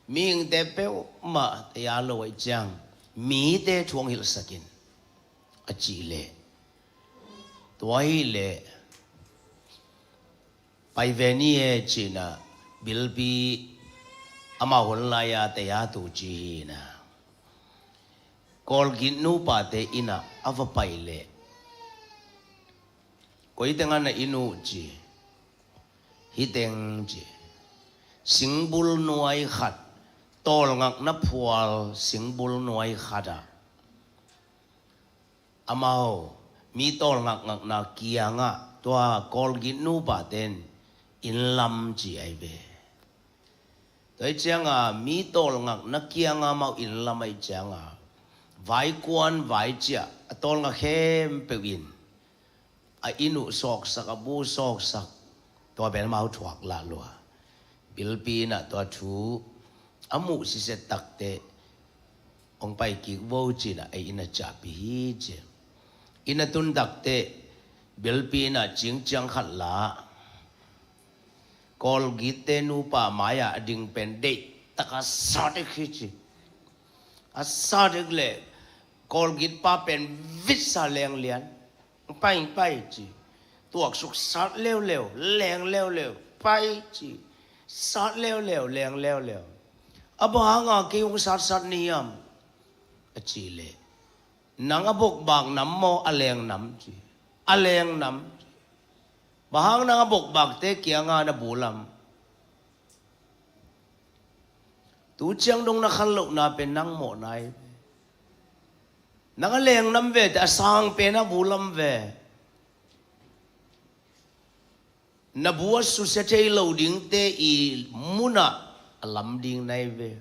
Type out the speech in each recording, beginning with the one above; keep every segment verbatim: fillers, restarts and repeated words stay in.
Mihingte peuhmah taya lo ahih ciang mite thu hong hilhsak in, a cih leh, tua ahih leh pai ve ni e ci-in ah, Bilpi amau hun lai-a taya tu ci hi in ah, Kawlgit nupate inn ah a va pai leh, koi teng ah na inn uh ci. Hih teng ci. Singbul nuai khat, tawlngakna phual singbul nuai khat ah, amau mi tawlngakngakna kiangah tua Kawlgit nupate in inn lam ci ahi ve. Tua ahih ciangah mi tawlngakna kiangah amau inn lam ahih ciangah, vaikuan vaiciah a tawlnga khempeuh in a inn uh sawksak, a bu sawksak, tua pen amau thuak lah lua. Bilpi in ah tua thu a muh sitset takteh, hong pai kik vo ci-in ah ei inn ah ciahpih hi ci. Inn ah tun takteh Bilpi in ah cingciang khat la, Kawlgitte nupa mai-ah a ding pen deihtak a sa dek hi ci. A sa dek leh Kawlgit pa pen vitsa leng lian. Pai, pai ci. Tuaksuk sat leuleu, leng leuleu, pai ci. Sat leuleu, leng leuleu. A bang hanga kei hong satsat na hiam? A cih leh, nang a bokbak nam maw, a leng nam ci. A leng nam ci. Bang hang nang a bokbakte kiangah na bu lam? Tu ciang dong na khan lohna pen nang mawhna hi. Nang a leng nam ve teh, a sang pen a bu lam ve. Na bu a susia thei lo dingte i munah a lam ding na hi ve.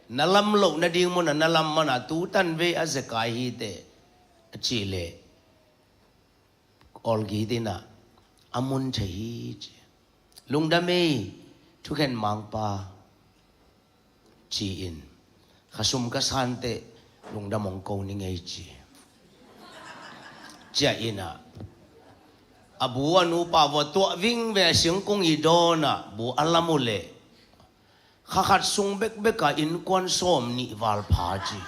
Na lam loh nading munah na lam man a, tu tan vei a zekai hi teh, a cih leh, Kawlgit in ah a mun thei hi ci. Lungdam ei, thukhen mangpa, ci-in, kha sum ka san teh lungdam hong ko ning ei ci. Ciah in ah, a bu a nupa vua tuah ving ve, a singkung i dawn ah bu a lam uh leh, kha khat sung bekbek ah innkuan sawmnih val pha ci.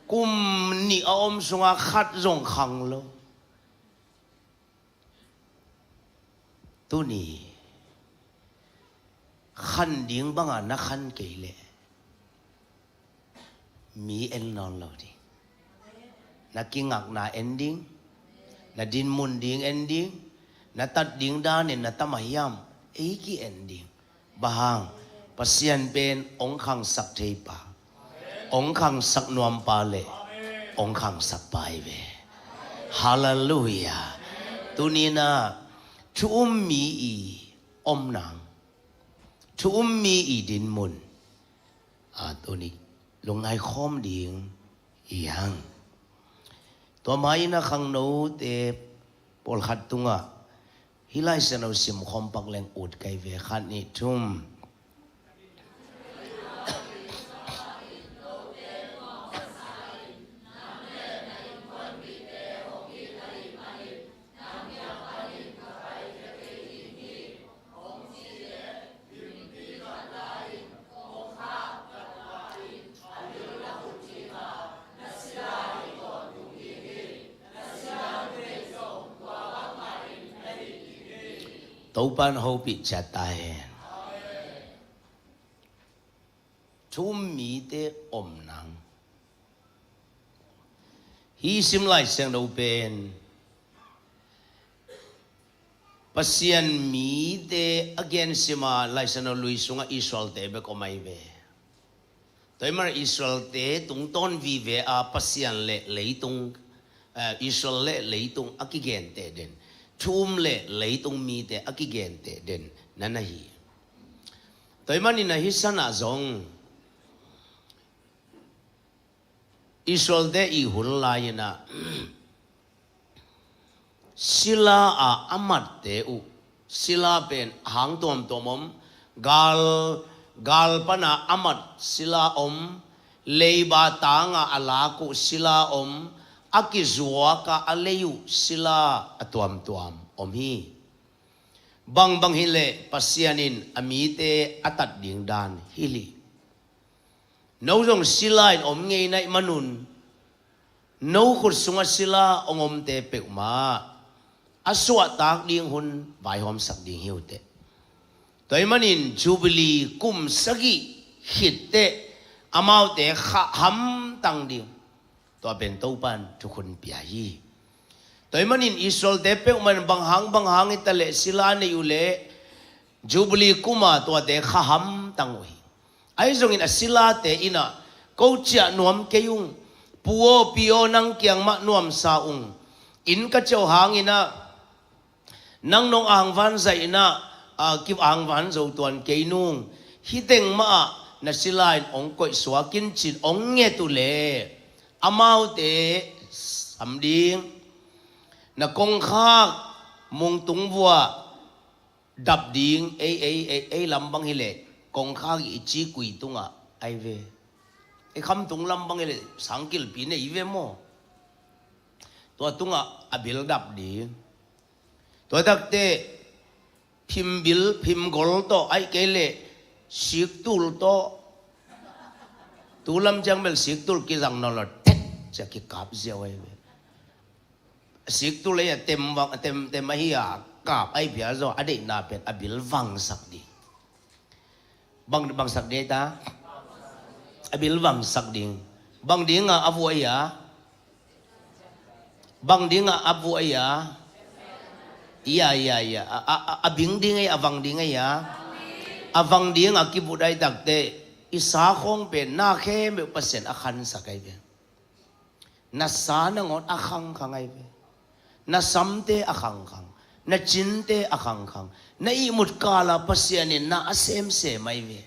Kum nih a om sungah khat zong khang lo. Tuni khan ding bangah na khan kei leh, mi en nawn lo ding. Na kingakna en ding, na dinmun ding en ding, na tat ding danin na tam a hiam, ei ki-en ding. Bang hang? Pasian pen hong khangsak thei pa, hong khangsak nuam pa leh hong khangsak pa hi ve. Halleluiah. Tuni in ah thu um mi i om nang, thu um mi i dinmun, a, tuni lungngai khawm ding hi hang. Tua mah in ah khangnote pawlkhat tungah hih Lai Siangtho simkhawm pak leng ut ka hi ve, khat, nih, thum. Topa'n hopih ciat ta hen. Thu um mite om nang. Hih sim Lai Siangtho pen Pasian mite a gen sim a, Lai Siangtho lui sungah Israelte bek om ahi ve. Tua ahih manin Israelte tungtawn vive a Pasian le leitung, eh, Israel le leitung a kigenteh den, thu um le leitung mite a kigenteh den na na hi. Tua ahih manin ah hih san ah zong Israelte i hun lai-in ah sila a a matte uh, sila pen a hang tuamtuam om, gal, gal pana a mat sila om, leiba tanga a lak uh sila om, a kizuaka a lei uh sila a tuamtuam om hi. Bangbang hileh Pasian in a mite a tat ding dan hi hi. No zong sila in om ngei na hih manun, no khut sungah sila hong omte peuhmah a suahtak ding hun vaihawmsak ding hi uh teh. Tua hih manin Jubilee kum sagih khit teh amaute khah hamtang ding, tua pen Topan thukhun pia hi. Tua hih manin Israelte peuhmah in bang hang bang hang hi ta leh sila nei uh leh Jubilee kuma tuate khah hamtang uh hi. Ahi zongin a silate in ah, "Ko ciah nuam kei ung, pu aw pi aw, nang kiang mah nuamsa ung. Inn ka ciah uh hangin ah nang nong angvan zaih in ah, a, ki angvan zo tuan kei nung. Hih teng mah ah na sila in hong koih suak in," ci-in hong nget uh leh amaute sam ding. Na kongkhak mungtung vuah dap ding. Ei, ei, ei, ei lam bang hileh kongkhak i ci kui tungah ahi ve. Ei khamtung lam bang hileh sangkilpi nei ve maw. Tua tungah a bil dap ding. Tua takteh phimbil, phimgol tawh, ahih kei leh siktul tawh. Tu lam ciang bel siktul kizang nawn lo, tek cia kikap ziau ahi ve. Siktul ahi a tem vang, tem, tem ahi a kap ahi phial zong a deihna pen a bil vangsak ding. Bang, bangsak ding ta? A bil vangsak ding. Bang ding a, a vuah ahi a? Bang ding a, a vuah ahi a? Ia, ia, ia. A, a, a, a bing ding ahi, a vang ding ahi a? A vang ding a kivut ahi takteh i sa khawng pen na khempeuh Pasian a khansak ahi ve. Na sa nangawn a khangkhang ahi ve. Na samte a khangkhang, na cinte a khangkhang, na ihmut kala Pasian in na a semsem ahi ve.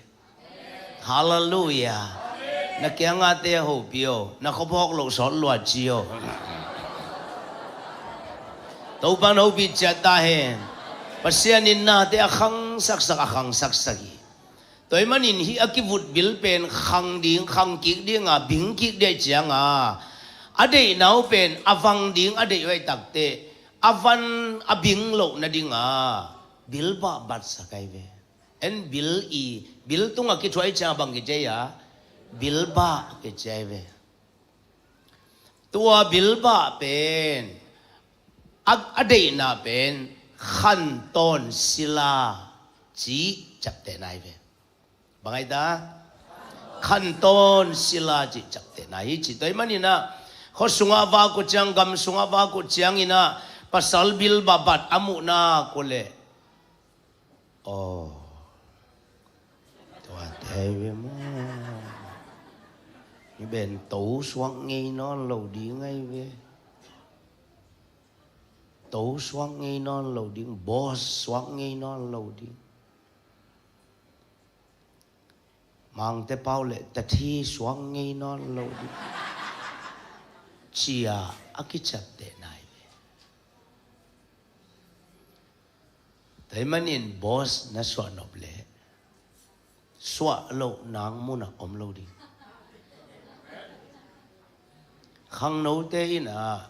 Halleluiah. Na kiangahte a hopih aw, na khuaphawk loh sawt lua ci aw. Topan hopih ciat ta hen. Pasian in nate a khangsaksak, a khangsaksak hi. Tua hih manin hih a kivut bil pen khang ding, khang kik ding a, bing kik ding ahih ciang a, a deihna uh pen a vang ding a deih uh ahi takteh a van a bing loh nading a bilbah batsak ahi ve. En bil i, bil tungah kithuah ahih ciang a bang kici ahi a? Bilbah kici ahi ve. Tua bilbah pen a, a deihna pen khantawn sila cih ciaptehna ahi ve. Bang ahi ta? Khantawn sila cih ciaptehna hi ci. Tua hih manin ah khua sungah vak uh ciang, gam sungah vak uh ciangin ah pasal bilbah bat a muh nak uh leh, aw, tuate ahi ve maw. Hih pen to suak ngei nawn lo ding ahi ve. To suak ngei nawn lo ding, boss suak ngei nawn lo ding. Mangte pau leh tathi suak ngei nawn lo ding, ci-a a kiciaptehna ahi ve. Tua hih manin boss na suah nop leh suah loh nang munah om lo ding. Khangnote in ah,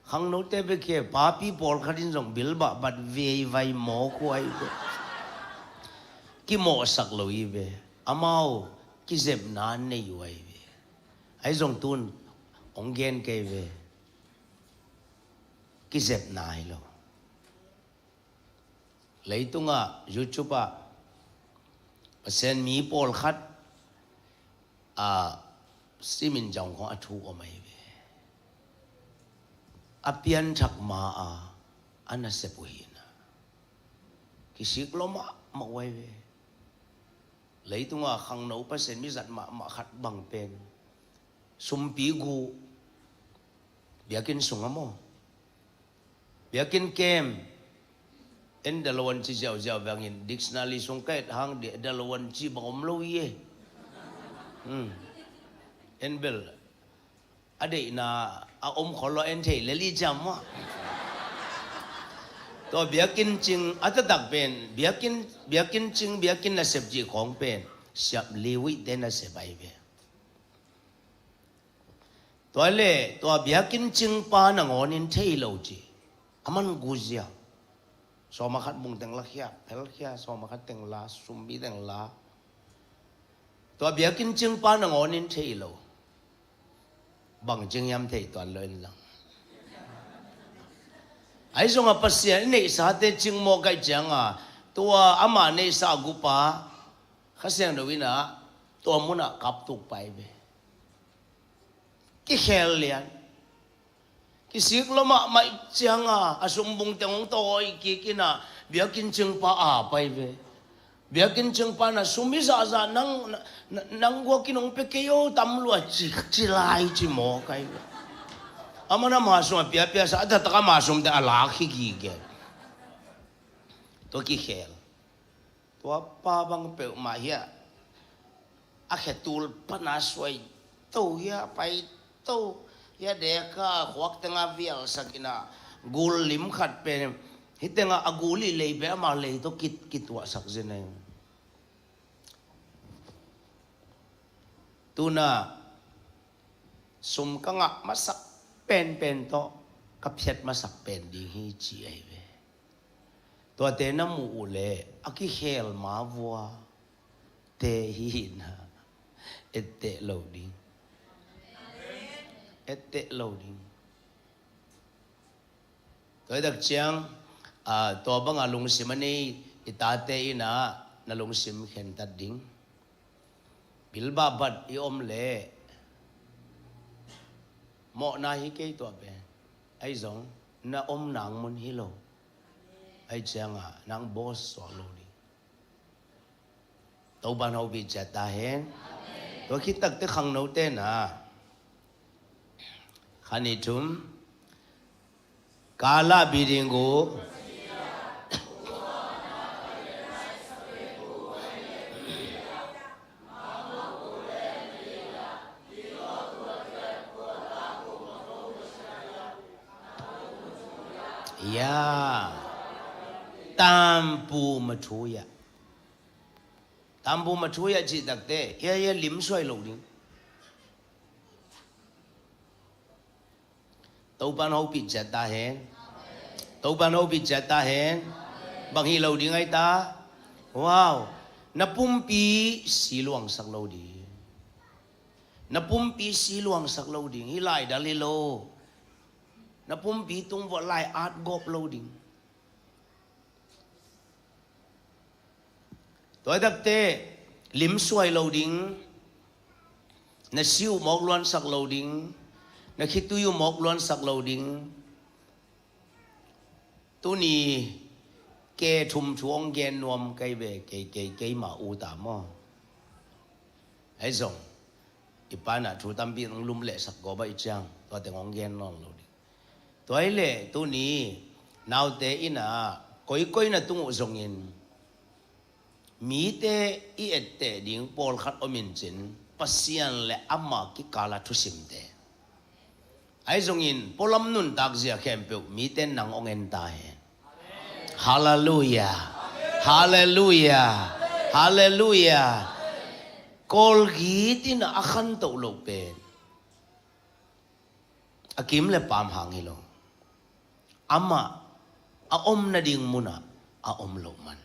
khangnote bek hi, papi pawlkhat in zong bilbah bat veivai mawk uh ahi ve. Kimawhsak lo hi ve. Amau kizepna nei uh ahi ve. Ahi zong tun hong gen kei ve. Kizepna hi lo. Leitungah YouTube ah Pasian mi pawlkhat a simin zong khong a thu om ahi ve. A pianthak ma a, a nasep uh hi na, kisik lua mahmah uh ahi ve. Leitungah khangno Pasian mi zat mahmah khat bang pen sumpi gu, biakinn sungah maw, biakinn kem. En dalawan ci ziauziau vangin dictionary sung ka et hang dalawan ci bang om lo hi e. Hmm. En bel a deihna a om khol lo, en thei lel hi ciam maw. Tua biakinn cing a taktak pen, biakinn, biakinn cing, biakinn nasep cih khawng pen siap liwihte nasep ahi ve. Tua leh tua biakinn cingpa nangawnin thei lo ci, a man guzia. Sawm a khat bung teng la khia, phel khia, sawm a khat teng la, sumbi teng la. Tua biakinn cingpa nangawn in thei lo. Bang cing hiam thei tuan lo in lang. Ahi zongin Pasian i neihsate cing mawk ahih ciangin, tua ama neihsa a gupa, Kha Siangtho in ah, tua munah kap tuk pai ve. Kikhel lian. Kisik lua mahmah ciangin, a sumbung teng hong tawi kik in ah, biakinn cingpa a pai ve. Biakinn cingpa in ah, sum hi zahzah nang, na, na, nang guak in hong pia kei o, tam lua ci, ci lai ci mawk ai ve. Aman ama sum a piapia sa, a taktak ama sum teng a lak hi gige. Tua kikhel. Tua pa bang peuhmah hiah a khetul pana suai to hiah pai to hiah deka khuak tenga vialsak in ah gul lim khat pen hih tenga a gul i lei pen ama lei tawh kit, kituahsak zen ahi. Tuna sum ka ngah masak penpen tawh ka phiat masak pen ding hi ci ahi ve. Tuate na muh uh leh a kikhel ma vua te hi in ah, etteh lo ding. Etteh lo ding. Tua hi tak ciang, ah, tua banga lungsim a nei i tate in ah na lungsim khentat ding. Bilbah bat i om leh mawhna hi kei tua pen. Ahi zong na om nang mun hi lo. Ahi ciangin nang boss suak lo ding. Topan hopih ciat ta hen. Tua khit takte khangnote na. Kha ni thum. Kala biding gu. Ya. Tampu mathuya. Tampu mathuya cih takte, ya, ya, lim suai lo ding. Topan hopih ciat ta hen. Topan hopih ciat ta hen. Bang hi lo ding ahi ta. Wow. Na pumpi siluangsak lo ding. Na pumpi siluangsak lo ding. Hi laidal hi lo. Na pumpi tung vua lai at gawp lo ding. Tua hi takte lim suai lo ding. Na si uh mawk luansak lo ding. Na khitui uh mawk luansak lo ding. Tuni ke thum thu hong gen nuam kei ve, kei, kei, keima u ta maw. Ahi zong i pa in ah thu tampi hong lumlehsak gawp ahih ciang tua teng hong gen nawn lo ding. Tua hi leh tuni naute in ah koikoi na tung uh zongin mite i etteh ding pawlkhat om in cin, Pasian le ama kikala thusimte. Ahi zongin pualam nuntak zia khempeuh mite nang hong en ta hen. Halleluia. Halleluia. Halleluia. Kawlgit in a khantoh loh pen a kim le paam hang hi lo. Amah a om nading munah a om loh man.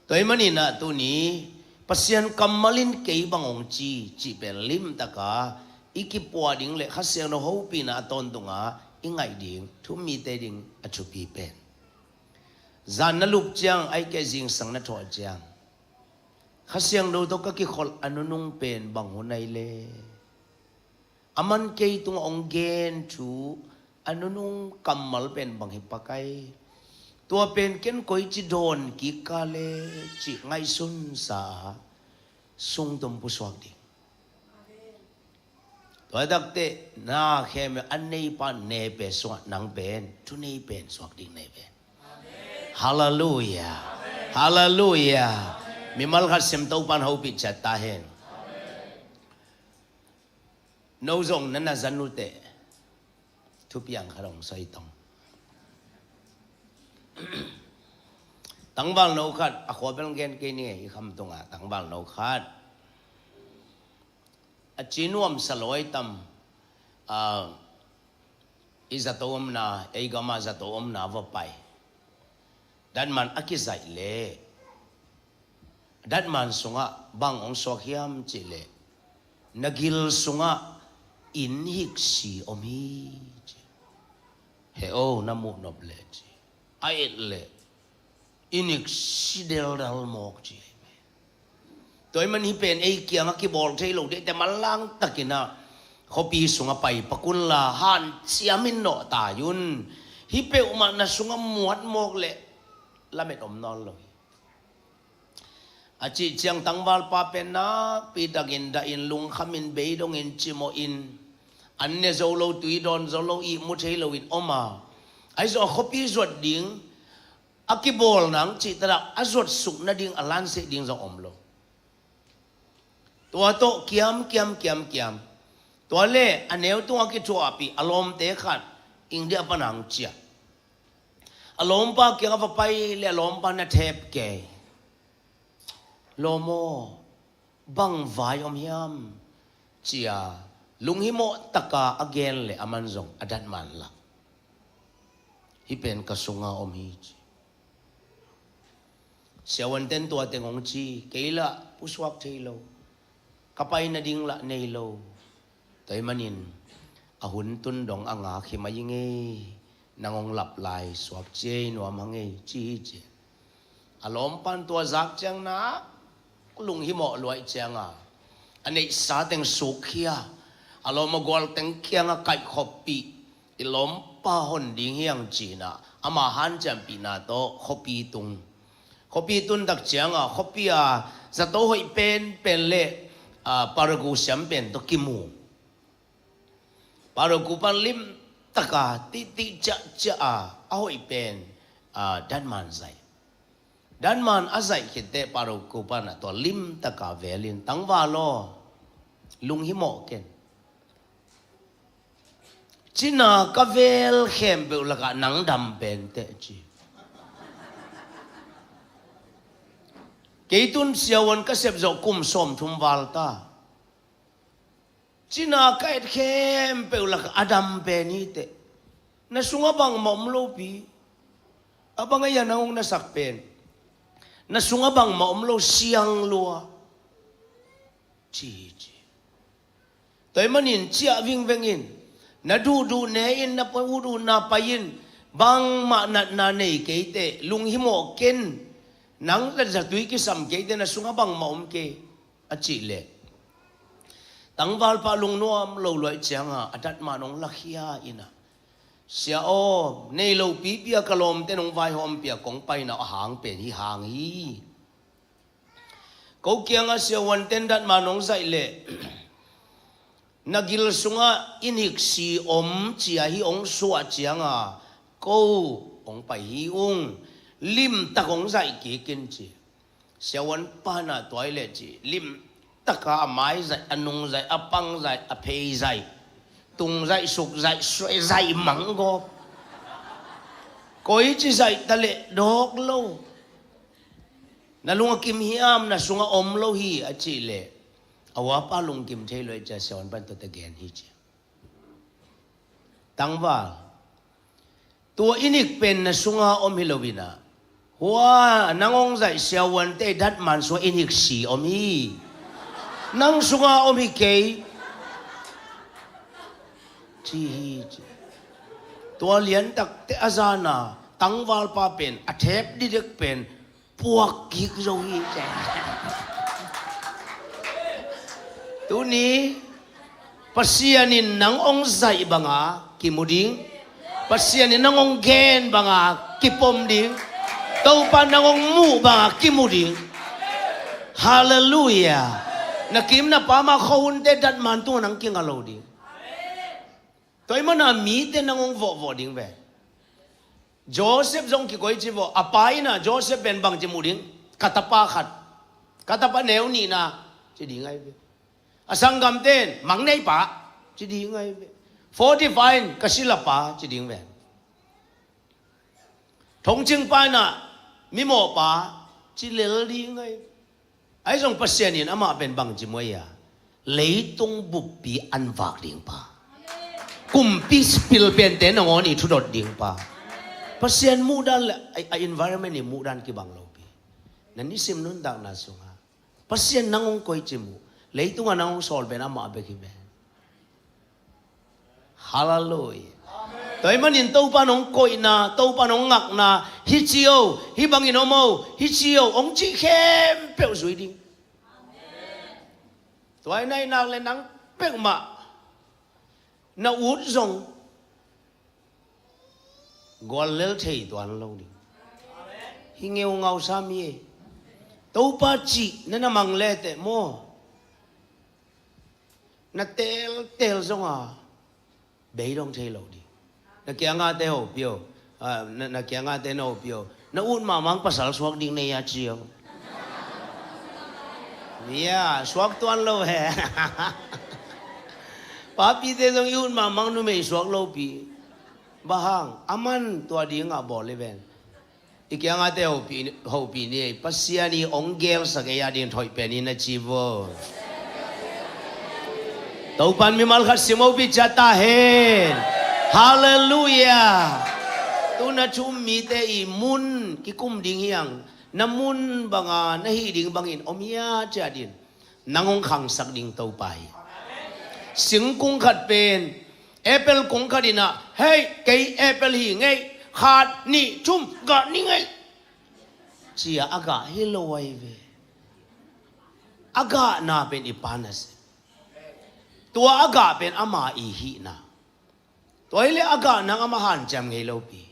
Tua ahih manin ah tuni Pasian kammal in kei bang hong ci cih pen limtaka i kipua ding le Kha Siangtho hopihna a tawntunga i ngaih ding thu mite ding a thupi pen. Zan na lup ciang, ahih kei leh zingsang na thuah ciang, Kha Siangtho tawh ka kikholh a nunung pen bang hun ahi le. A man kei tungah hong gen thu a nunung kammal pen bang hi pak ai. Tua pen ken koici dawn kik ka le cih ngaihsunsa a sungtum pusuak ding. Tua hi takte na khem a neipa ne pen sungah nang pen thu nei pen suak ding nei pen. Halleluia. Halleluia. Mimal khat sem Topan hopih ciat ta hen. No zong na na zan uh teh thupiang khat hong sawi tong. Tangval no khat a khua bel gen kei ni, i kham tungah tangval no khat a ci nuamsa lawi tam, a, i zato omna, ei gama zato omna va pai. Datman a kizaih leh, datman sungah bang hong suak hiam cih leh, na gil sungah inn hiksi om hi ci. He o, na muh nop leh ci. A et leh inn hiksi deldal mawk ci. Tua ahih manin hih pen ei kiangah kibawl thei lo ding ahih teh manlang takin ah khuapi sungah pai pak unla hanciamin nawhtai un. Hih peuhmah na sungah muat mawk leh lamet om nawn lo hi. A cih ciang tangvalpa pen nakpi takin dahin, lungkhamin, beidongin, cimawhin, an ne zo lo, tui dawn zo lo, ihmu thei loin om a, ahi zong a khuapi zuat ding a kibawl nang cih taktak a zuatsuk nading a lanseh ding zong om lo. Tua tawh kiam, kiam, kiam, kiam. Tua leh a neu tungah kithuahpih a lawmte khat India pan hong ciah. A lawmpa kiangah va pai leh a lawmpa na thep kei. Lawm aw, bang vai om hiam? Ci-a lunghimawh taka a gen leh aman zong a datman lak. Hih pen ka sunga om hi ci. Siavuanten tua teng hong ci, kei lah pusuak thei lo, ka pai nading lah nei lo. Tua ahih manin a hun tun dong a ngak hi mai ing ei, nang hong lap lai suak ciai nuam hang ei ci hi ci. A lawmpan tua zak ciang nak lunghimawh luaih cianga a neihsa teng sukkhia, a lawm a gual teng kiangah kaihkhopih, i lawmpa hon ding hi hang ci-in ah ama hanciampihna tawh khuapi tung. Khuapi tun tak cianga khuapi a zato hoih penpen leh, aa, paragu siam pen tawh kimu. Paragu pan limtaka tihtih ciahciah a, a hoih pen, aa, datman zaih. Datman a zaih khit teh paragu panah tua limtaka velin, tangval aw, lunghimawh ken. Cina ka vel khempeuh lakah nang dam pen teh ci. Kei tun siavuan ka sep zawh kum sawmthum val ta. Cina ka et khempeuh lakah a dam pen hi teh. Na sungah bangmah om lo pi. A bang a hia nang hong na sak pen? Na sungah bangmah om lo, siang lua ci hi ci. Tua ahih manin ciah vingveng in, na duhduh ne in, na duhduh na pai in, bangmah natna nei kei teh, lunghimawh ken, nang le zatui kisam kei teh, na sungah bangmah om kei, a cih leh tangvalpa lungnuam lo luaih cianga a datman hong lakhia in ah, sia aw, nei lo pipi a ka lawmte nong vaihawm pia kong paina a hang pen hih hang hi. Ko kiangah siavuanten datman hong zaih leh na gil sungah inn hiksi om ci-a hih hong suah cianga ko hong pai hi ung, limtak hong zaih kik in ci. Siavuan panah tua hi leh ci, limtaka a mai zaih, a nung zaih, a pang zaih, a phei zaih, tung zaih, suk zaih, suai zaih manggawp. Koici zaih ta leh dawk lo. Na lung a kim hiam, na sungah om lo hi a cih leh, a uapa lungkim thei lo hi ci-a siavuan pan tuate gen hi ci. Tangval, tua inn hik pen na sungah om hi lo in ah, hua nang hong zaih siavuante datman sungah inn hiksi om hi. Nang sungah om hi kei ci hi ci. Tua liantak teh a zana tangvalpa pen a thep didek pen puak kik zo hi ci. Tuni Pasian in nang hong zaih banga kimu ding. Pasian in nang hong gen banga kipom ding. Topa nang hong muh banga kimu ding. Halleluiah. Na kim na pam a khuahunte datman tungah nang kinga lo ding. Tua ahih mana mite nang hong vawhvawh ding ve. Joseph zong kikoici vawh, a pa in ah Joseph pen bangci mu ding? Ka tapa khat, ka tapa neu nihna ci ding ahi ve. A sanggamte in mang nei pa ci ding ahi ve. Potiphar in ka sila pa ci ding ve. Thongcing pa in ah mimawh pa ci lel ding ahi ve. Ahi zong Pasian in amah pen bangci mu ahi a, leitung buppi an vak ding pa, kumpi pil pente nangawn i thudot ding pa. Pasian muhdan le a, a environment i muhdan kibang lopi. Na nisim nuntakna sungah Pasian nang hong koih cih mu. Leitungah nang hong sawl pen amah bek hi ve. Hallelujah. Tua ahih manin Topa nong koihna, Topa nong ngakna, hi ci o, hi bangin om o, hi ci o, hong cih khempeuh zui ding. Tua ahih nak le nang peuhmah na ut zong guallel thei tuan lo ding. Hi ngeungau sam hi e. Topa cih na na mang leteh maw, na teltel zonga beidong thei lo ding. Na kiangahte hopih o. Ah, na, na kiangahte na hopih o. Na ut mahmah pasal suak ding na hi a ci o. Ya, suak tuan lo he. Papite zong i ut mahmah numei suak lopi. Bang hang, aman tua dingah bawl hi ven. I kiangahte hopih, hopih ni ei, Pasian i hong gelsak ei a ding thoih pen in a ci vo. Topan mimal khat sim hopih ciat ta hen. Hallelujah. Tu na thu um mite i mun kikum ding hi hang, na mun banga na hih ding bangin om hi a ciat in nang hong khangsak ding Topa hi. Singkung khat pen apple kung khat inah, hei, kei apple hi ngei, khat nih thum gah ni ngei, cia a gah hi lo ahi ve. A gahna pen i Pa nasem. Tua a gah pen ama i hihna. Tua hileh a gah nang amah hanciam ngei lopi.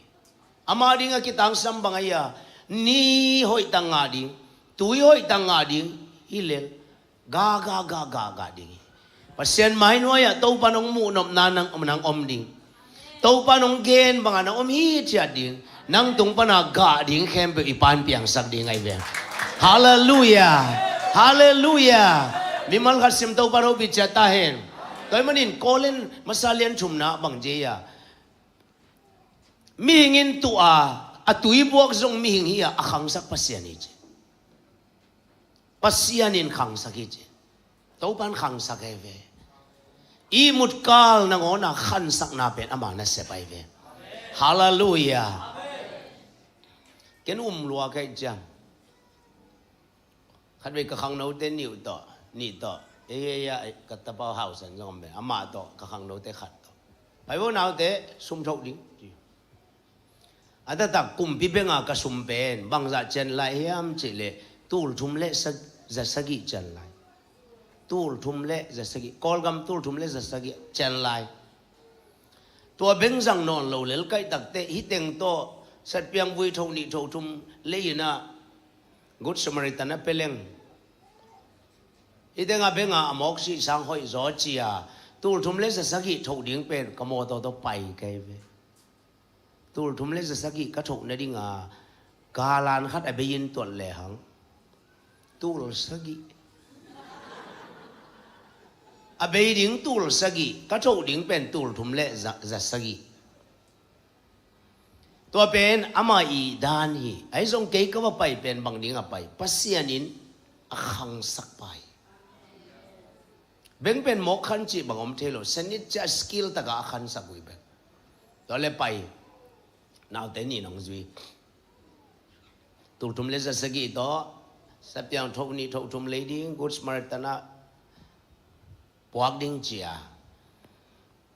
Ama dingah kitangsam bang ahi a, ni hoih tak ngah ding, tui hoih tak ngah ding, hileh gah gah gah gah gah ding hi. Pasian mai nuai-ah Topa nong muhnopna nang, nang om ding. Topa nong gen bangah nang om hithiat ding. Nang tung pana gah ding khempeuh i Pa'n piangsak ding ahi ve. Hallelujah. Hallelujah. Mimal khat sim Topa hopih ciat ta hen. Tua ahih manin Korin masa lian thumna bang ci a, mihing in tuh a, a tui buak zong mihing hi a, a khangsak Pasian hi ci. Pasian in khangsak hi ci. Topan khangsak ahi ve. Ihmut kal nangawn a khansakna pen ama nasep ahi ve. Hallelujah. Ken um lua ka hih ciang, khatvei ka khangnote nih tawh, nih tawh, ei, ei, ei, ka tapa Hau San zong om ve, amah tawh, ka khangnote khat tawh, pai vo naute, sum thoh ding ci. A taktak kumpi benga ka sum pen bangzah cian lai hiam cih leh tul thum le sa-, za sagih cian lai. Tul thum le za sagih, Kawlgam tul thum le za sagih cian lai. Tua beng zang nawn lo lel kaih takteh hih teng tawh satpiang vui thoh nih thoh thum lei inah Good Samaritan a pe leng. Hih tengah benga a mawk sih sang hoih zaw ci a, tul thum le za sagih thoh ding pen ka mawtaw tawh pai ka hi ve. Tul thum le za sagih ka thoh nadinga galan khat a bei in tuat lehang, tul sagih. A bei ding tul sagih, ka thoh ding pen tul thum le za, za sagih. Tua pen ama i dan hi. Ahi zong kei ka va pai pen bang ding a pai, Pasian in a khangsak pa hi. Beng pen mawk khan cih bang om thei lo, sanit cia skill taka a khansak uh hi bek. Tua le pai, naute nih nong zui. Tul thum le za sagih tawh satpiang thoh nih thoh thum lei ding, Good Samaritan ah puak ding ci a,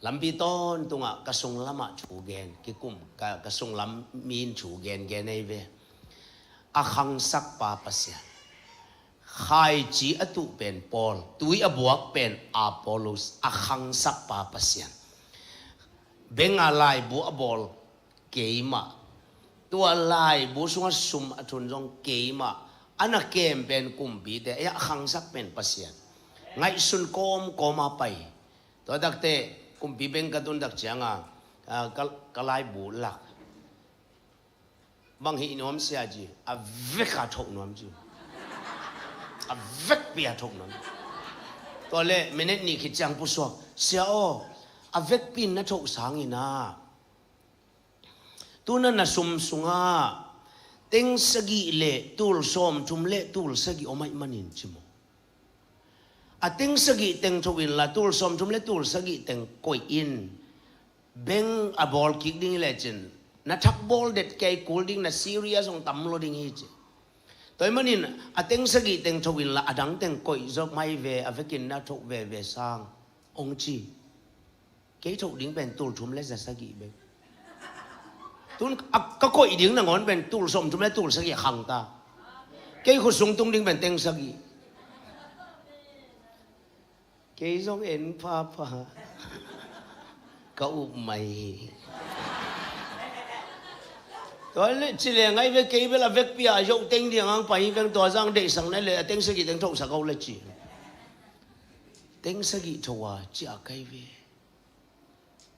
lampi tawntungah ka sunglamah thu gen, kikum, ka, ka sunglam mi in thu gen gen ahi ve. A khangsak pa Pasian. Khaici a tuh pen Paul, tui a buak pen Apollos, a khangsak pa Pasian. Benga laibu a bawl keimah, tua laibu sungah sum a thun zong keimah, a na kem pen kumpite, ei a khangsak pen Pasian. Ngaihsun kawmkawm a pai. Tua takte kumpi beng ka tun tak cianga, ah, ka, ka laibu lak. Bang hih nuam sia ci, a vek a thoh nuam ci. A vekpi a thoh nuam. Tua le minute nih khit ciang pusuak, sia aw, a vekpi in na thoh sangin ah, tu na na sum sungah teng sagih le tul sawmthum le tul sagih om ahih manin ci maw. A teng sagih teng thoh inla tul sawmthum le tul sagih teng koih in. Beng a bawl kik ding hi lecin Na thakbawl det kei kul ding, na serious hong tam lo ding hi ci. Tua ahih manin a teng sagih teng tho inla a dang teng koih zaw mai ve, a vekin na tho veve sang hong ci. Kei tho ding pen tul thum le za sagih bek. Tun a ka koih ding nangawn pen tul sawm thum le tul sagih a khang ta. Kei khut sung tung ding pen teng sagih. Kei zong en phapha ka up mai hi. Tua le ci le ngai ve, kei bel a vekpi a zoh teng ding ang pai hi veng, tua zang deihsak na le a teng sagih teng thosak o le ci. Teng sagih tho a ciah kai ve.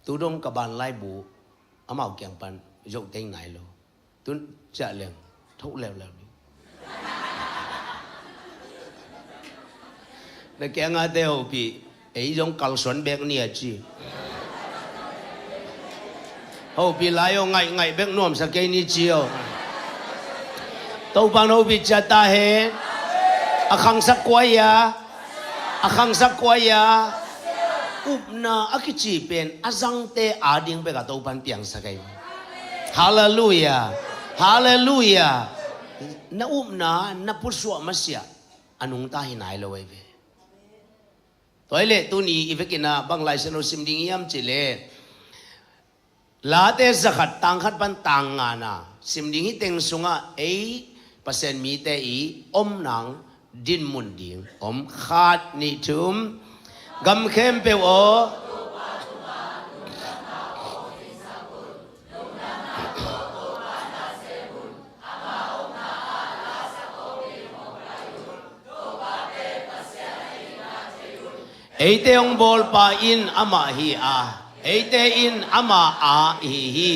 Tu dong ka ban laibu amau kiang pan zoh teng nai lo. Tun ciah leng tho leuleu ding. Na kiangah te hopih, ei zong kalsuan bek ni a ci. Hopih lai aw, ngaih ngaih bek nuamsa kei ni ci aw. Topan hopih ciat ta hen. A khangsak kua ia, a khangsak kua ia. Upna a kici pen a zangte ading bek a Topan piangsak ei. Halleluia. Halleluia. Na upna na pusuah masiah a nungta hi nai lo ei ve. Tua hi leh tuni i vekin ah bang Lai Siangtho sim ding hiam cih leh, Late zakhat tang khat pan tang ngana sim ding hi. Teng sungah ei Pasian mite i om nang dinmun ding om. Khat, nih, thum. Gam khempeuh aw. Eite hong bawlpa in amah hi a, eite in ama a ihi hi.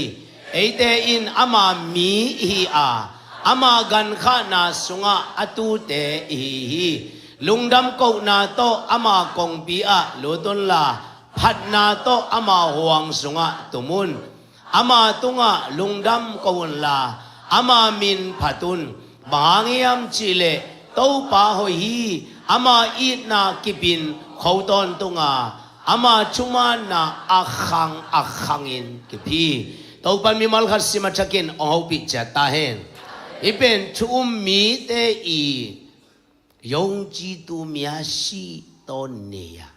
Eite in ama mi ihi a, ama gankhahna sungah a tute ihi hi. Lungdam kohna tawh ama kongpi ah lut unla, phatna tawh ama huang sungah tum un. Ama tungah lungdam ko unla, ama min phat un. Bang hang hiam cih leh Topa hoih hi. Ama itna kip in kho tawntung a, ama thumanna a khang a khangin kip hi. Topan mimal khat sim a thakin hong hopih ciat ta hen. Hih pen thu um mite i yongci tu mia si tawn nei a,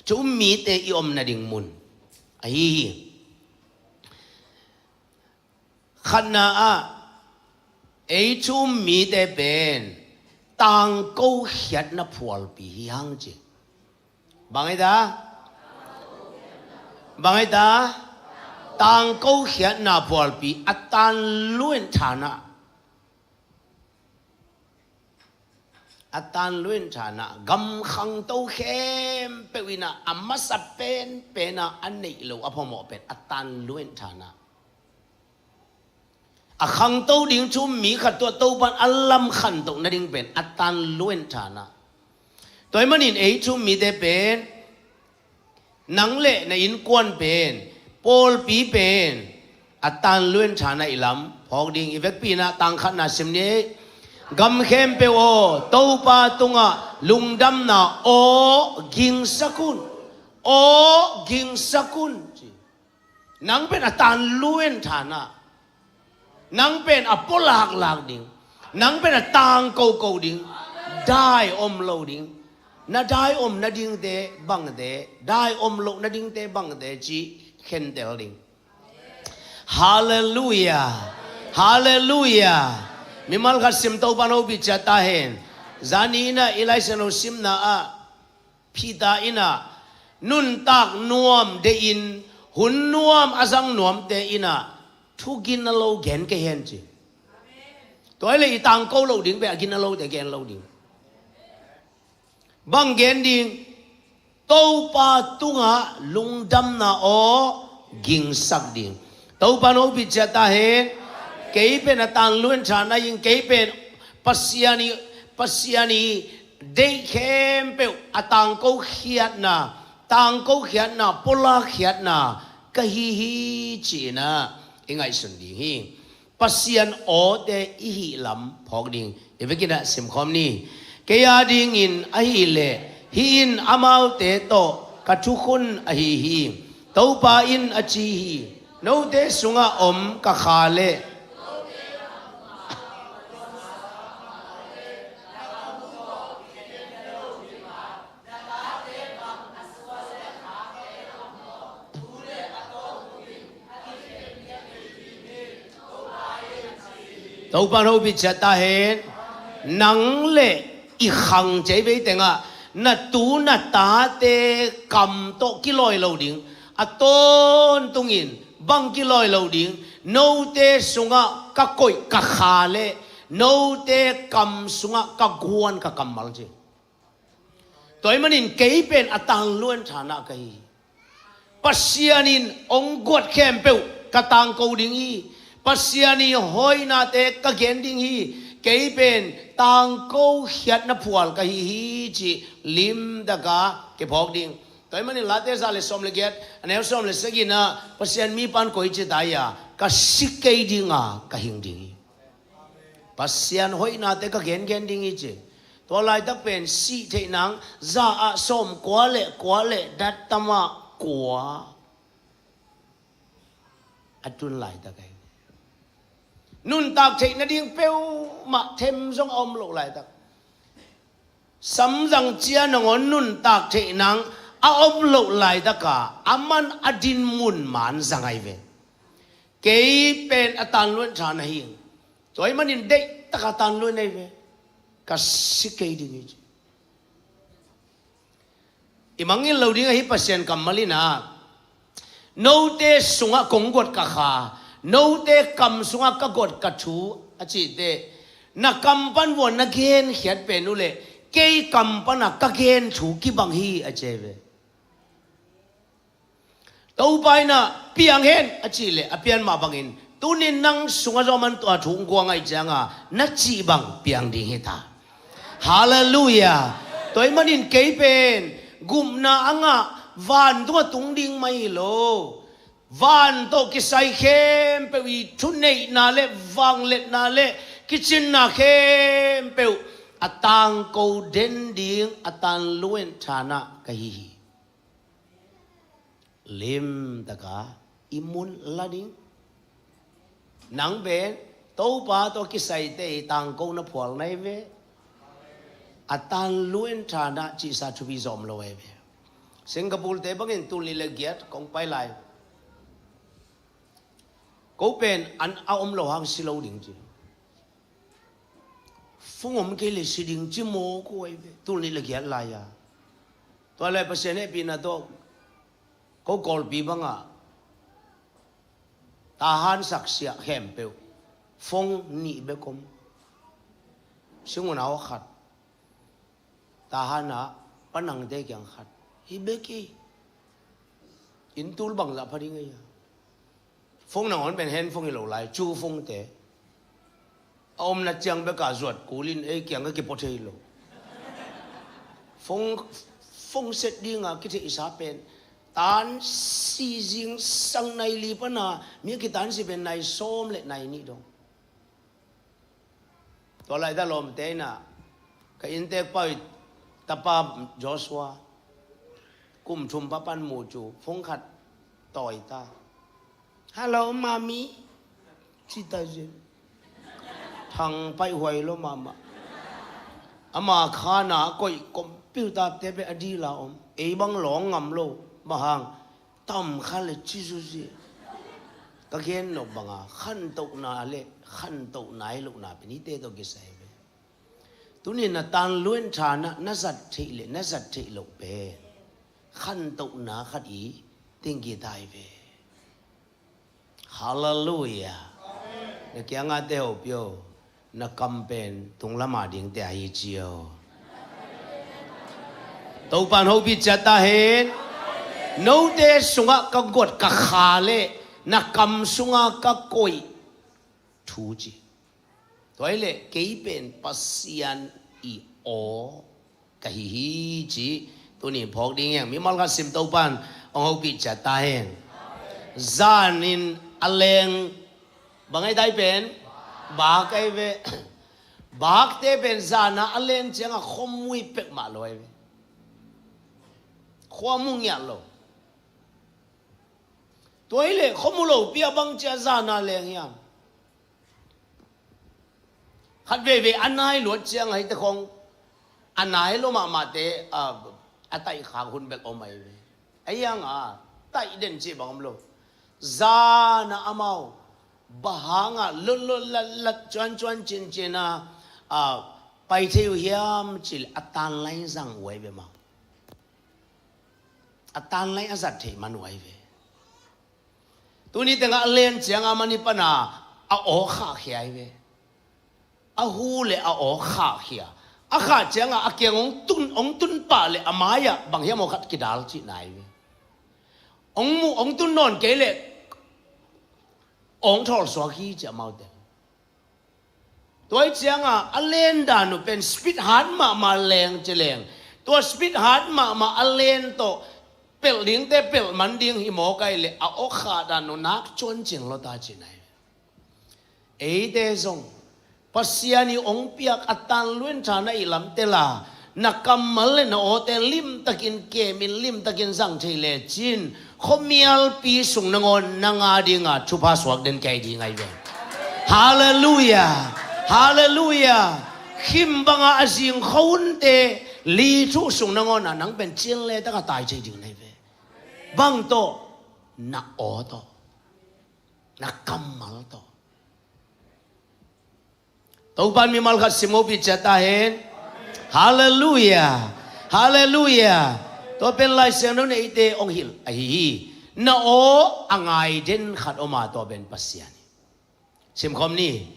thu um mite i om nading mun ahi hi. Khatna ah ei thu um mite pen tangko khiatna phualpi hi hang ci. Bang hi ta? Bang hi ta? Tangko khiatna phualpi a tan luen thanah, a tan luen thanah gam khangto khempeuh inah a masa penpenah a neih lo a phamawh pen a tan luen thanah a khangto ding thu um mi khat tuah Topan a lam khantoh nading pen a tan luen thanah. Tua ahih manin ei thu um mite pen nang le na innkuan pen, pawlpi pen a tan luen thanah i lam phawk ding. I vekpi inah tang khatna sim ni. Gam khempeuh aw, Topa tungah lungdamna aw gingsak un. Aw gingsak un ci. Nang pen a tan luen thanah, nang pen a pawlaklak ding, nang pen a tangkoko ding, dai om lo ding. Na dai om nadingte bangte, dai om loh nadingte bangte cih khentel ding. Halleluia. Halleluia. Mimal khat sim, Topan hopih ciat ta hen. Zani inah i Lai Siangtho simna ah Peter inah nuntak nuam deihin, hun nuam a zang nuamte inah thu gina lo gen kei hen ci. Tua hi leh i tangko loh ding pen a gina lote gen lo ding. Bang gen ding? Topa tungah lungdamna aw gingsak ding. Topan hopih ciat ta hen. Kei pen a tan luen thanah ing, kei pen Pasian i, Pasian i deih khempeuh a tangko khiatna, tangko khiatna, pawlak khiatna ka hi hi ci-inah i ngaihsun ding hi. Pasian awte i hih lam phawk ding. I vekin ah simkhawm ni. Kei adingin ahih leh hih in amaute tawh ka thukhun ahi hi. Topa in a ci hi. Note sungah om ka kha le Topa'n hopih ciat ta hen. Nang le i khang cei vei tengah na tu na tate kam tawh kilawi lo ding, a tawntungin bang kilawi lo ding, note sungah ka koih ka kha le note kam sungah ka guan ka kammal ci. Tua ahih manin kei pen a tanluan thanah ka hi hi. Pasian in hong guat khempeuh ka tangko ding hi. Pasian i hoihnate ka gen ding hi. Kei pen tangko khiatna phual ka hi hi ci limtaka kiphawk ding. Tua ahih manin Late za le sawm le giat, a neu sawm le sagihna, Pasian mipa'n koi ci ta hi a, ka si kei dinga ka hing ding hi. Pasian hoihnate ka gengen ding hi ci. Tua laitak pen sih theih nang za ah sawm kua le kua le dattamah kua a tun laitak ahi. Nuntak theih nading peuhmah them zong a om loh laitak. Samzang cia nangawn nuntak theih nang a om loh laitaka aman a din mun man zang ahi ve. Kei pen a tanluan tha na hi. Tua ahih manin deihtaka tanluan ahi ve. Ka si kei ding hi ci. I mangngilh lo ding ahi Pasian kammal in ah, note sungah kong guat ka kha, note kam sungah ka guat ka thu a cihte, na kam pan vuan na genkhiat pen uh leh kei kam pana ka gen thu kibang hi a ci ahi ve. Topa in ah piang hen a cih leh a pian mah bangin tunin nang sungah zong aman tua thu hong guang ahih cianga na cih bang piang ding hi ta. Halleluiah. Tua ahih manin kei pen gupna a ngah vantungah tung ding mah hi lo. Van tawh kisai khempeuh i thuneihna le vangliatna le kicinna khempeuh a tangko den ding a tanluan thanah ka hi hi. Limtaka i mun la ding. Nang pen Topa tawh kisaite i tangkona phual na hi ve. A tanluan thanah cihsa thupi zawm lo ahi ve. Singapore te bangin tul nih le giat kong pai lai. Ko pen an a om lo hang si lo ding ci. Phone om kei le si ding ci maw ko ahi ve. Tul nih le giat lai-a. Tua lai Pasian hehpihna tawh ko Kawlpi bangah Tahan saksiah khempeuh phone nih bek om. Singun a aw khat. Tahan ah Pa Nangte kiang khat. Hi bek hi. Inn tul bangzah pha ding ahi a. Phone nangawn pen handphone hi lo lai, cu phone te. A omna ciang beka zuat kulin ei kiang ka kipaw thei lo. Phone, phone set dinga kitheihsa pen tan si zingsang nai li pana mi a kitan si pen nai sawm le nai nih dong. Tua laita lawmte inah ka inntek pau i tapa Joshua kum thum pa pan mu cu phone khat tawi ta. "Hello, mami," ci ta zin. Thang paih huai lo mahmah. Ama khana koih computer te pe a dila om. Ei bang lawng ngam lo. Bang hang tam kha le ci zuzi. Ka gen nop banga khantohna le khantoh nai lohna pen hite tawh kisai ve. Tuni na tanluan thana na zat theih le na zat theih loh pen khantohna khat i tingki tai ve. Halleluiah. Na kianga te hopih o, na kam pen tung lama dingte ahi ci o. Topan hopih ciat ta hen. Note sungah ka guat ka kha le na kam sunga ka koih thu ci. Tua hileh kei pen Pasian i aw ka hi hi ci. Tuni phawk ding hiang mimal khat sim Topan hong hopih ciat ta hen. Zanin a leng bang ai dai pen bak ai ve. Bakte pen zana a leng cianga khua mui pek mah lo ai ve. Khua mu ngiat lo. Tua hi leh khuamu lopi a bang cia zana leng hiam? Khat veivei a nai luat ciang a hite khong a nai lo mahmahte a, a taihkhak hun bek om ahi ve. A hiang a taih den cih bang om lo. Zana amau bahanga lutlot latlat cuancuan cinciana a pai thei uh hiam cih leh a tanlai zang uh ahi ve mau. A tanlai a zat theih man uh ahi ve. Tuni tengah a len cianga mani pana a aw khahkhia ahi ve. A hu le a aw khahkhia. A khah cianga a kiang hong tun, hong tun pah le a mai-ah bang hiam aw khat kidal cihna ahi ve. Hong muh, hong tun nawn kei le hong thawl suak hi ci amau teng. Tua hi cianga a len dan uh pen speed hat mahmah leng ci leng. Tua speed hat mahmah a len tawh pelh dingte pelh man ding hi mawk ahi leh a aw khah dan uh nak cuan cing lo ta cihna ahi ve. Eite zong Pasian i hong piak a tanluan thana i lam tela na kammal le na awte limtakin kemin limtakin zang thei lecin khuamialpi sung nangawn nang a dinga thupha suak den kei ding ahi ve. Halleluiah. Halleluiah. Khim banga a zing khuahunte li thuh sung nangawn a nang pen cin le taka tai thei ding na hi ve. Bang tawh? Na aw tawh. Na kammal tawh. Topan mimal khat sim ngopi ciat ta hen. Halleluiah. Halleluiah. Tua pen Lai Siangtho neite hong hilh ahi hi. Na aw a ngai den khat om a tua pen Pasian hi. Simkhawm ni.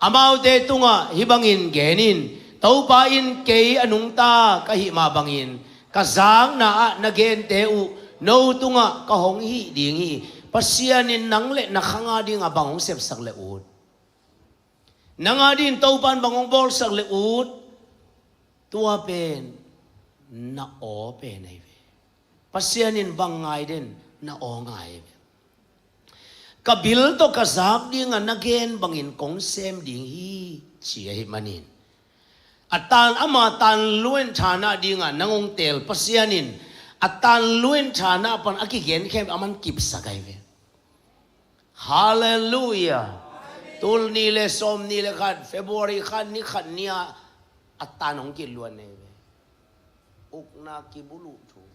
Amaute tungah hih bangin genin, Topa in kei a nungta ka hih mah bangin ka zakna ah na gente uh no tungah ka hong hih ding hi. Pasian in nang le na khang a dingah bang hong sepsak le ut? Nang a dingin Topan bang hong bawlsak le ut? Tua pen na aw pen ahi ve. Pasian in bang ngai den? Na aw ngai ahi ve. Ka bil tawh ka zak dingah na gen bangin kong sem ding hi, ci ahi manin a tan ama tan luan thana dingah nang hong teel Pasian in a tan luan thana pan a kigen khem a man kipsak ahi ve. Halleluiah. Tul ni le sawm ni le khat, February khat, ni khat ni-ah a tan hong kiluan nei ve. Ukna kibuluh thu.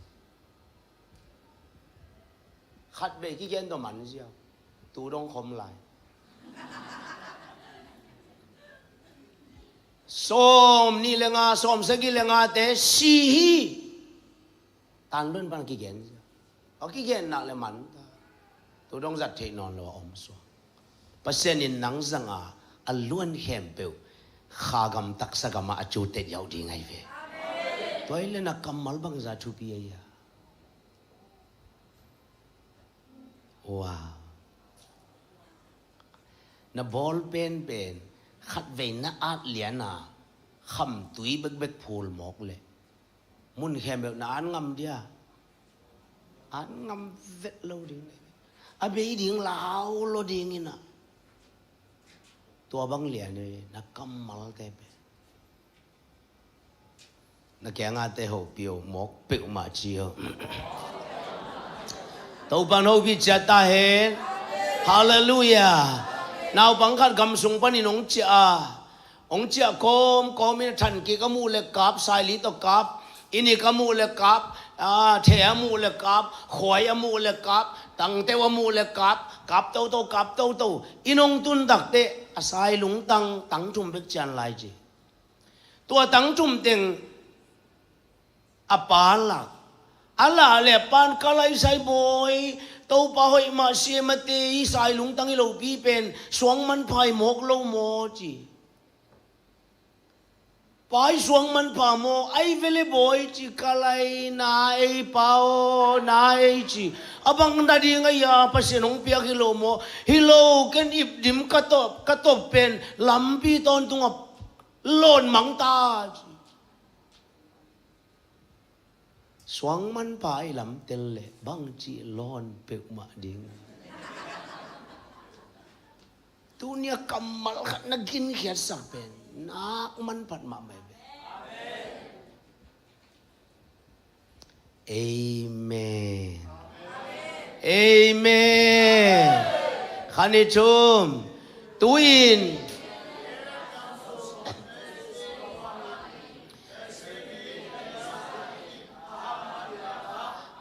Khat vei kigen tawh man ziau. Tu dong khom lai. Sawm ni le nga, sawm sagih le ngate si hi. Tan luan pan kigen ziau. A kigen nak le man ta. Tu dong zat theih nawn lo a om suak. Pasian in nang zanga a luan khempeuh kha gam taksa gamah a cu tet yauh ding ahi ve. Tua hi le na kammal bangza thupi ahi a. Wow. Na ball pen pen khat vei na at liana khamtui bekbek phul mawk le mun khempeuh na at ngam dia? At ngam vet lo ding. A bei ding lau lo ding ina. Tua bang lian e na kammalte pen. Na kiangate hopih o, mawk peuhmah ci o. Topan hopih ciat ta hen. Halleluiah. Naupang khat gam sung panin hong ciah a, hong ciah kawmkawm in a thankik a muh le kap, saili tawh kap, inik a muh le kap, a, the a muh le kap, khuai a muh le kap, tangteu a muh le kap, kap toto, kap toto. Inn hong tun takteh a sai lungtang tang thum bek cian lai ci. Tua tang thum teng a pa lak. A lah le a pan ka lai sai bawi, Topa hoih mah siamate i sai lungtang i lopi pen suang manpha i mawk lo maw ci. Pai suang manpha maw, ai vele bawi ci ka lai na ei pa aw, na ei ci. A bang na ding ahi a Pasian hong piak hi lo maw? Hi lo, ken ipdim ka top, ka top pen lampi tawntung a lawn mang ta ci. Suang manpha i lam tel le bangci lawn peuhmah ding. Tunia kammal khat na ginkhiatsak pen nak manphat mahmah hi ve. Amen. Amen. Khan i thum. Tu-in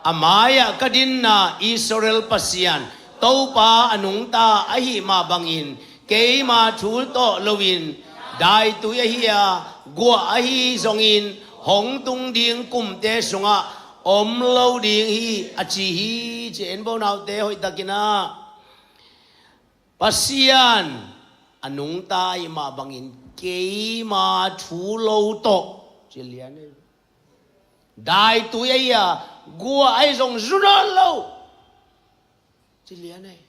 a mai-ah ka dinna Israel Pasian Topa a nungta ahih mah bangin keima thu tawh loin daitui ahi a, guah ahi zongin hong tung ding kumte sungah om lo ding hi, a ci hi, ci. En bo, naute, hoihtakin ah, Pasian a nungta ahih mah bangin keima thu lo tawh, ci lian ei. Daitui ahi a, guah ahi zong zu nawn lo, ci lian ei.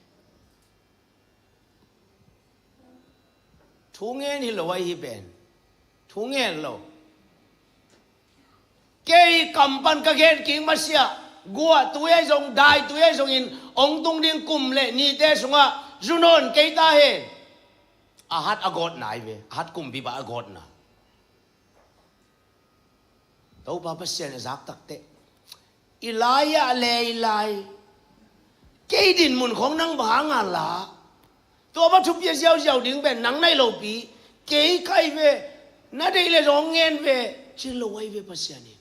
Thu ngen hi lo ahi hi pen. Thu ngen lo. Kei kam pan ka gen kik masiah, guahtui ahi zong, daitui ahi zongin hong tung ding kum le nite sungah zu nawn kei ta hen. A hat a gawtna ahi ve, a hat kumpipa a gawtna. Topa Pasian a zak takteh, i lai-ah le i lai, kei dinmun khong nang bang hanga la, tua bang thupi a ziauziau ding pen nang nai lopi, kei kai ve, na deih le zong ngen ve, ci lo ahi ve Pasian in.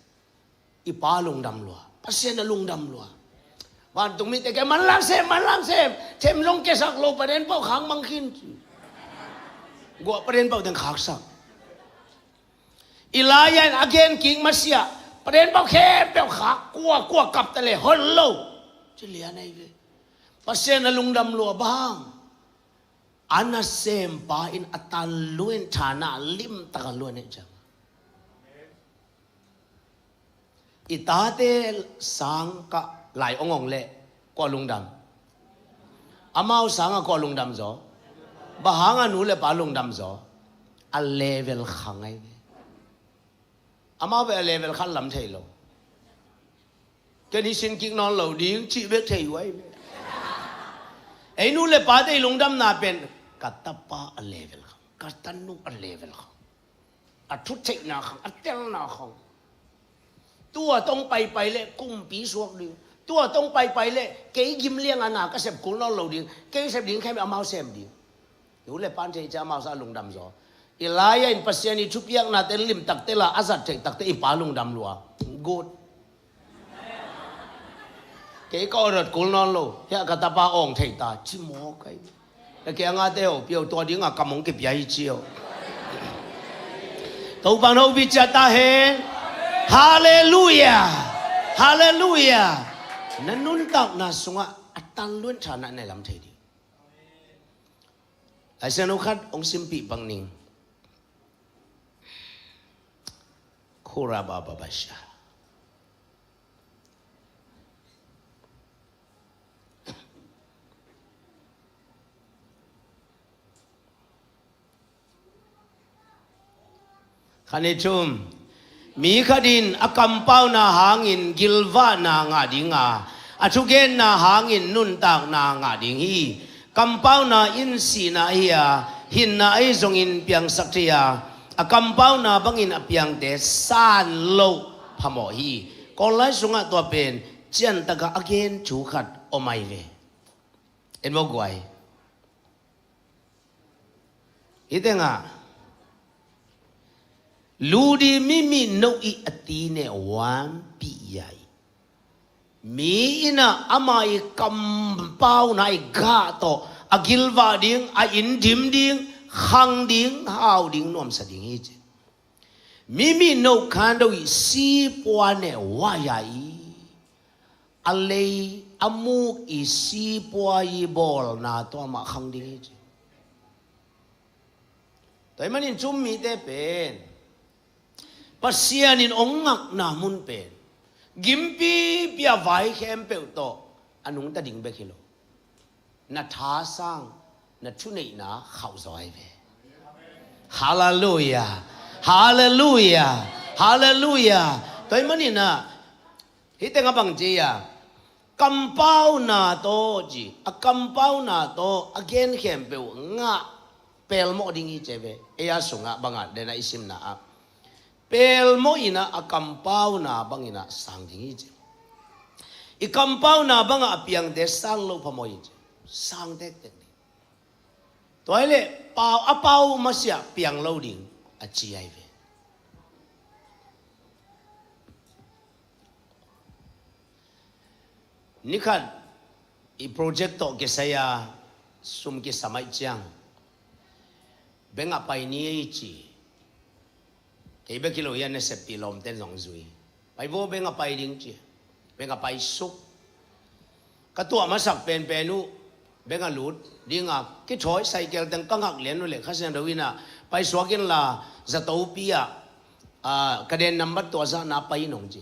I Pa lungdam lua, Pasian a lungdam lua. Vantung mite ke manlang sem, manlang sem, them zong kesak lo, paden pau khak mang khin ci. Guah paden pau teng khaksak. I lai-ah a gen kik masiah, paden pau khempeuh khak, kua kua kap ta le hon lo, ci lian ahi ve. Pasian a lungdam lua bang, a nasempa in a tan luan thana limtaka luan ahi ciang. I tate sang ka lai ong ong leh kua lungdam? Amau sanga kua lungdam zaw? Bang hanga nu le pa lungdam zaw? A level khang ahi ve. Amau bel a level khat lam thei lo. Ken hi sin kik nawn lo ding cih bek thei uh ahi ve. Ei nu le pate i lungdamna pen ka tapa a level khang, ka tanu a level khang, a thutheihna khang, a telna khang. Tua tong paipai le kumpi suak ding. Tua tong paipai le kei gim lianga na ka sep kul nawn lo ding. Kei sep ding khem, amau sem ding. Nu le pan thei cia amau sa lungdam zaw. I lai-ah in Pasian i thupiaknate limtak tela a zat theih takteh i Pa lungdam lua. Good. Kei ka orot kul nawn lo, hiah ka tapa awng thei ta, ci mawk ahi. Ka kiangah te ho pio, tua dinga kam hong kipia hi ci ho. Topa'n hopih ciat ta hen. Halleluiah. Halleluiah. Na nuntakna sungah a tan luan thana na lam thei ding. Laisiangtho khat hong simpih pak ning. Khura ba ba ba sha. Khan i thum. Mi khat in a kampauna hangin gilvahna ngah dinga, a thugenna hangin nuntakna ngah ding hi. Kampauna in sihna ahi a, hinna ahi zongin piangsak thei a, a kampauna bangin a piangte san loh phamawh hi. Kawl lai sungah tua pen ciantakah a gen thu khat om ahi ve. En mawk guai. Hih tengah ludi mimih noh ih a ti ne wampih ya ih. Mi in ah ama ih kampauna ih gah tawh a gilvah ding, a inn dim ding, khang ding, hau ding, nuamsa ding hi ci. Mimih noh khan do ih sipua ne wai a ih, a lei a muk ih sipua ih bawlna tawh amah khang ding hi ci. Tua ih manin cumite pen Pasian in ong ngakna mun pen gimpipi a vai khempeuh tawh a nungta ding bek hi lo. Na tha sang, na thuneihna khauh zaw ahi ve. Halleluiah. Halleluiah. Halleluiah. Tua ih manin ah hih tengah bang ci a, kampauna tawh ci, a kampauna tawh a gen khempeuh ngah pelmawh ding hi ci ve. Ei a sungah bangah dena i simna ah pelmawh in ah a kampauna bangin ah sang ding hi ci. I kampauna bangah a piangte sang loh phamawh hi ci. Sang tektek ding. Tua hi leh pau, a pau masiah piang lo ding a ci ahi ve. Nikhat i project tawh kisai a sum kisam ahih ciang, bank ah pai ni ei ci. Kei bek hi lo hi a, na seppih lawmten zong zui. Pai vo, bank ah pai ding ci. Bank ah pai suk. Ka tuah masak penpen uh, bank ah lut ding a kithawi cycle teng ka ngak lian uh leh Kha Siangtho in ah, pai suak inla, Zatopi ah, ah, ka den nambat tua zahna pai in hong ci.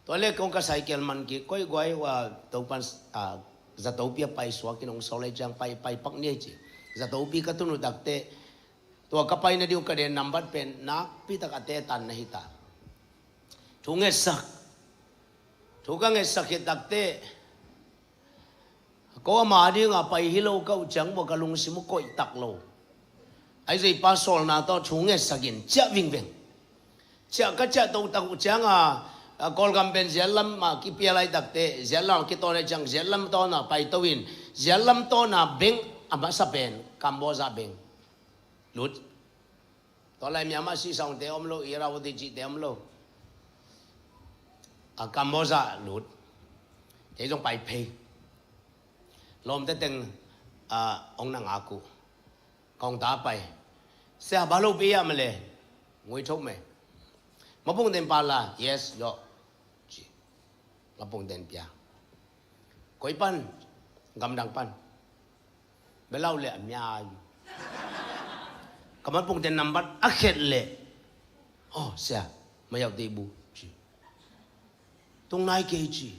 Tua leh kong ka cycle man kik, koih guai uh a, Topan, ah, Zatopi ah pai suak in hong sawl ahih ciang pai, pai pak ni ei ci. Zatopi ka tun uh takteh, tua ka paina ding uh ka den nambat pen nakpi tak a te tan na hi ta. Thu ngetsak. Thu ka ngetsak khit takteh, ko ama ding a pai hi lo ka uh ciang bua ka lungsim uh koih tak lo. Ahi zong i pa sawlna tawh thu ngetsak in ciah vingveng. Ciah ka ciah totak uh ciang a, a, Kawlgam pen ziat lam a kipia laitakteh, ziat lam a kitawn ahih ciang ziat lam tawn a paito in, ziat lam tawn a bank a masa pen Kamboja bank lut. Tua lai Myanmar sihsawnte om lo, Irrawaddy cihte om lo. A, Kamboja lut. Kei zong pai phei. Lawmte teng, a, hong na ngak uh. Kong ta pai. Sia, ba lo pi a ma le. Ngui thok me. Mapung den pa la. Yes, yo. Ci. Mapung den pia. Koi pan. Gamdang pan. Belau le a mia. Ka mapung den nambat a khet le. Oh, sia. Mayau te bu. Ci. Tung nai kei ci.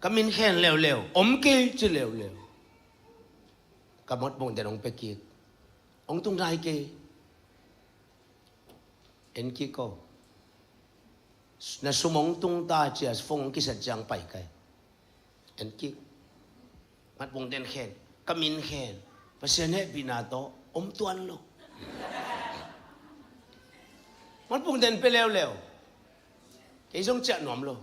Ka min khen leuleu. Om kei ci leuleu. Ka motbong den hong pia kik. Hong tung nai kei. En kik ko. Na sum hong tung ta ci a, phone hong kiset ciang pai kai. En kik. Matbong den khen. Ka min khen. Pasian hehpihna tawh om tuan lo. Matbong den pia leuleu. Kei zong ciah nuam lo.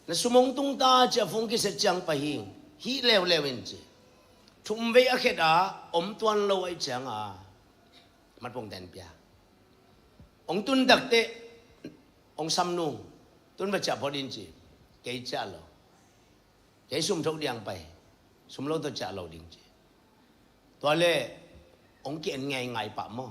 Na sum hong tung ta ci a, phone kiset ciang pai hi. Hih leuleu in ci. Thum vei a khet a om tuan lo ahih ciang a, matbong den pia. Hong tun takteh hong sam nung. Tun va ciah phot in ci. Kei ciah lo. Kei sum tho diang pai. Sum lo tawh ciah lo ding ci. Tua le hong ki-en ngeingai pah maw.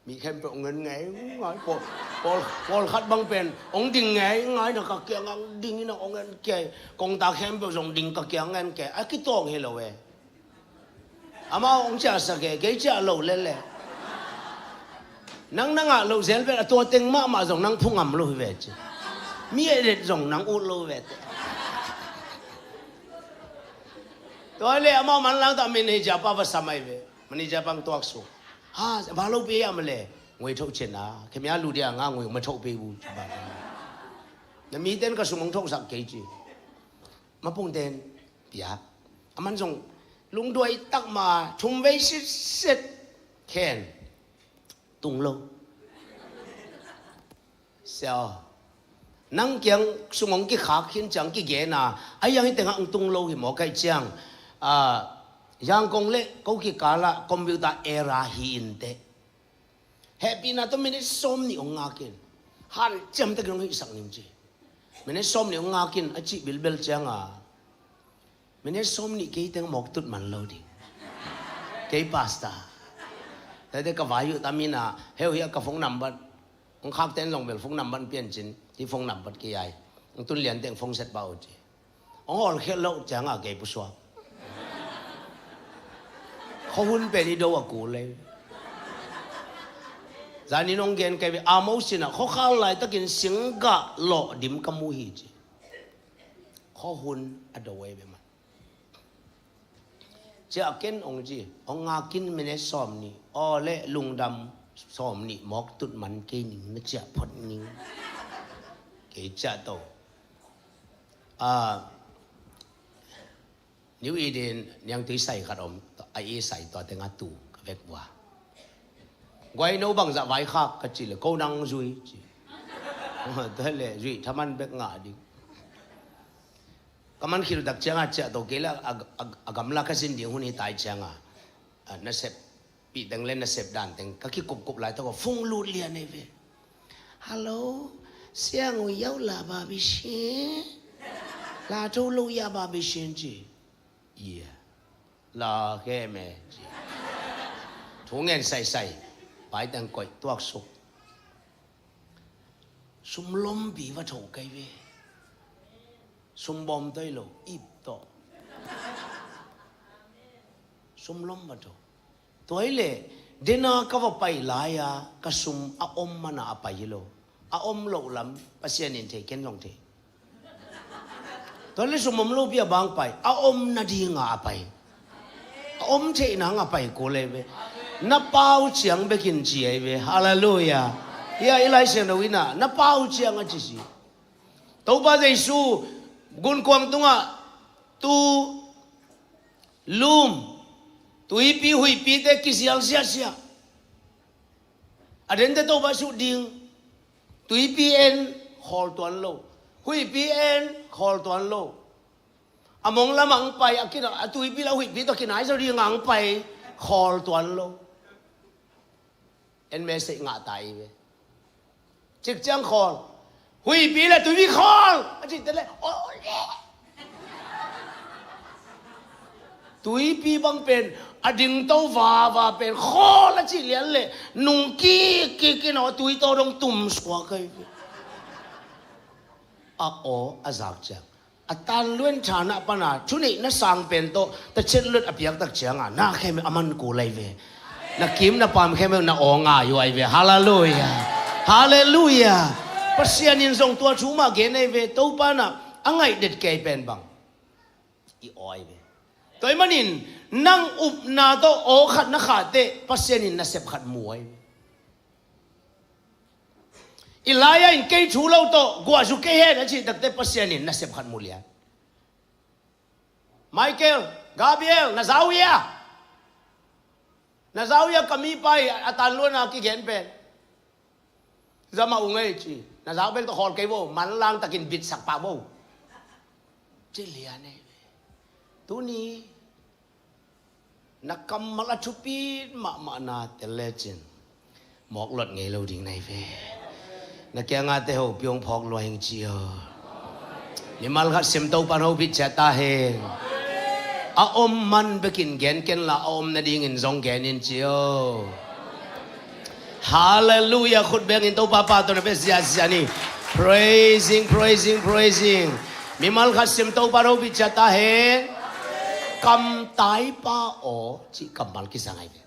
Mi khempeuh hong en ngeingai. Pawl, pawl, pawlkhat bang pen hong ding ngeingai na ka kiang hong ding in hong en kei. Kong ta khempeuh zong ding ka kiang en kei. A kitawng hi lo e. Amau hong ciahsak e, kei ciah lo lele. Nang na ngah loh zel vet a, tua teng mahmah zong nang phu ngam lo hi ve ci. Mi et et zong nang ut lo hi ve te. Tua le amau manlang ta manager pa va sam ai ve. Manager pa hong tuak suk. Ha, ba lo pi a ma le. Ngui tho cin a. Khe mi a lu dia nga ngui ma tho pi bu ci ba. Na mi ten ka sum hong tho sak kei ci. Mapung ten pia. Aman zong lungduai tak ma, thum vei sitset khen. Tung lo. Sia aw. Nang kiang sung hong kikhak khin ciang kigen a, a yang hi tengah hong tung lo hi maw ka hih ciang. A, Yangon le ko kikal ah computer era hi in teh. Hehpihna tawh minute sawm nih hong ngak in. Hanciam takin hong hihsak ning ci. Minute sawm nih hong ngak in a cih bilbel ciang a, minute sawm nih kei teng mawk tut man lo ding. Kei pastor. Tate ka vai uh tam in a, heu hi a ka phone number. Hong khak ten long bel phone number piancin. Hi phone number kei ai. Hong tun lian teng phone set pah uh ci. Hong hawlkhiat loh ciangah kei pusuak. Khuahun pen i do a kul ei. Zanin hong gen kei ve, a mo sinah khuakhal laitakin singgah lawh dim ka mu hi ci. Khuahun a do ei ve man. Ciah ken hong ci, hong ngakin minute sawm nih, aw le lungdam sawm nih mawk tut man kei ning na ciah phot ning. Kei ciah to. A, New Eden niangtui sai khat om, a i sai tua tengah tu ka vek vua. Guai no bangzah vaikhak ka cih le ko nang zui ci. Tua le zui thaman bek ngah ding. Ka man khilh tak ciangah ciah to kei la a, a, a gamla ka zin ding hun hi tai ciangah, a, nasep pih teng le nasep dan teng ka kikupkup lai tawh fung lut lian ei ve. Hello, siang u yau la ba bi shi. La to lo ya ba bi shi ci. Ia la khe me ci. Thu ngen saisai. Pai teng koih tuak suk. Sum lompi va tho kei ve. Sum bawm toi lo ip tawh. Sum lom va tho. Tua hi leh dena ka va pai lai-a ka sum a om mana a pai hi lo. A om loh lam Pasian in thei, ken zong thei. Tua le sum om lopi a bang pai, a om nadinga a pai. A om theihna nga pai kul ei ve. Na pau ciang bekin ci ei ve. Halleluia. Hia i Lai Siangtho inah na pau ciang a ci si. Topa Jesu gunkuang tungah tu lum, tuipi huihpite kizial siasia. A dente Topa sut ding. Tuipi en khawl tuan lo. Huihpi en khawl tuan lo. A mong lamah ang pai, a kina, a tuipi la huihpi tawh kinai zo dingah ang pai khawl tuan lo. En message ngah ta i ve. Cik ciang khawl. Huihpi le tuipi khawl a cihte le, o le. Tuipi bang pen a dingto vava pen khawl a cih lian le nung kik kik in aw, tuito dong tum suak ahi ve. A aw a zak ciang a tanluan thana pana thuneihna sang pen tawh tachet luat a piaktak cianga na khem a man kul ei ve. Na kim na pam khem na aw ngai uh ei ve. Halleluia. Halleluia. Pasian in zong tua thu mah gen ei ve. Topa na a ngaih det kei pen bang i aw ei ve. Tua ahih manin nang upna tawh aw khat na khahte Pasian in nasep khat mu ei ve. Elijah in kei thu lo tawh guahzu kei hen a cih takte Pasian in nasep khat mu lian. Michael, Gabriel, na zau hia? Na zau hia ka mipa i a tanluana kigen pen? Zama ung ei ci. Na zau bel tawh khawl kei vo, manlang takin bitsak pah vo. Ci lian ei ve. Tuni na kammal a thupit mahmahna tel lecin mawk lot ngei lo ding na hi ve. Na kiangate hopi hong phawk lua hing ci aw. Mimal khat sim Topan hopih ciat ta hen. A om man bekin gen kenla a om nadingin zong gen in ci aw. Halleluia. Khut bengin Topa pa tawh na pia ziazia ni. Praising, praising, praising. Mimal khat sim Topa hopih ciat ta hen. Kamtai pa aw cih kammal kisang ai ve.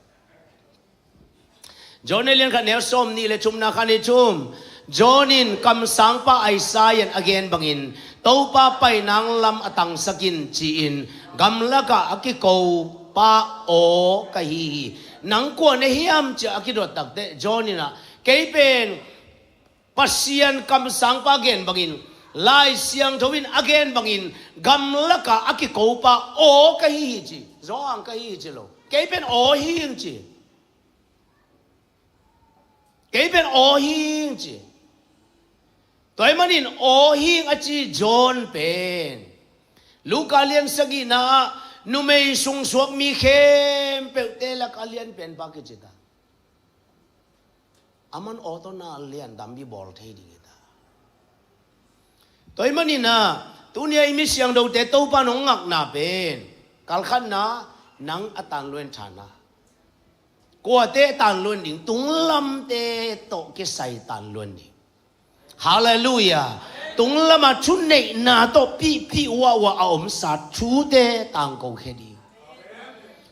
John a lian khat neu sawm nih le thumna khan i thum. John in kamsangpa Isaiah in a gen bangin Topa pai nang lam a tangsak in ci-in gamlakah a kiko pa aw ka hi hi. Nang kua na hiam ci-a a kidot takte John in ah kei pen Pasian kamsangpa gen bangin, Lai Siangtho in a gen bangin gamlakah a kiko pa aw ka hi hi ci. Zawhang ka hi hi ci lo. Kei pen aw hi hing ci. Kei pen aw hi hing ci. Tua ahih manin aw hi hing a ci John pen Luka lian sagihna ah numei sungsuak mi khempeuhte lak a lian penpa kici ta. A man aw tawh na lian tampi bawl thei ding hi ta. Tua ahih manin ah tuni a i mi siangthote Topa nong ngakna pen kalkhatna nang a tanluan thana. Kuate tanluan ding, tunglamte tawh kisai tanluan ding. Halleluia. Tunglamah thuneihna tawh pihpih uaua a omsa thute tangko khia ding.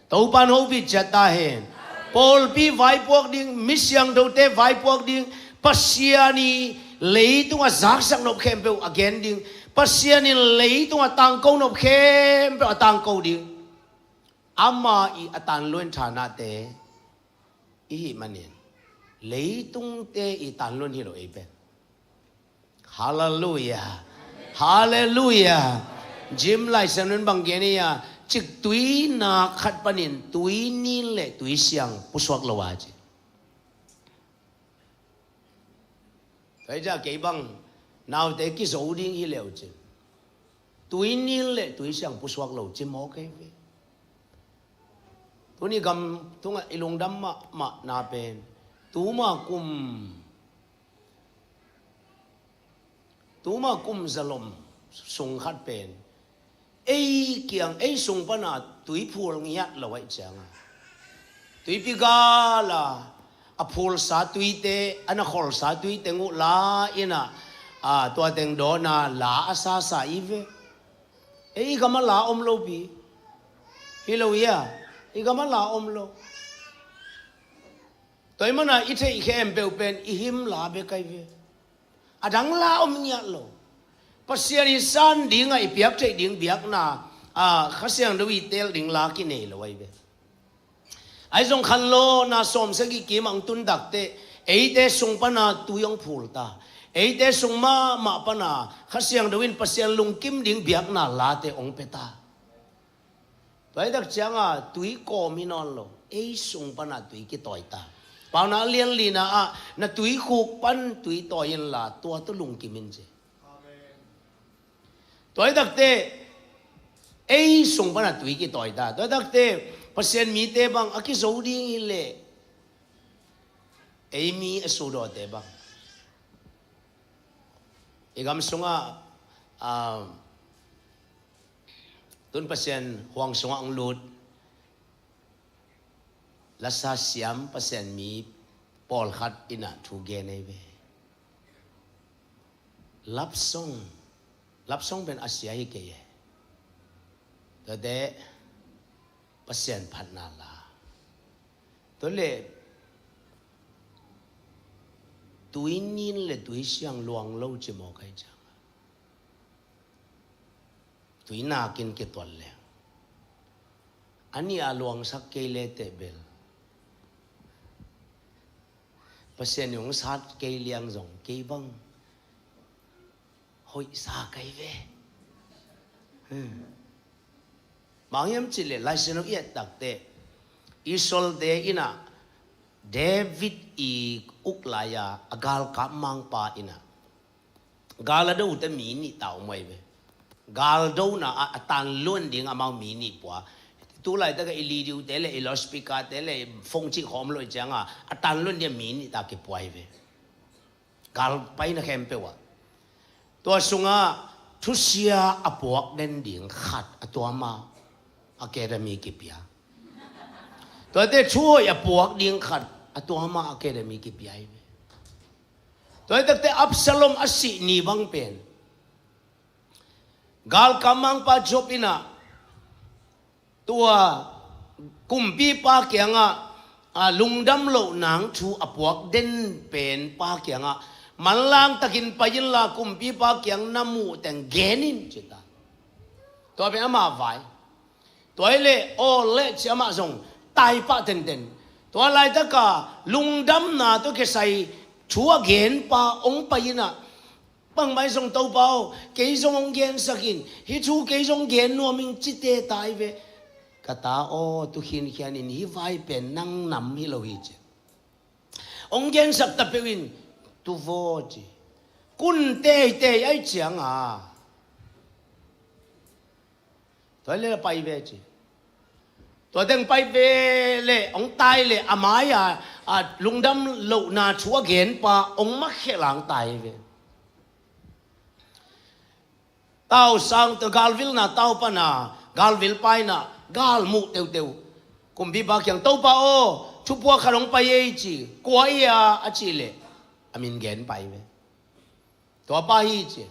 Topan hopih ciat ta hen. Pawlpi vaipuak ding, mi siangthote vaipuak ding, Pasian i leitungah zaksak nop khempeuh a gen ding, Pasian in leitungah tangko nop khempeuh a tangko ding. Ama i a tanluan thanate i hih manin leitungte i tanluan hi lo ei pen. Halleluia. Halleluia. Jim Lai Siangtho in bang gen ei a, ciktui na khat panin tui nin le tui siang pusuak lo a ci. Tua hi ciah kei bang naute kizo ding hi leu cin. Tui nil le tui siang pusuak lo ci mawk ei ve. Tuni gam tungah i lungdam mahmahna pen tuma kum, tuma kum zalom sung khat pen ei kiang, ei sung pana tui phul ngiat lo ahih cianga, tuipi gala a phulsa tuite, a na kholsa tuite nguh la inah, a, tua teng dawna la a sasa i ve. Ei i gama la om lo pi. Hi lo ia, i gama la om lo. Tua i mana i theih khempeuh pen i him la bek ai ve. A dang la om ngiat lo. Pasian i san dingah i piak theih ding biakna, a, Kha Siangtho i tel ding la kinei lo ai ve. Ai zong khanlawhna sawmsagih kim ang tun takte, eite sung pana tui hong phul ta. Eite sung mahmah pana Kha Siangtho in Pasian lungkim ding biakna late hong pia ta. Tua hi tak cianga tui kawm hi nawn lo, ei sung pana tui kitawi ta. Paunak lian lina ah na tuikhuk pan tui tawi inla tua tawh lungkim in ci. Tua hi takte ei sung pana tui kitawi ta. Tua hi takte Pasian mite bang a kizo ding hi leh ei mi a sudawte bang i gam sungah, ah, tun Pasian huang sungah hong lut lasa siam Pasian mi pawlkhat inah thu gen ei ve. Love song, love song pen a sia hi kei e. Tuate Pasian phatna la. Tua le tui nin le tui siang luang lo ci mawk ai cianga tui nakin kituat le a nih a luangsak kei le teh bel Pasian i hong sat kei liang zong kei bang hoihsa kei ve. Hmm. Bang hiam cih leh Lai Siangtho i et takte Israelte inah David i uk lai-a a galkap mangpa inah gal a dote mi nih ta om ai ve. Gal dona ah a tanluan ding amau mi nih pua. Tu laitak a i lidiote le i loudspeaker-te le i phone cih khawm lo i cianga a tanluan ding a mi nih ta kipua ai ve. Gal paina khempeuh ah tua sungah thusia a puak den ding khat a tua mah academy kipia. Tuate thuhoih a puak ding khat a tua mah academy kipia ai ve. Tua hi takte Absalom a sih ni bang pen galkap mangpa Joab inah tua kumpipa kiangah, a, lungdam loh nang thu a puak den pen pa kiangah manlang takin pai inla kumpipa kiang na muh teng gen in ci ta. Tua pen amah vai. Tua hi leh aw leh ci amah zong tai pah tenten. Tua laitaka lungdamna tawh kisai thu a genpa hong pai inah bangmah hi zong Topa aw, kei zong hong gensak in, hih thu kei zong gen nuam ing ci teh tai ve. Ka ta aw, tu khinkhian in hih vai pen nang nam hi lo hi ci. Hong gensak ta peuh in tu vaw ci. Kun teitei ai cianga tua le pai ve ci. Tua teng pai ve le hong tai le a mai-a, a, lungdam lohna thu a genpa hong makhia lang tai ve. Tau sang tawh galvilna tau pana galvil paina gal muh teuteu kumpipa kiang Topa aw, thupuak khat hong pai ei ci. Kua ia a cih leh a min gen pai ve. Tuapa hi ci.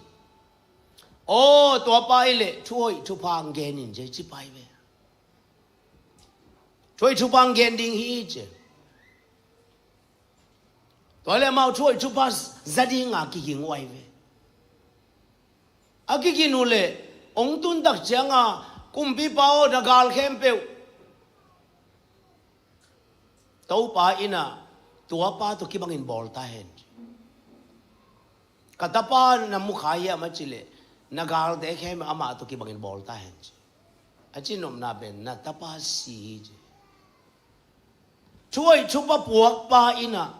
Aw tuapa hi leh thuhoih thupha hong gen in ci pai ve. Thuhoih thupha hong gen ding hi ci. Tua le amau thuhoih thupha za dinga kiging uh ai ve. A kigin uh leh hong tun tak cianga kumpipa aw na gal khempeuh Topa inah tuapa tawh kibangin bawl ta hen. Ka tapa na mu kha hiam a cih leh na galte khempeuh amah tawh kibangin bawl ta hen ci. A ci nopna pen na tapa si hi ci. Thuhoih thupha puakpa inah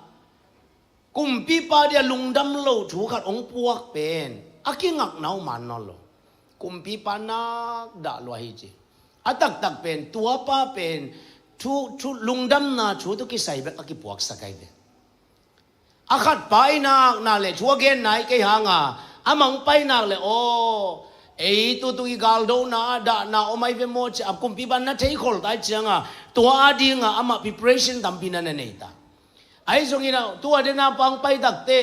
kumpipa dia lungdam lo thu khat hong puak pen a kingakna uh man nawn lo. Kumpipa nak dah lua hi ci. A taktak pen, tuapa pen, thu, thu lungdamna thu tawh kisai bek a kipuaksak ahi ve. A khatpa i nak, nak le thu a gen nai kei hanga, a mangpai nak le, aw, ei tutung i galdona, dahna om ahi ve maw ci a, kumpipa na theikhol tai cianga, tua a dinga amah preparation tampi na na nei ta. Ahi zongin a, tua dena pangpai takte,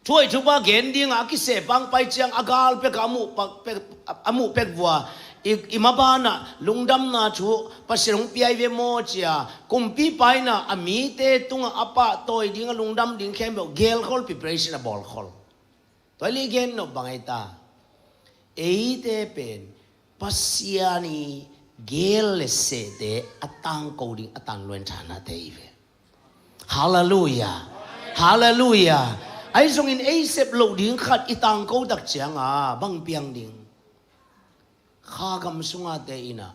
thuai thupa gen dinga a kiseh pangpai ciang a gal pek a muh pak pek, a muh pek vua, i, i mabanah lungdamna thu Pasian hong piai ve maw cia, kumpipa inah a mite tungah a pahtawi dinga lungdam ding khempeuh gelkhol, preparation a bawlkhol. Tua i li gen nop bang ahi ta. Eite pen Pasian i gel le sehte a tangko ding a tanluan thanate i ve. Halleluia. Halleluia. Ahi zongin ei sep loh ding khat i tangko tak cianga bang piang ding? Kha gam sungate inah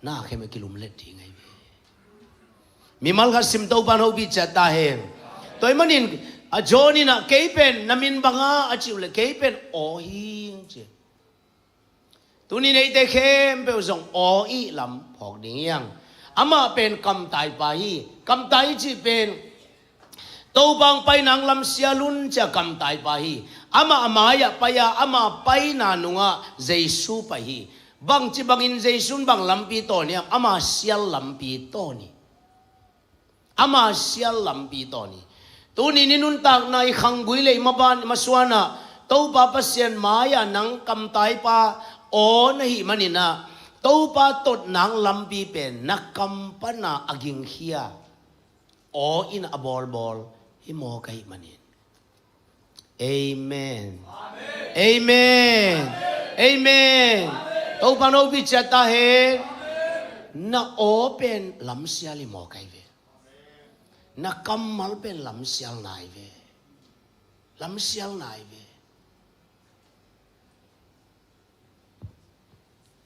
na khem a kilumlet ding ahi ve. Mimal khat sim Topan hopih ciat ta hen. Tua i manin a John inah kei pen na min banga a cih uh le kei pen aw hing ci. Tuni neite khempeuh zong aw ih lam phawk ding hiang. Amah pen kamtaipa hi. Kamtai cih pen Topa hong paina hong lamsial un cia kamtaipa hi. Amah a mai-ah pai-a ama paina nungah Jesu pai hi. Bangci bangin Jesu in bang lampi tawn hiam? Ama sial lampi tawn hi. Ama sial lampi tawn hi. Tuni ni nuntakna i khanggui le i maban i masuanah Topa Pasian mai-ah nang kamtaipa aw na hih maninah Topa totna hong lampi pen na kam pana a gingkhia aw in a bawlbawl hi maw ka hih manin. Amen. Amen. Amen. Topa no pi ciat ta hen. Na aw pen lamsial hi maw ka hi ve. Na kammal pen lamsial nai ve. Lamsial nai ve.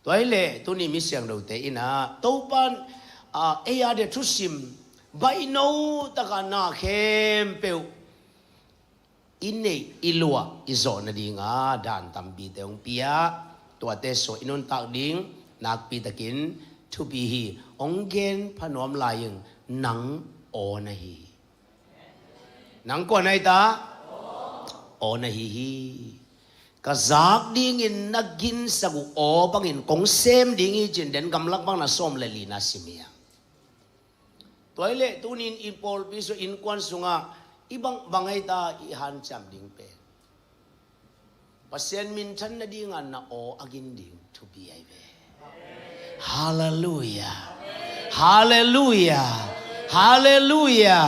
Tua hi leh tuni mi siangthote inah Topan, ah, ei a dia thusim baihno taka na khempeuh i neih i luah i zawh nadinga dan tampite hong pia. Tuate suah i nuntak ding nakpitakin thupi hi. Hong gen phanuam lai-in nang aw na hi hi. Nang kua na hi ta? Aw na hi hi. Ka zak dingin na ginsak uh aw bangin kong sem ding hi cin den gamlak bang na sawm le li na sim hi a. Tua hi leh tunin i pawlpi sung innkuan sungah i bang, bang ahi ta i hanciam ding pen Pasian minthan nadinga na aw a gin ding thupi ahi ve. Halleluia. Halleluia. Halleluia.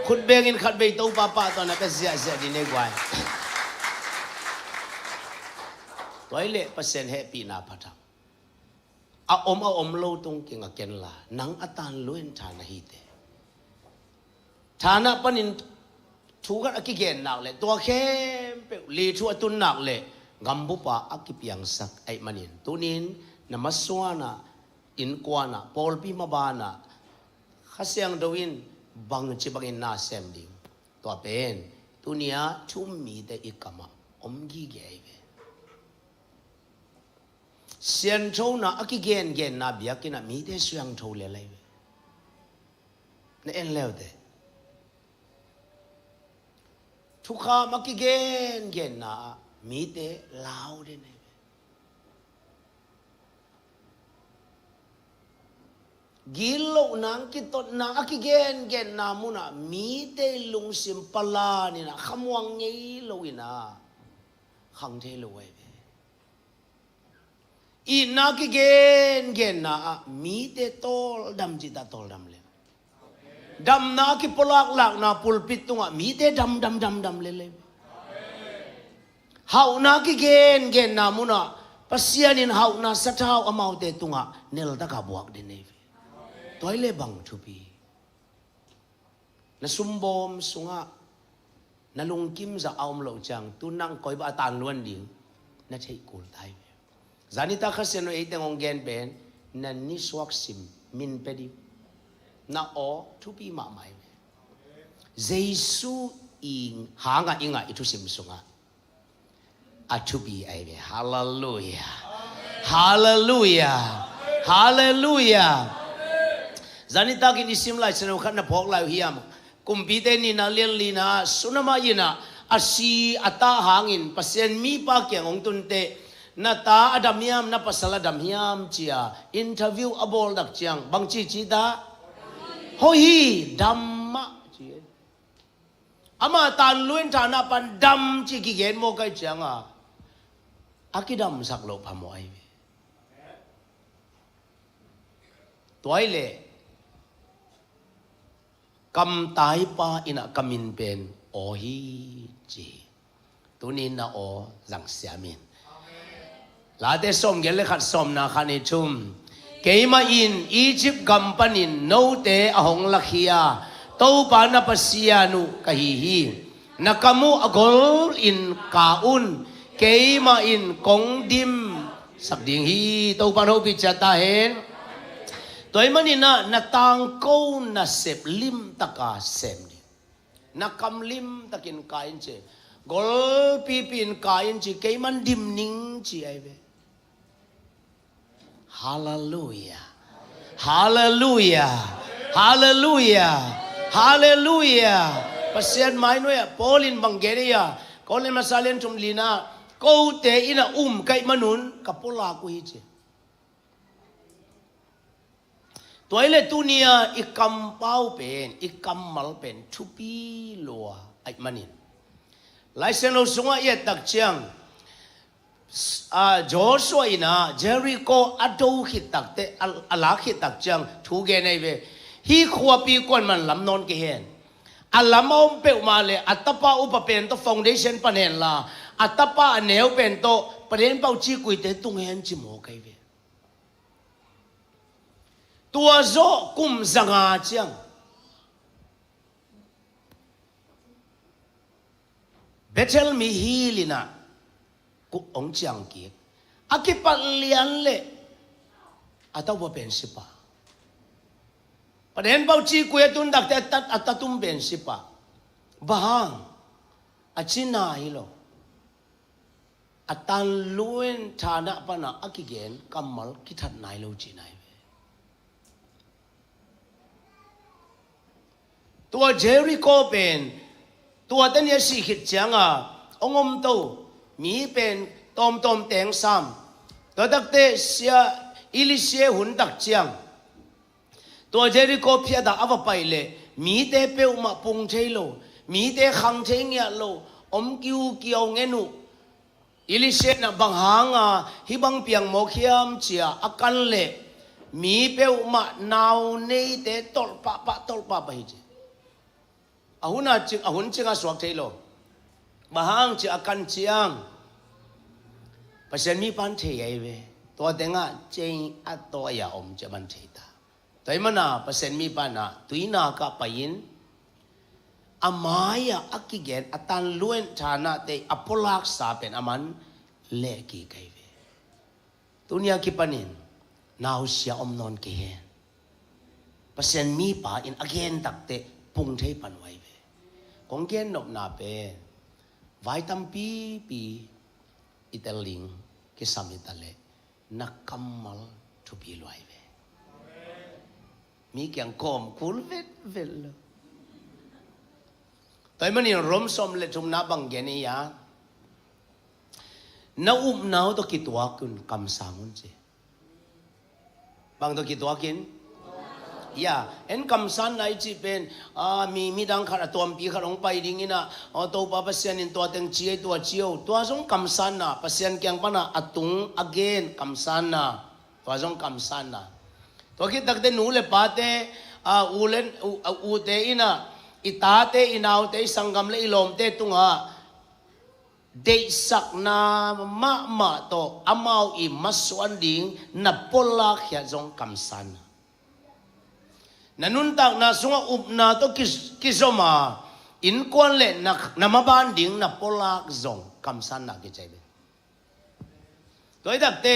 Khut bengin khat vei Topa pahtawi na ka ziahziah ding nei guai. Tua hi leh Pasian hehpihna pha thak. A om a om lo tung kinga kenla nang a tan luen tha na hi te. Thanah panin thu khat a kigen nak le tua khempeuh li thu a tun nak le gambupa a kipiangsak ahih manin tunin na masuanah innkuanah pawlpi mabanah Kha Siangtho in bangci bangin na sem ding tua pen tunia thu-um mite i kamah om gige ahi ve. Sianthona a kigengenna biakinnah mite siangtho lel ahi ve. Na en leute. Thukham a kigengenna ah mite lau den ahi ve. Gitlohna, kitotna a kigengenna munah mite lungsim palaninah khamuang ngei loinah khang thei lo ahi ve. Itna kigengenna ah mite tawldam cita tawldam le. Damna a kipulaklakna pulpit tungah mite damdam damdam le le. Hauhna kigengenna munah Pasian in hauhna sathau amaute tungah neltaka buak den nei ve. Tua hi le bang thupi. Na sumbawm sungah na lungkim zah a om loh ciang tu nang koi bah a tanluan ding na theih kul tai ve. Zanita Kha Siangtho ei teng hong gen pen na nisuak sim min pe ding. Na aw thupi mahmah hi ve. Jesu i hangah i ngah i thusim sungah a thupi ahi ve. Halleluiah. Halleluiah. Halleluiah. Zani takin i sim Lai Siangtho khat na phawk lai uh hiam? Kumpite nihna lian lina ah Sunamah in ah a si a tah hangin Pasian mipa kiang hong tunte, na ta a dam hiam, na pasal a dam hiam ci-a interview a bawl tak ciang bang ci ci ta? Hoih hi, dam mah ci. Ama tan luen thana pan dam ci kigen mawk ahih cianga a kidamsak loh phamawh ahi ve. Tua ahih leh kamtaipa in ah ka min pen Aw hi ci. Tuni in na aw zang siam in. Late sawmgiat le khat, sawmna khat, nih, thum. Keimah in Egypt gam panin note a hong lakhia Topa na Pasian uh ka hi hi. Na kam uh a gol in ka un, keimah in kong dimsak ding hi. Topa in hopih ciat ta hen. Tua ahih manin ah na tangko nasep limtaka sem ding. Na kam limtakin ka in ci. Golpipi in ka in ci, keiman dim ning ci ahi ve. Halleluiah. Halleluiah. Halleluiah. Halleluiah. Pasian mai nuai-ah Paul in bang gen ei a, Korin masa lian thum lina, kote in ah um ka hih manun ka pulak uh hi ci. Tua ahih leh tuni-a i kampau pen, i kammal pen thupi lua ahih manin, Lai Siangtho sungah i et tak ciang, ah, Joshua in ah Jericho a do khit takte, a, a lak khit tak ciang thu gen ahi ve. Hih khuapi kuaman lam nawn kei hen. A lam a om peuhmah leh a tapa upa pen tawh foundation pan henla, a tapa a neu pen tawh paden pau cikuite tung hen ci mawk ahi ve. Tua zawh kum zanga ciang Bethel mi hil in ah kuk hong ciang kik. A kipat lian leh a tapa pen si pah. Paden pau cikui a tun takte a tat, a tatum pen si pah. Bang hang? A cina hi lo. A tan luen thana pana a kigen kammal kithat nai lo cihna hi ve. Tua Jericho pen tua tani a sih khit cianga hong om to mi pen tawmtawm teng sam. Tua takte sia Elisha hun tak ciang tua Jericho phiatah a va pai leh mite peuhmah pung thei lo, mite khang thei ngiat lo, om kiukiau ngen uh. Elisha in ah bang hanga hih bang piang mawk hiam ci-a a kan leh mi peuhmah nau neite tolh pahpah, tolh pahpah hi ci. A hun a cing, a hun cingah suak thei lo. Bang hang ci a kan ciang Pasian mipa in thei ahi ve. Tua tengah cei a tawi a om ci a man thei ta. Tua ahih mana Pasian mipa in ah tuinak ah pai-in a mai-ah a kigen a tan luen thanate a pulaksa pen a man leh kik ahi ve. Tuni a kipanin nausia om nawn kei hen. Pasian mipa in a gen takte pung thei pan uh ahi ve. Kong gen nopna pen vai tampipi i tel ding kisam hi ta leh na kammal thupi lua ahi ve. Mi kiang kawm kul vetvet lo. Tua ahih manin Rom sawm le thumna bang gen ei a, na upna uh tawh kituak un kamsang un ci. Bang tawh kituak in? Ya, en kamsanna i cih pen, a, mi, midang khat a tuampi khat hong pai dingin ah, aw, Topa Pasian in tua teng ci ei, tua ci o, tua zong kamsanna, Pasian kiang pana a tung a gen kamsanna. Tua zong kamsanna. Tua khit takte nu le pate, a, u le, u, a, ute in ah i tate, i naute, i sanggam le i lawmte tungah deihsakna mahmah tawh amau i masuan ding na puallakkhiat zong kamsanna. Na nuntakna sungah upna tawh ki, kizom a innkuan le na, na maban ding na puallak zong kamsanna kici ahi ve. Tua hi takte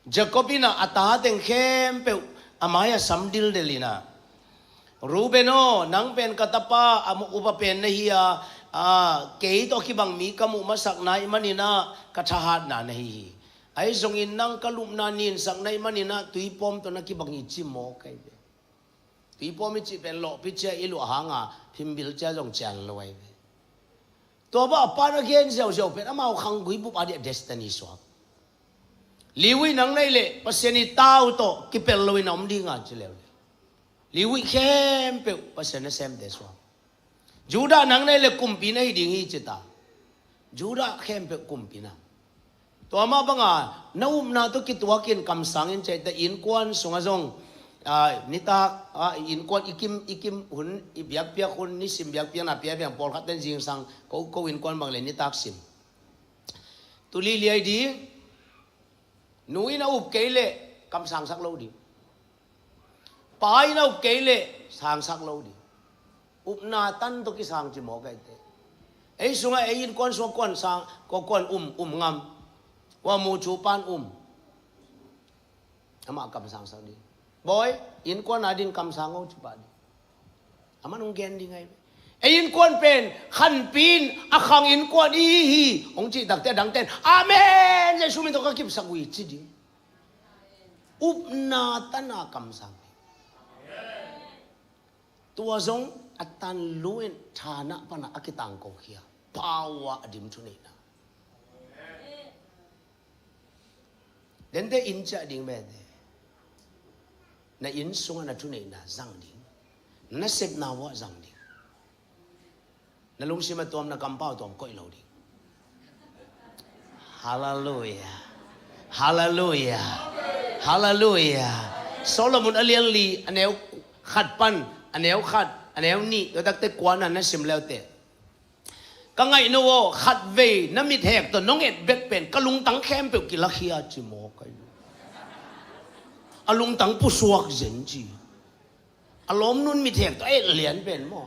Jacob in ah a ta teng khempeuh a mai-ah sam dildel in ah, Reuben aw, nang pen ka tapa a upa pen na hi a, Ah, kei tawh kibang mi ka muh masak nai maninah ka thahatna na hi hi. Ahi zongin nang ka lupna ninsak nai maninah tuipawm tawh na kibang hi ci maw kai ve. Tuipawm i cih pen lawhpi cia i luah hanga phimbil cia zong cian lo ahi ve. Tua bang a pan a gen ziauziau pen amau khanggui bup a dia destiny suak. Levi nang nei leh Pasian i tau tawh kipel loin a om dinga ci leuleu. Levi khempeuh Pasian nasemte suak. Judah nang nei leh kumpi na hi ding hi ci ta. Judah khempeuh kumpi na. Tua mah banga na upna tawh kituakin kamsangin ciahte innkuan sungah zong, ah, nitak, ah, innkuan i kim, i kim hun, i biakpiak hun, nisim biakpiakna pia veng pawlkhat ten zingsang ko, ko innkuan bang le nitak sim. Tuli liai ding, nu in a up kei leh kamsangsak lo ding. Pa in a up kei leh sangsak lo ding. Upna tan tawh kisang ci maw kaite. Ei sungah ei innkuan sungah kuan sang, kua kuan um, um ngam. Kua mucu pan um. Amah kamsangsak ding. Bawi, innkuan a din kamsang o ci pah ding. Amah nong gen ding ahi. Ei innkuan pen khanpin a khang innkuan i hi hi. Hong cih takte a dangten amen Jesu min tawh ka kipsak uh hi ci ding. Upna tana kamsang hi. Tua zong a tanlu in thanah pana a kitangko khia. Power a dim thuneihna. Dente inn ciah ding bete. Na inn sungah na thuneihna zang ding. Na sepna uah zang ding. Na lungsim a tuam, na kampau tuam koih lo ding. Halleluia. Halleluia. Halleluia. Solomon a lianli a neu khat pan a neu khat a neu nih tua takte kuana na sim leute. Ka ngaih no aw, khatvei na mithek tawh nong et bek pen ka lungtang khempeuh kilakhia ci maw kai. A lungtang pusuak zen ci. A lawmnun mithek tawh a et lian pen maw.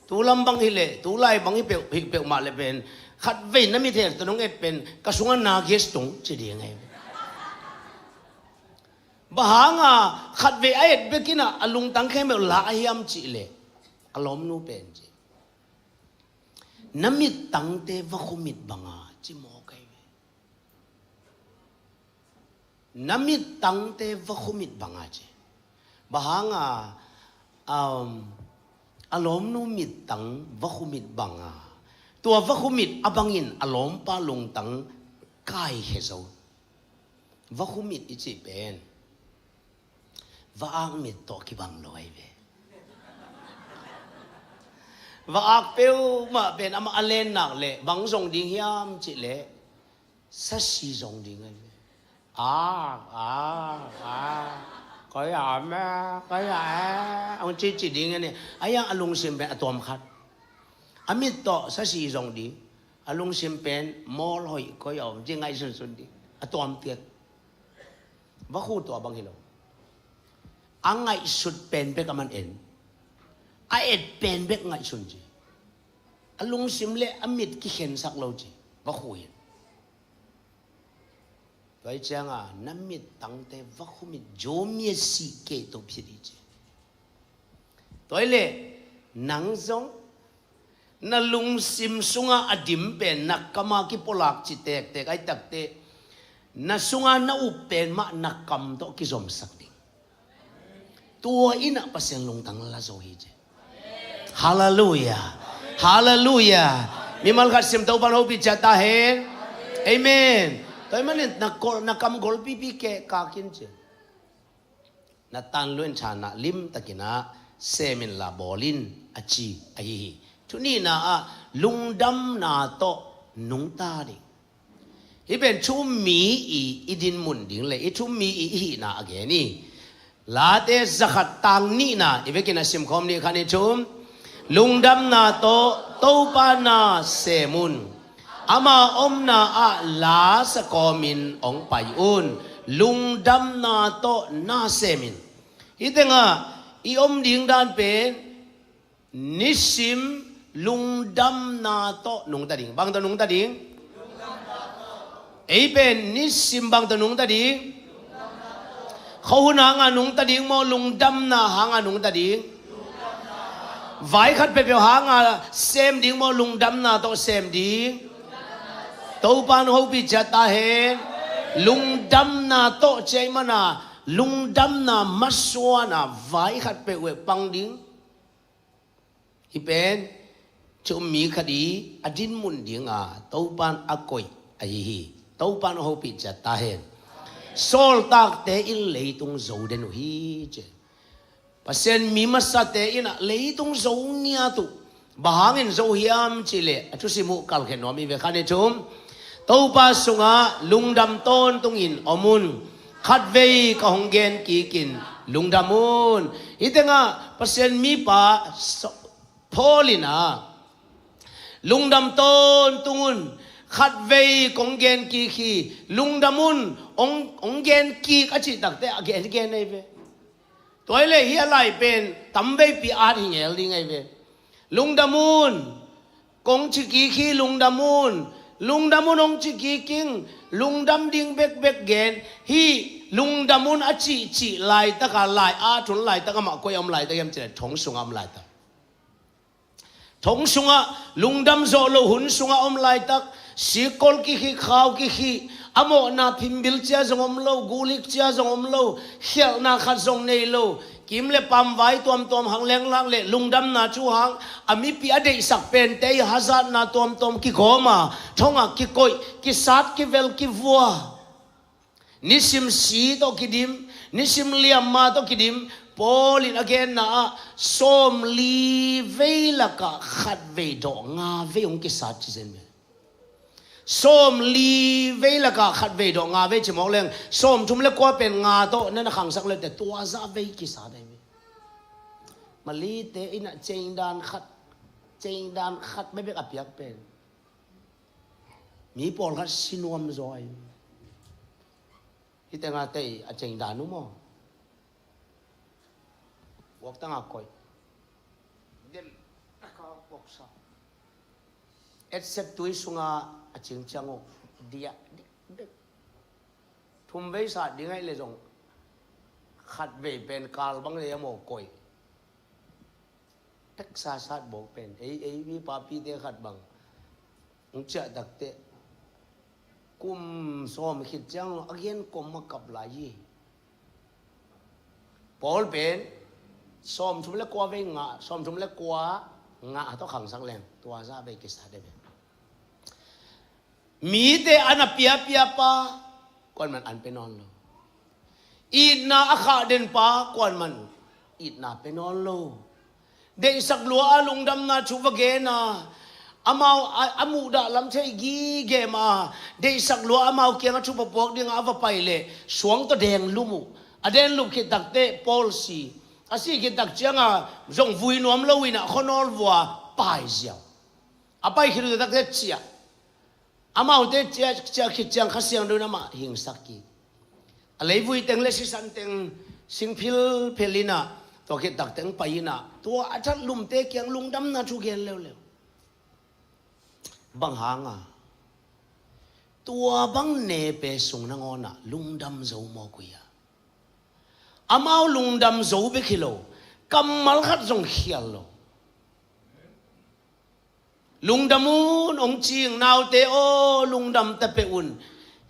Tu lam bang hileh, tu lai bang hi peuh, hi peuhmah le pen khatvei na mithek tawh nong et pen ka sungah na ges tung ci ding ahi. Bang hanga khatvei a et bekinah a lungtang khempeuh la a hiam cihleh a lawmnu pen ci. Na mittangte vakhumit banga ci maw kai ve. Na mittangte vakhumit banga ci. Bang hanga, um, a lawmnu mittang vakhumit banga. Tua vakhumit a bangin a lawmpa lungtang kaikhe zo. Vakhumit i cih pen va-ak mit tawh kibang lo ahi ve. Va-ak peuhmah pen amah a lennak leh bang zong ding hiam cihleh sasi zong ding ahi ve. Ak, ak, ak. Koi a me, koi a e. Hong cici ding ahi. Ahi a lungsim pen a tuam khat. A mit tawh sasi zong ding. A lungsim pen mawl hoih koi a om ci ngaihsunsun ding. A tuam tiat. Vakhu tua bang hi lo. A ngaihsut pen bek a man en. A et pen bek ngaihsun ci. A lungsim le a mit kikhensak lo ci. Vakhu hi. Tua hi cianga na mittangte vakhumit, zomi a sih kei to phit hi ci. Tua hi leh nang zong na lungsim sungah a dim pen na kama kipulak ci tektek ahi takte na sungah na up pen mah na kam tawh kizomsak ding. Tua innah Pasian lungtang la zo hi ci. Halleluia. Halleluia. Mimal khat sim Topan hopih ciat ta hen. Amen. Tua hi manin na kam golpipi keh kakin ci. Na tanlu in thanah limtakinah semin la bawlin a ci ahi hi. Thu nihna ah lungdamna tawh nungta ding. Hih pen thu um mi i i dinmun ding le i thu um mi i i hihna a gen hi. Late zakhat tang nihna i vekin a simkhawm ni khan i thum. Lungdamna tawh Topa na sem un. Ama omna ah la sa kawmin hong pai un. Lungdamna tawh na sem in. Hih tengah i om ding dan pen nisim lungdamna tawh nungta ding. Bang tawh nungta ding? Ei pen nisim bang tawh nungta ding? Khuahun hanga nungta ding maw, lungdamna hanga nungta ding? Vai khat peuhpeuh hanga sem ding maw, lungdamna tawh sem ding? Topa in hong hopih ciat ta hen. Lungdamna tawh ci ahih mana, lungdamna masuana vai khat peuhpeuh pang ding. Hih pen thu um mi khat i a dinmun dinga Topa in a koih ahi hi. Topa in hong hopih ciat ta hen. Sawltakte in leitung zo den uh hi ci. Pasian mi masate in ah leitung zo ngiat uh. Bang hangin zo hiam cih leh a thusim uh kalkhia nuam hi ve. Khat, nih, thum. Topa sungah lungdam tawntungin om un. Khatvei ka hong gen kikin lungdam un. Hih tengah Pasian mipa Sa-, Paul in ah lungdam tawntung un. Khatvei kong gen kik hi, lungdam un. Hong, hong gen kik a cih takteh a gen gen ahi ve. Tua hi leh hih a lai pen tamveipi at hi ngel ding ahi ve. Lungdam un. Kong ci kik hi, lungdam un. Lungdam un hong ci kik ing. Lungdam ding bekbek gen. Hih lungdam un a cihcih laitaka, lai at hun laitak amah koi a om laitak hiam cih leh thong sungah om laitak. Thong sungah lungdam zawh loh hun sungah om laitak, sikkol kik hi, khau kik hi, a mawhna phimbil cia zong om lo, gulik cia zong om lo, khialhna khat zong nei lo, kim le pam vai tuamtuam hang lenglak le lungdamna thu hang a mipi a deihsak pente i hazatna tuamtuam kigawm a, thongah kikoih, kisat, kivel, kivua. Nisim si tawh kidim, nisim liamma tawh kidim. Paul in a genna ah sawmli vei lakah khatvei dawh nga vei hong kisat ci zen ve. Sawmli vei lakah khatvei dawh nga vei ci mawk leng, sawmthum le kua pen nga tawh na na khangsak le teh tua zah vei kisat ahi ve. Malite in ah cengdan khat, cengdan khat bekbek a piak pen mi pawlkhat si nuam zaw ahi. Hih tengah tei a cengdan uh maw? Vuak tangah koih. Dem. Ka vuaksa. Etsep tui sungah a cing ciang uh. Diah. Dik, dik. Thum vei sat ding ahih leh zong khatvei pen kal bang lei a maw koih. Teksa sat bawk pen ei, ei mi papite khat bang hong ciah takteh kum sawm khit ciang a gen kom a kap lai hi. Paul pen sawmthum le kua vei ngah, sawmthum le kua ngah tawh khangsak leng tua zah vei kisat ahi ve. Mite an a piapia pa kuaman an pia nawn lo. Itna a khah den pa kuaman itna pia nawn lo. Deihsak lua a lungdamna thu va gen a, amau a, a muhdah lam thei gige mah a, deihsak lua amau kiangah thupha puak dingah a va pai leh suang tawh deng lum uh. A deng lum khit takteh Paul si. A si khit tak ciangah zong vui nuam lo in ah khuanawl vua pai ziau. A pai khit uh takteh ciah. Amaute ciah, ciah khit ciang Kha Siangtho in amah hingsak kik. A leivui teng le sisan teng sing philphel in ah, tua khit tak teng pai in ah, tua a that lumte kiang lungdamna thu gen leuleu. Bang hanga? Tua bang nepe sung nangawn ah lungdam zo mawk uh hia? Amau lungdam zo bek hi lo, kammal khat zong khial lo. Lungdam un hong ci ing, naute aw, lungdam ta peuh un.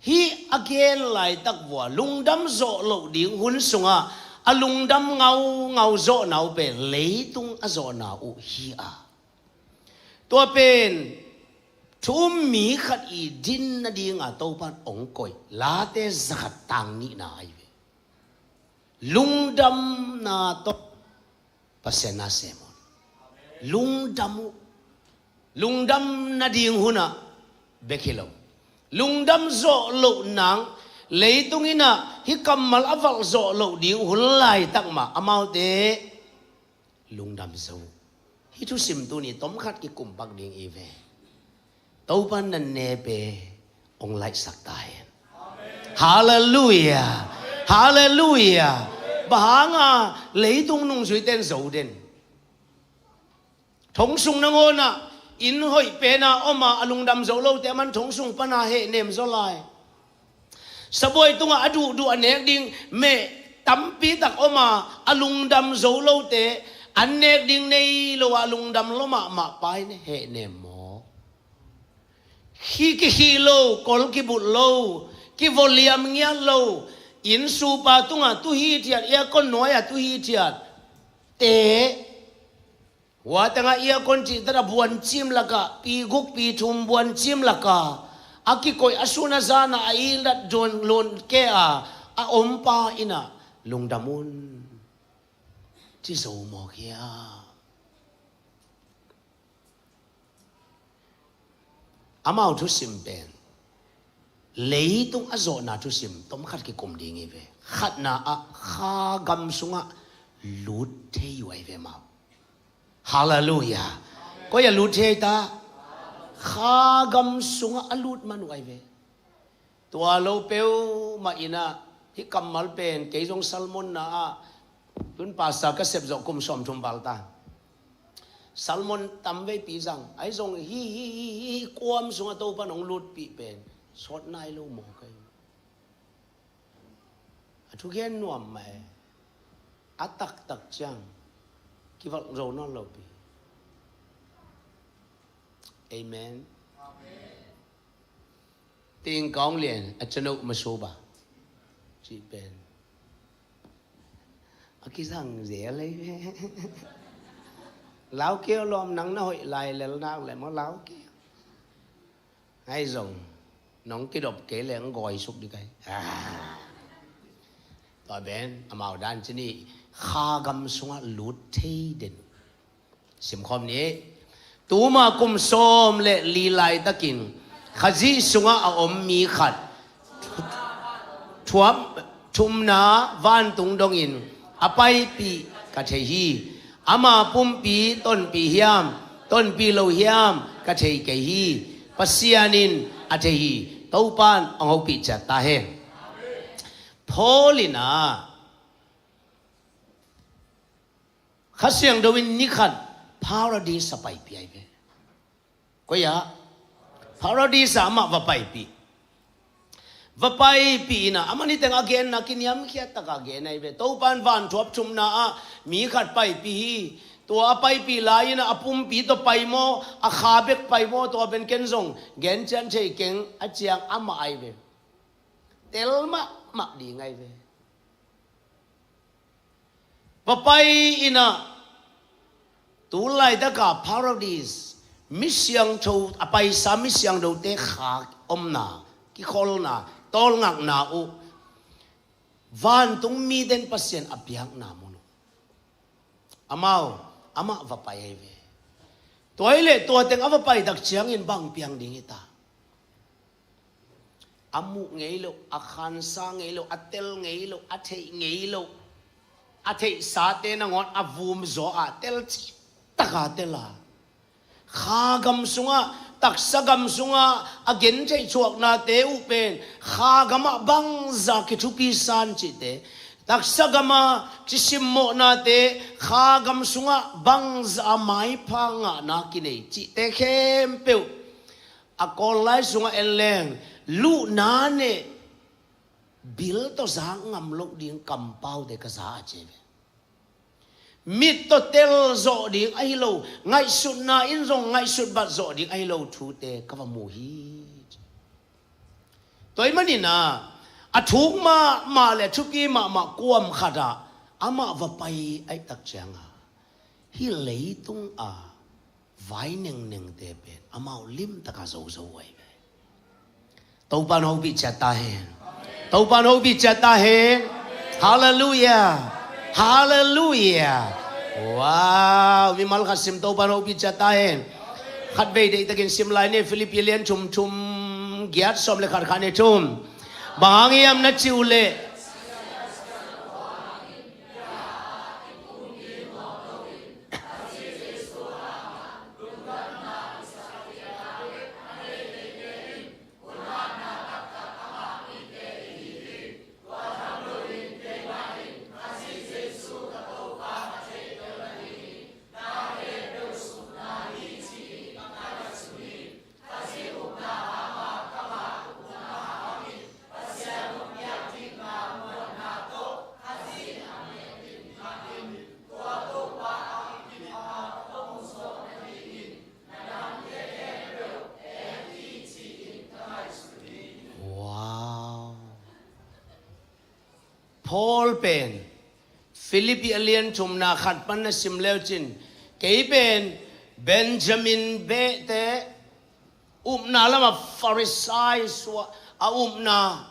Hih a gen laitak vua lungdam zawh loh ding hun sungah a lungdam ngaungau zawhna uh pen leitung a zawhna uh hi a. Tua pen thu um mi khat i din nadinga Topa in hong koih Late zakhat tang nihna ahi ve. Lungdamna tawh Pasian na sem un. Lungdam uh. Lungdam nading hunah bek hi lo. Lungdam zawh loh nang, leitung in ah hih kammal a valh zawh loh ding hun laitak mah amaute lungdam zo. Hih thusim tuni tomkhat kikumpak ding i ve. Topa in na nepe hong laihsak ta hen. Halleluiah. Halleluiah. Bang hanga? Leitung nungzuite in zo den. Thong sung nangawn ah inn hoih pena om a, a lungdam zo lote a man thong sung pana hehnem zaw lai. Sabuai tungah a duhduh a nek ding meh tampi tak om a, a lungdam zo lote An nek ding nei lo ah lungdam lua mahmah pa in hehnem maw? Khi kikhih lo, kol kibulh lo, kivoliam ngiat lo, inn supa tungah tu hithiat, aircon nuai-ah tu hithiat te, hua tengah aircon cihtat a buancim lakah, pi guk pi thum buancim lakah a kikoih, a sun a zan ah a ilat dawn lon ke a a ompa in ah lungdam un, ci zo mawk hiam? Amau thusim pen leitung a zawhna thusim tom khat kikum ding hi ve. Khatna ah kha gam sungah lut thei uh ahi ve amau. Halleluiah. Koi ah lut thei ta? Kha gam sungah a lut man uh ahi ve. Tua lo peuhmah in ah, hih kammal pen kei zong sermon-na ah, tun pastor ka sep zawh kum sawmthum val ta. Sermon tamveipi zang, ahi zong hih, hih, hih, hih kuam sungah Topa'n hong lutpih pen sawt nai lo mawk ahi. A thugen nuam mah e. A taktak ciang kivalh zo nawn lo pi. Amen. Ting kaung lian a canoh masuba cih pen a kizang zel ei ve. Lau kei lawm, nang na hoih lai lel nak leh maw, lau kei. Ahi zong nong kidop kei leh hong gawi suk ding ahi. Ah. Tua pen amau dan ci ni, kha gam sungah lut thei den. Simkhawm ni. Tuma kum sawm le li laitakin Khazih sungah a om mi khat thuap thumna vantung dongin a paipih ka thei hi. Ama pumpi tonpih hiam, tonpih lo hiam ka thei kei hi. Pasian in a thei hi. Topa'n hong hopih ciat ta hen. Paul in ah Kha Siangtho in ni khat Paradis a paipih ahi ve. Koi ah? Paradis ah amah va paipih. Va paipih in ah, amah niteng a genna kiniamkhiat takin a gen ahi ve. Topa'n van thuap thumna ah mi khat paipih hi. Tua a paipih lai in ah a pumpi tawh pai maw, a kha bek pai maw, tua pen ken zong gen cian thei keng a ciang amah ahi ve. Tel mahmah ding ahi ve. Va pai in ah, tu laitaka Paradis, mi siangtho, a paisa mi siangthote kha omna, kikholna, tawlngakna uh, vantung mite in Pasian a biakna mun uh. Amau, amah va pai ahi ve. Tua hi leh tua teng a va pai tak ciangin bang piang ding hi ta? A muh ngei loh, a khansa ngei loh, a tel ngei loh, a theih ngei loh, a theihsate nangawn a vum zaw a tel cih taka tel a, kha gam sungah, taksa gam sungah a gentheih thuaknate uh pen kha gamah bangzah kithupi san cihte, taksa gamah kisimmawhnate kha gam sungah bangzah a maipha ngahna kinei cihte khempeuh a Kawl lai sungah en leng, luhna neh bil tawh zak ngam loh ding kampaute ka za a ci ve. Mit tawh tel zawh ding ahi lo, ngaihsutna in zong ngaihsut bat zawh ding ahi lo thute ka va mu hi. Tua ahih manin ah, a thuk mahmah le thupi mahmah kuam khat ah amah va pai ahih tak ciang a, hih leitung a vai nengnengte pen amau limtaka zozo uh ahi ve. Topa'n hopih ciat ta hen. Topa'n hopih ciat ta hen. Halleluiah. Halleluiah. Wow, mimal khat sim, Topa'n hopih ciat ta hen. Khat vei deihtakin sim lai ni, Philippi lian thum, thum giat sawm le khat, khat ni thum. Bang hang hiam na cih uh leh, Paul pen Philippi a lian thumna khat pan na sim leucin, kei pen Benjamin behte, upna lama Farisai suah a upna,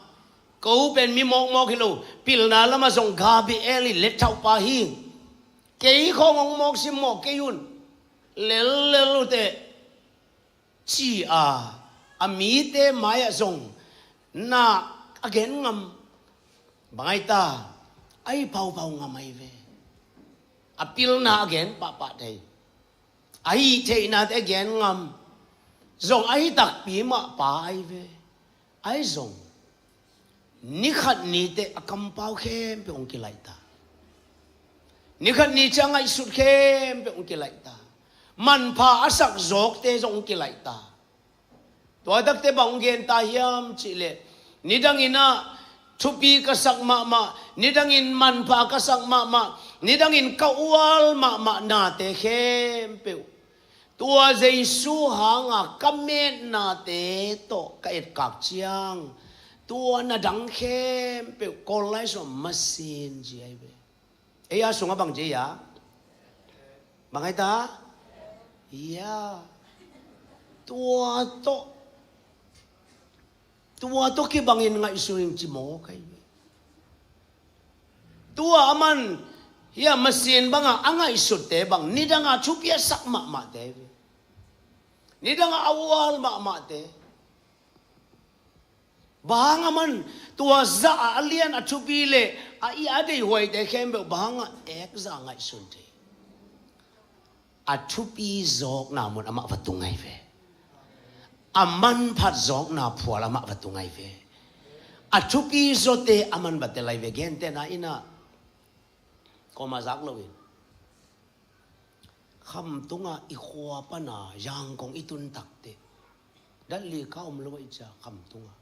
ko pen mi mawkmawk hi lo, pilna lama zong Gabriel i lethauhpa hi. Kei khawng hong mawk simmawh kei un, lellel uh teh, ci-a a mite mai-ah zong na a gen ngam. Bang ai ta, a hi paupau ngam ai ve. A pilna a gen pahpah thei, a hih theihnate a gen ngam. Zong a hi takpi mah pa ai ve. Ai zong, ni khat ni teh a kampau khempeuh hong kilaih ta. Ni khat ni ciang ngaihsut khempeuh hong kilaih ta. Manpha a sak zawkte zong hong kilaih ta. Tua takte bang hong gen ta hiam cihleh, nidangin ah thupi ka sak mahmah, nidangin manpha ka sak mahmah, nidangin ka ual mahmah nate khempeuh, tua Jesu hanga ka metnate tawh ka etkak ciang, tua na dang khempeuh Kawl lai sungah masin ci ai ve. Ei a sungah bang ci ai a? Bang ai ta? Ya. Tua tawh, tua tawh kibangin ngaihsun ing ci mawk ai ve. Tua a man, hia masin banga a ngaihsutte bang, nidanga thupi a sak mahmahte ve. Nidanga a ual mahmahte. Bang a man, tua zah a lian a thupi le a i a deihhuaite khempeuh banga ekzah ngaihsun thei? A thupi zawkna mun amah va tung ai ve. A manphat zawkna phual amah va tung ai ve. A thupi zawte a man va tel ai ve. Gentehna in ah, kuamah zak loin, Khamtungah i khua pana Yangon i tun takteh, datli ka om lo a i cia Khamtungah,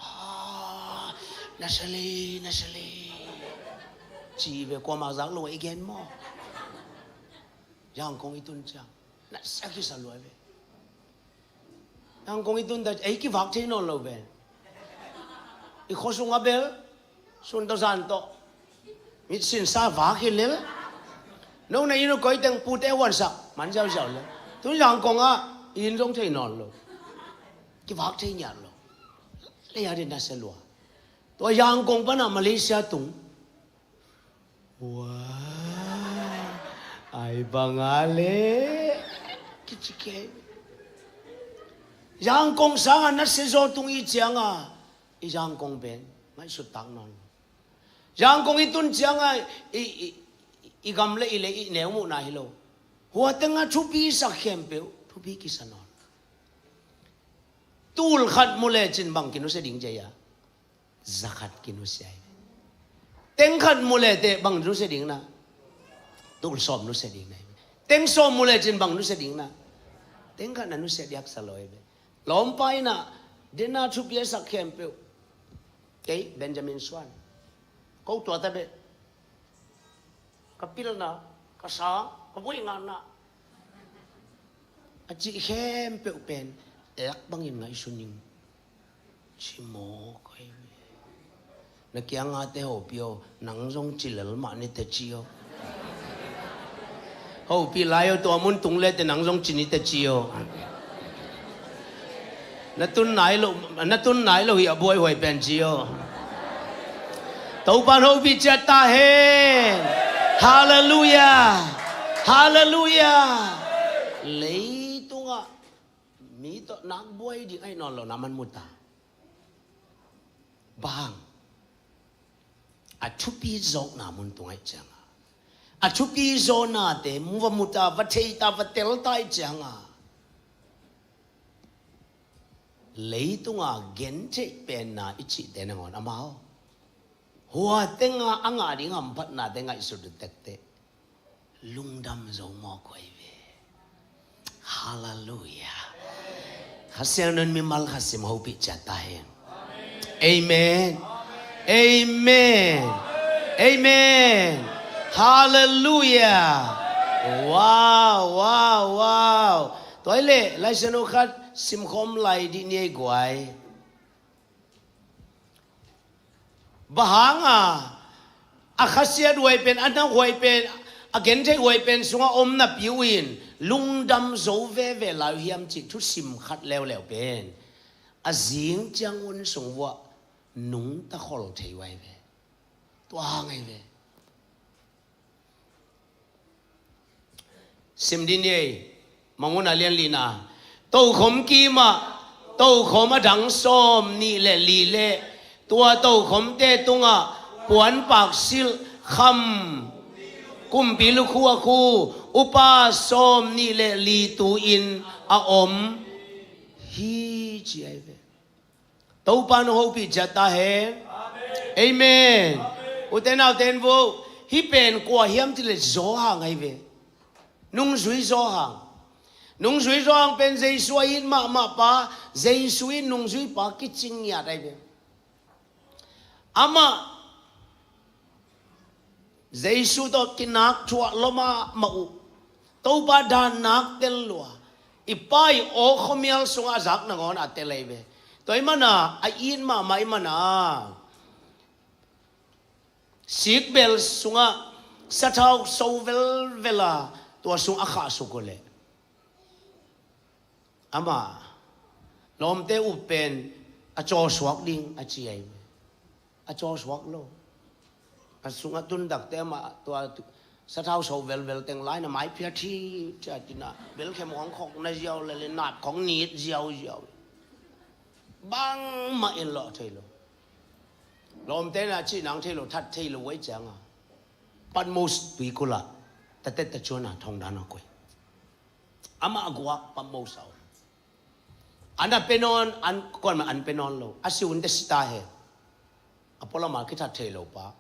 "Ah, na sia lei, na sia lei," ci ve. Kuamah zak lo a i gen maw? Yangon i tun ciang na sia kisa lua ve. Yangon i tun ta, ei kivak thei nawn lo ve. I khua sungah bel sun tawh zan tawh mitsinsa vak hi lel. No na inn uh koi teng pute huansak man ziauziau lel. Tun Yangon ah inn zong thei nawn lo. Kivak thei ngiat lo. Lei a den na sia lua. Tua Yangon pana Malaysia tung. Wa, ai banga le kici kei. Yangon sanga na sia zaw tung i cianga, i Yangon pen ngaihsut tak nawn lo. Yangon i tun cianga i, i, i gam le i le i neu muhna hi lo. Hua tenga thupi sak khempeuh thupi kisa nawn. Tul khat mu lecin bang kinusia ding ci ai a? Za khat kinusia ai ve. Teng khat mu leteh bang nusia ding na? Tul sawm nusia ding na ai ve. Teng sawm mu lecin bang nusia ding na? Teng khat na nusia diaksa lo ai ve. Lawmpa in ah dena thupi a sak khempeuh. Kei Benjamin Suan, ko tua ta beh. Ka pilna, ka sang, ka buaina, a cih khempeuh pen ek bangin ngaihsun ing. Ci mawk ai ve. Na kiangate hopih aw, nang zong ci lel mah ni teci aw. Hopih lai aw, tua mun tung leteh nang zong ci ni teci aw. Na tun nai lo, na tun nai lo hi a buaihuai pen ci aw. Topan hopih ciat ta hen. Halleluiah. Halleluiah. Leitungah mi tawh nak buai ding ai nawn lo na man mu ta. Bang? A thupi zawkna mun tung ai cianga, a thupi zawnate mu va mu ta, va thei ta, va tel ta ai cianga, leitunga gentheih penna i cihte nangawn amau hua tenga a ngah ding hamphatnate ngaihsut uh tekteh lungdam zo mawk uh ai ve. Halleluiah. Kha Siangtho in mimal khat sim hopih ciat ta hen. Amen. Amen. Amen. Halleluiah. Wow, wow, wow. Tua hi leh Lai Siangtho khat simkhawm lai dih ni ei guai. Bang hanga a khasiat huai pen, a na huai pen, a gentheih huai pen sungah om napi uh in lungdam zo veve lai uh hiam cih thusim khat leuleu pen a zing ciang hun sung vuah nungta khol thei uh ahi ve. Tua hang ahi ve. Sim dih ni ei. Mangmuhna lian lina. Tokhom kimah tokhom a dang sawm nih le li le tua tokhomte tungah puanpak silh kham kumpi lukhu a khu upa sawm nih le li tu-in a om hi ci ahi ve. Topa nong hopih ciat ta hen. Amen. Ute naute in vo, hih pen kua hiam cih leh Johan ahi ve. Nungzui Johan. Nungzui Johan pen Jesu a it mahmah pa, Jesu in nungzui pa kicing ngiat ahi ve. Amah Jesu tawh kinak thuah lua mahmah uh. Topa dan nak tel lua. I Pa i aw khuamial sungah a zak nangawn a tel ahi ve. Tua i mana a it mahmah i mana sikbel sungah sathau so velvel a tua sung a khahsuk uh leh amah lawmte up pen a cawsuak ding a ci ahi ve. A cawsuak lo. A sungah tun takte amah tua tu- sathau so velvel teng lai na mai phiat hi ciat ina belkhem khong khok na ziau le le nap khong nit ziauziau. Bangmah in lawh thei lo. Lawmte na cih nang thei lo, that thei lo uh ahi cianga Patmos tuikulh ah tate tacuana thongdan a koih. Amah a guak Patmos a om. An a pe nawn, an kuanmah an pe nawn lo. A si hunte si ta hen. A pualama kithat thei lo pa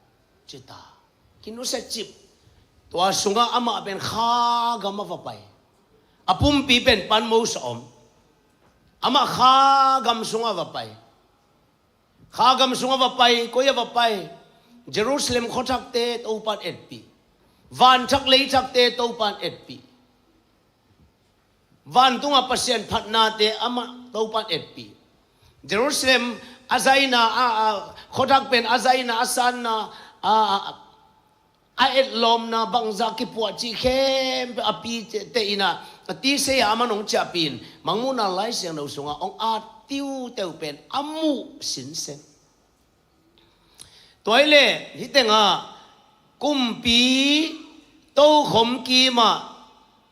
ci ta. Kinusia cip. Tua sungah amah pen khagam a va pai. A pumpi pen Patmos a om. Amah khagam sungah va pai. Khagam sungah va pai, koi ah va pai? Jerusalem khuathakte Topan etpih. Vanthak leithakte Topan etpih. Vantungah Pasian phatnate amah Topan etpih. Jerusalem a zaina, a, a, khuathak pen a zaina, a sanna, a, a, a etlawmna bangzah kipuah cih khempeuh a pite inah a tisei a amah nong ciahpih in Mangmuhna Lai Siangtho sungah hong at tiuteu pen a muh sinsen. Tua hi leh hih tengah kumpi tokhom kimah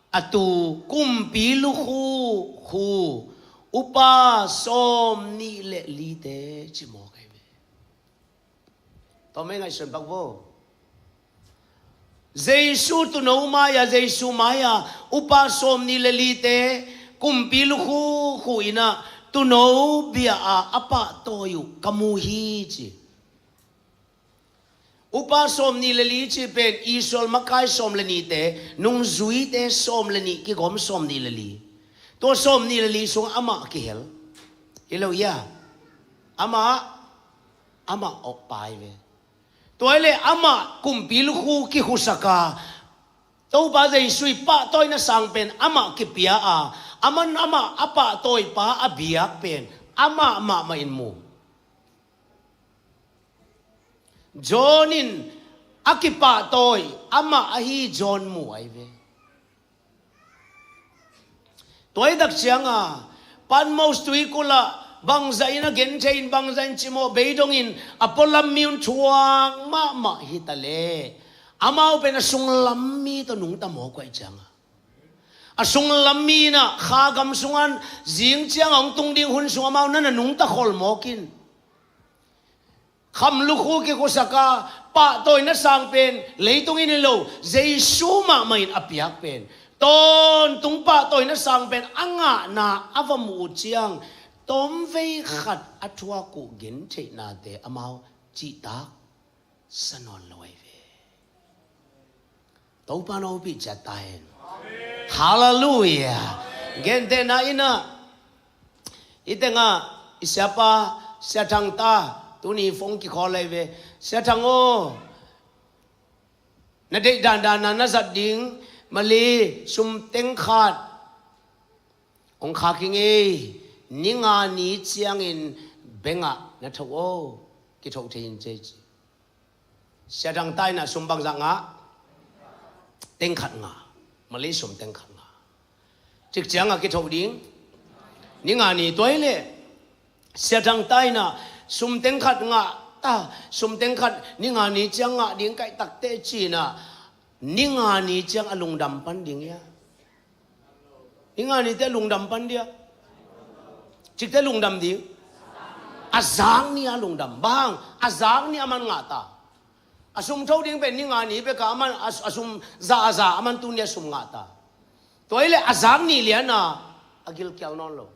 a tu kumpi lukhu khu upa sawm nih le lite ci mawk ahi ve. Tua mei ngaihsun pak vo. Jesu tuuno mai-a, Jesu mai-a upa sawm nih le lite kumpi lukhu khu inah tuuno bia-a a pahtawi uh ka mu hi ci. Upa sawm nih le li cih pen Israel makai sawm le nihte, nungzuite sawm le nih kigawm sawm nih le li. Tua sawm nih le li sungah amah kihel. Hi lo hia? Amah, amah awk pai ve. Tua hi leh amah kumpi lukhu kikhusaka Topa Jesu i pahtawina sang pen amah kipia a, aman amah a pahtawipa a biak pen amah mahmah in mu. John in a kipahtawi amah ahi John mu ahi ve. Tua hi tak cianga Patmos tuikulh ah bangzah in a genthei in bangzah in cimawh beidongin a pualam mi un thuak mahmah hi ta leh amau pen a sunglam mi tawh nungta mawk uh ahi cianga a sunglam mi inah khagam sungah zing cianga hong tung ding hun sung amau na na nungta khol mawk in. Kham lukhu kikhusaka pahtawina sang pen leitung in hi lo, Jesu mahmah in a piak pen tawntung pahtawina sang pen a ngahna a va muh uh ciang tawmvei khat a thuak uh gentheihnate amau cihtak sa nawn lo ahi ve. Topa na hopih ciat ta hen. Halleluiah. Gentehna inah i tengah i siapa Sia Thang ta tuni phone kikhawl ahi ve. Sia Thang aw, na deih dandanna na zat ding mali sum teng khat hong khak hi ngei. Ni nga ni ciangin bengah na tho aw, kitho thei in cei ci. Siathang ta in ah sum bangzah ngah? Teng khat ngah. Malay sum teng khat ngah. Cik ciang a kithoh ding. Ni nga ni tua hi leh siathang ta in ah sum teng khat ngah ta, sum teng khat ni nga ni ciang ngah ding kaih takte ci in ah ni nga ni ciang a lungdam pan ding hia? Ni nga nite lungdam pan ding hia? Cikte lungdam ding. A zak ni a lungdam. Bang hang? A zak ni a man ngah ta. A sum tho ding pen ni nga ni bek a man, a, a sum za a za a man tuni a sum ngah ta. Tua hi leh a zak ni lian a a gilkial nawn lo.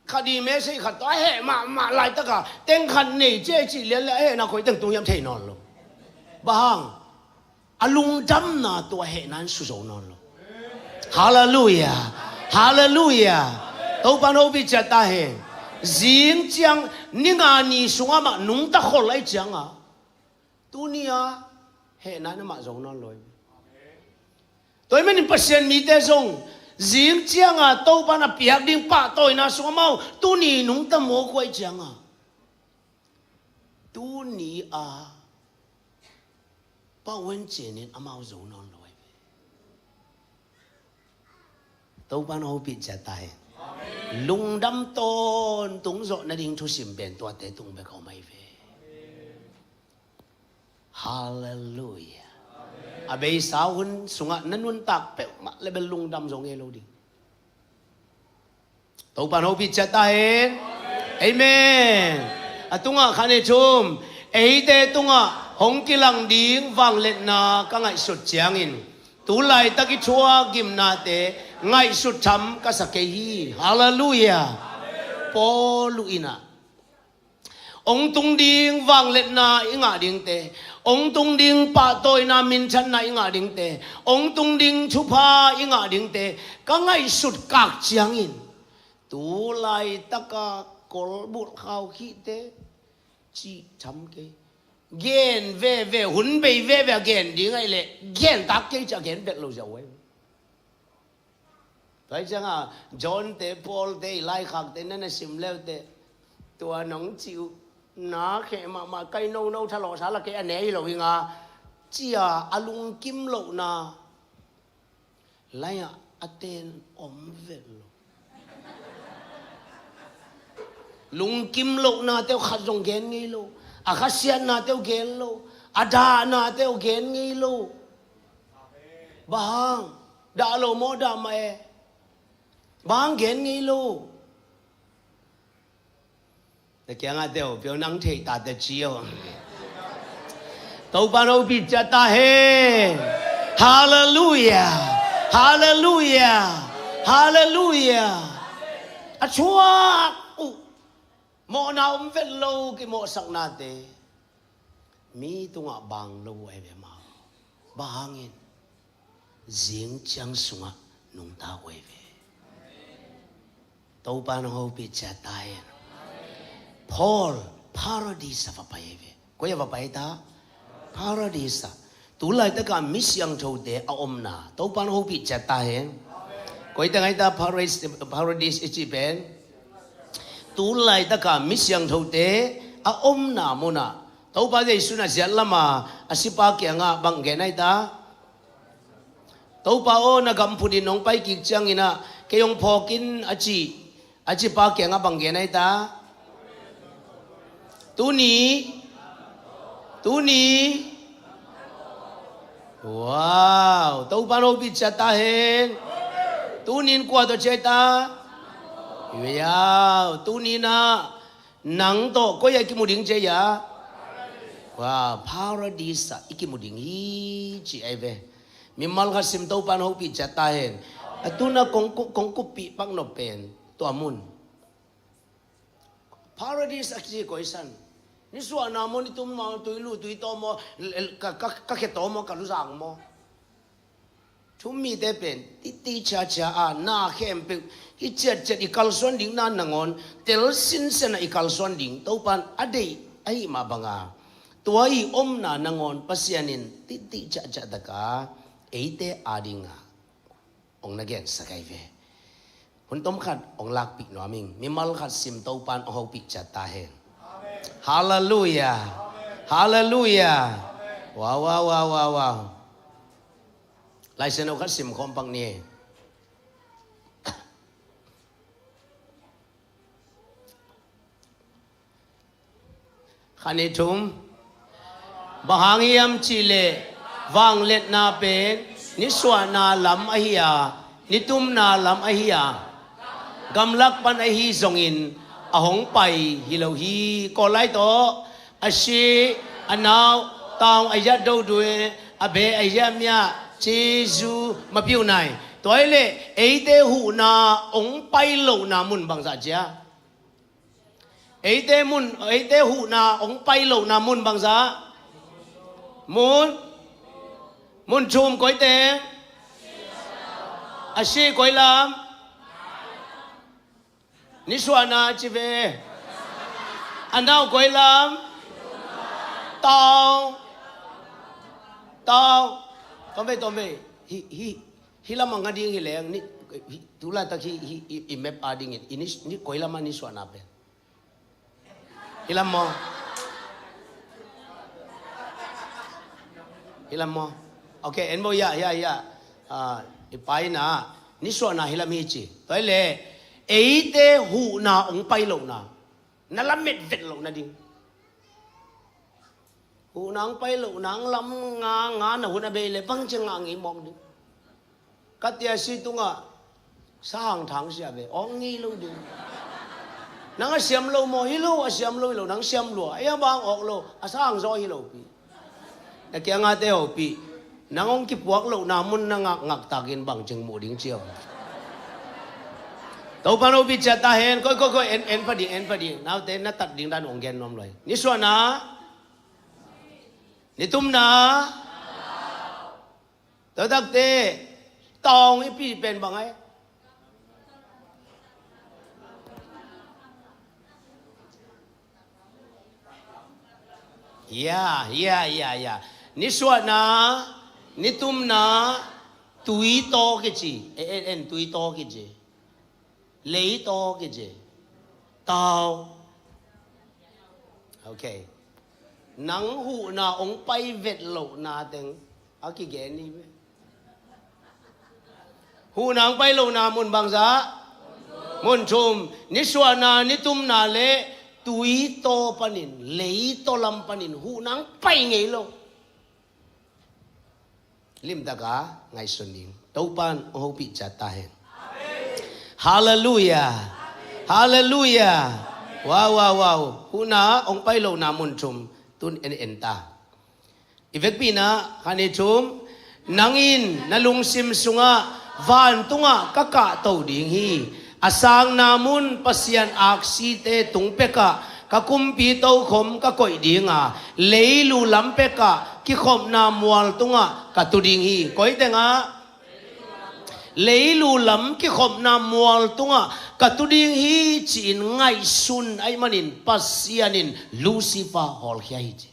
Khat i message khat tawh a heh mahmah laitak a teng khat nei ci e cih lian leh a hehna koi teng tung hiam thei nawn lo. Bang hang? A lungdamna tawh a hehna in su zo nawn lo. Halleluiah. Halleluiah. Topa'n hopih ciat ta hen. Zing ciang ni nga ni sungah mah nungta khol ahih ciang a tuni a hehna in amah zo nawn lo hi. Tua ahih manin Pasian mite zong zing ciang a Topa'n a piak ding pahtawina sung amau tuni nungta mawk uh ahih ciang a tuni a pau en cin in amau zo nawn lo hi ve. Topa'n hopih ciat ta hen. Lungdam tawntung zawh nading thusim pen tuate tung bek a om ahi ve. Halleluiah. A beisa hun sungah na nuntak peuhmah le bel lungdam zo ngei lo ding. Topa'n hopih ciat ta hen. Amen. A tungah khan i thum. Eite tungah hong kilang ding vangliatna ka ngaihsut ciangin tu laitak i thuak gimnate ngaihsut tham ka sa kei hi. Halleluiah. Paul in ah hong tung ding vangliatna i ngah dingte, hong tung ding pahtawina minthanna i ngah dingte, hong tung ding thupha i ngah dingte ka ngaihsut kak ciangin tu laitaka kolbulh khaukhihte cih tham kei. Gen veve, hun bei veve a gen ding ahih leh gen tak kei ci a gen vet lo ziau ahi. Tua hi ciangah John te, Paul te i laikhakte na na sim leute tua nong cih uh na kheh mahmah kai nono thalawhsa la kei a ne hi lo hi nga ci a a lungkim lohna lai-ah a ten om vet lo. Lungkim lohnate uh khat zong gen ngei lo. A khasiatnate uh gen lo. A dahnate uh gen ngei lo. Bang hang? Dah lo maw, dah mah e? Bang hang gen ngei lo? Na kiangah te uh, pio nang thei ta te ci uh. Topa'n hopih ciat ta hen. Halleluiah. Halleluiah. Halleluiah. A thuak uh mawhna om vet lo kimawhsaknate mi tungah bang lo uh ahi ve maw. Bang hangin zing ciang sungah nungta uh ahi ve. Topa'n hong hopih ciat ta hen. Paul Paradis ah va pai ahi ve. Koi ah va pai ta? Paradis ah. Tu laitakah mi siangthote a omna Topa'n hong hopih ciat ta hen. Koi teng ahi ta Paradis, Paradis i cih pen? Tu laitakah mi siangthote a omna munah Topa Jesu in a ziat lamah a sipa kiangah bang gen ahi ta? Topa aw, na gam phut in nong pai kik ciangin ah kei hong phawk in a ci, a sipa kiangah bang gen ahi ta? Tuni, tuni. Wow, Topa'n hopih ciat ta hen. Tuni in kua tawh ci ahi ta? Wow, tuni in ah nang tawh koi ah i kimu ding ci ahi a? Wow, Paradis ah i kimu ding hi ci ahi ve. Mimal khat sim, Topa'n hopih ciat ta hen. A tu-in ah kong ku-, kong kuppih pak nop pen tua mun. Paradis a kici koi san? Nisuahna maw, nitum maw, tui lu tui tawm maw, l-, l-, ka, ka, ka khe tawm maw, ka luzang maw? Thu-um mite pen titi ciacia a na khempeuh i ciatciat i kalsuan ding na nangawn tel sinsen a i kalsuan ding Topa'n a deih ahih mah banga tua i omna nangawn Pasian in titi ciacia taka eite adinga hong na gensak ahi ve. Hun tom khat hong lakpih nuam ing. Mimal khat sim, Topa'n hong hopih ciat ta hen. Halleluia. Halleluia. Wow, wow, wow, wow, wow. Laisiangtho khat sim khawm pak ni. Khat, nih, thum. Bang hang hiam cihleh vangliatna pen nisuahna lam ahi a, nitumna lam ahi a, gamlak pan ahi zongin a hong pai hi lo hi. Kawl lai tawh, a si, a nau, taung a yat do due, a be a yat mia, cizu mapiu nai. Tua hi leh eite huhna hong pai lohna mun bangzah cia? Eite mun, eite huhna hong pai lohna mun bangzah? Mun? Mun thum, koite? A si koi lam? Nisuahna ci ve. A nau koi lam? Taung. Taung. Tawm ve, tawm ve. Hi, hi, hi lam a nga ding hi leng ni, hi, tu laitak hi, hi, i, i map a dingin i ni, ni koi lam a nisuahna pen? Hi lam maw? Hi lam maw? Ok, en bo ya, ya, ya. Ah, i paina nisuahna hi lam hi ci. Tua hi leh eite huhna hong pai lohna, na lamet vet lohna ding. Huhna hong pai lohna hong lam nga, nga na hun a bei leh bang ci ngah ngei mawk ding. Ka tia si tungah sahang thang sia ve, awk ngei lo ding. Nang a siam lo maw? Hi lo, a siam lo hi lo, nang siam lua. Ei a bang awk lo, a sahang zaw hi lo pi. Na kiangah te ho pi. Nang hong kipuak lohna mun na ngak, ngaktakin bang cing muh ding cia. Topa no pi cia ta hen, koi, koi, koi, en, en pha ding, en pha ding. Naute na tat ding dan hong gen nuam lo hi. Nisuahna, nitumna, tua takte taung i pi pen bang ai? Ya, ya, ya, ya. Nisuahna, nitumna, tui taw kici. En, en, en, tui taw kici. Lei taw kici. Taung. Ok. Nang huhna hong pai vet lohna teng a kigen hi ve. Huhna hong pai lohna mun bangzah? Mun thum. Nisuahna, nitumna le tui taw panin, lei taw lam panin huhna hong pai ngei lo. Limtaka ngaihsun ding. Topan hong hopih ciat ta hen. Halleluia. Halleluia. Wow, wow, wow. Huhna hong pai lohna mun thum tun en en ta. I vekpi-in ah, khat, nih, thum. Nang in na lungsim sungah, vantungah ka kahto ding hi. A sangna mun Pasian aksite tung pekah ka kumpi tokhom ka koih ding a, leilu lam pekah kikhopna mual tungah ka tu ding hi. Koi tengah? Leilu lam kikhopna mual tungah ka tu ding hi ci-in ngaihsun ahih manin Pasian in Lucifer hawlkhia hi ci.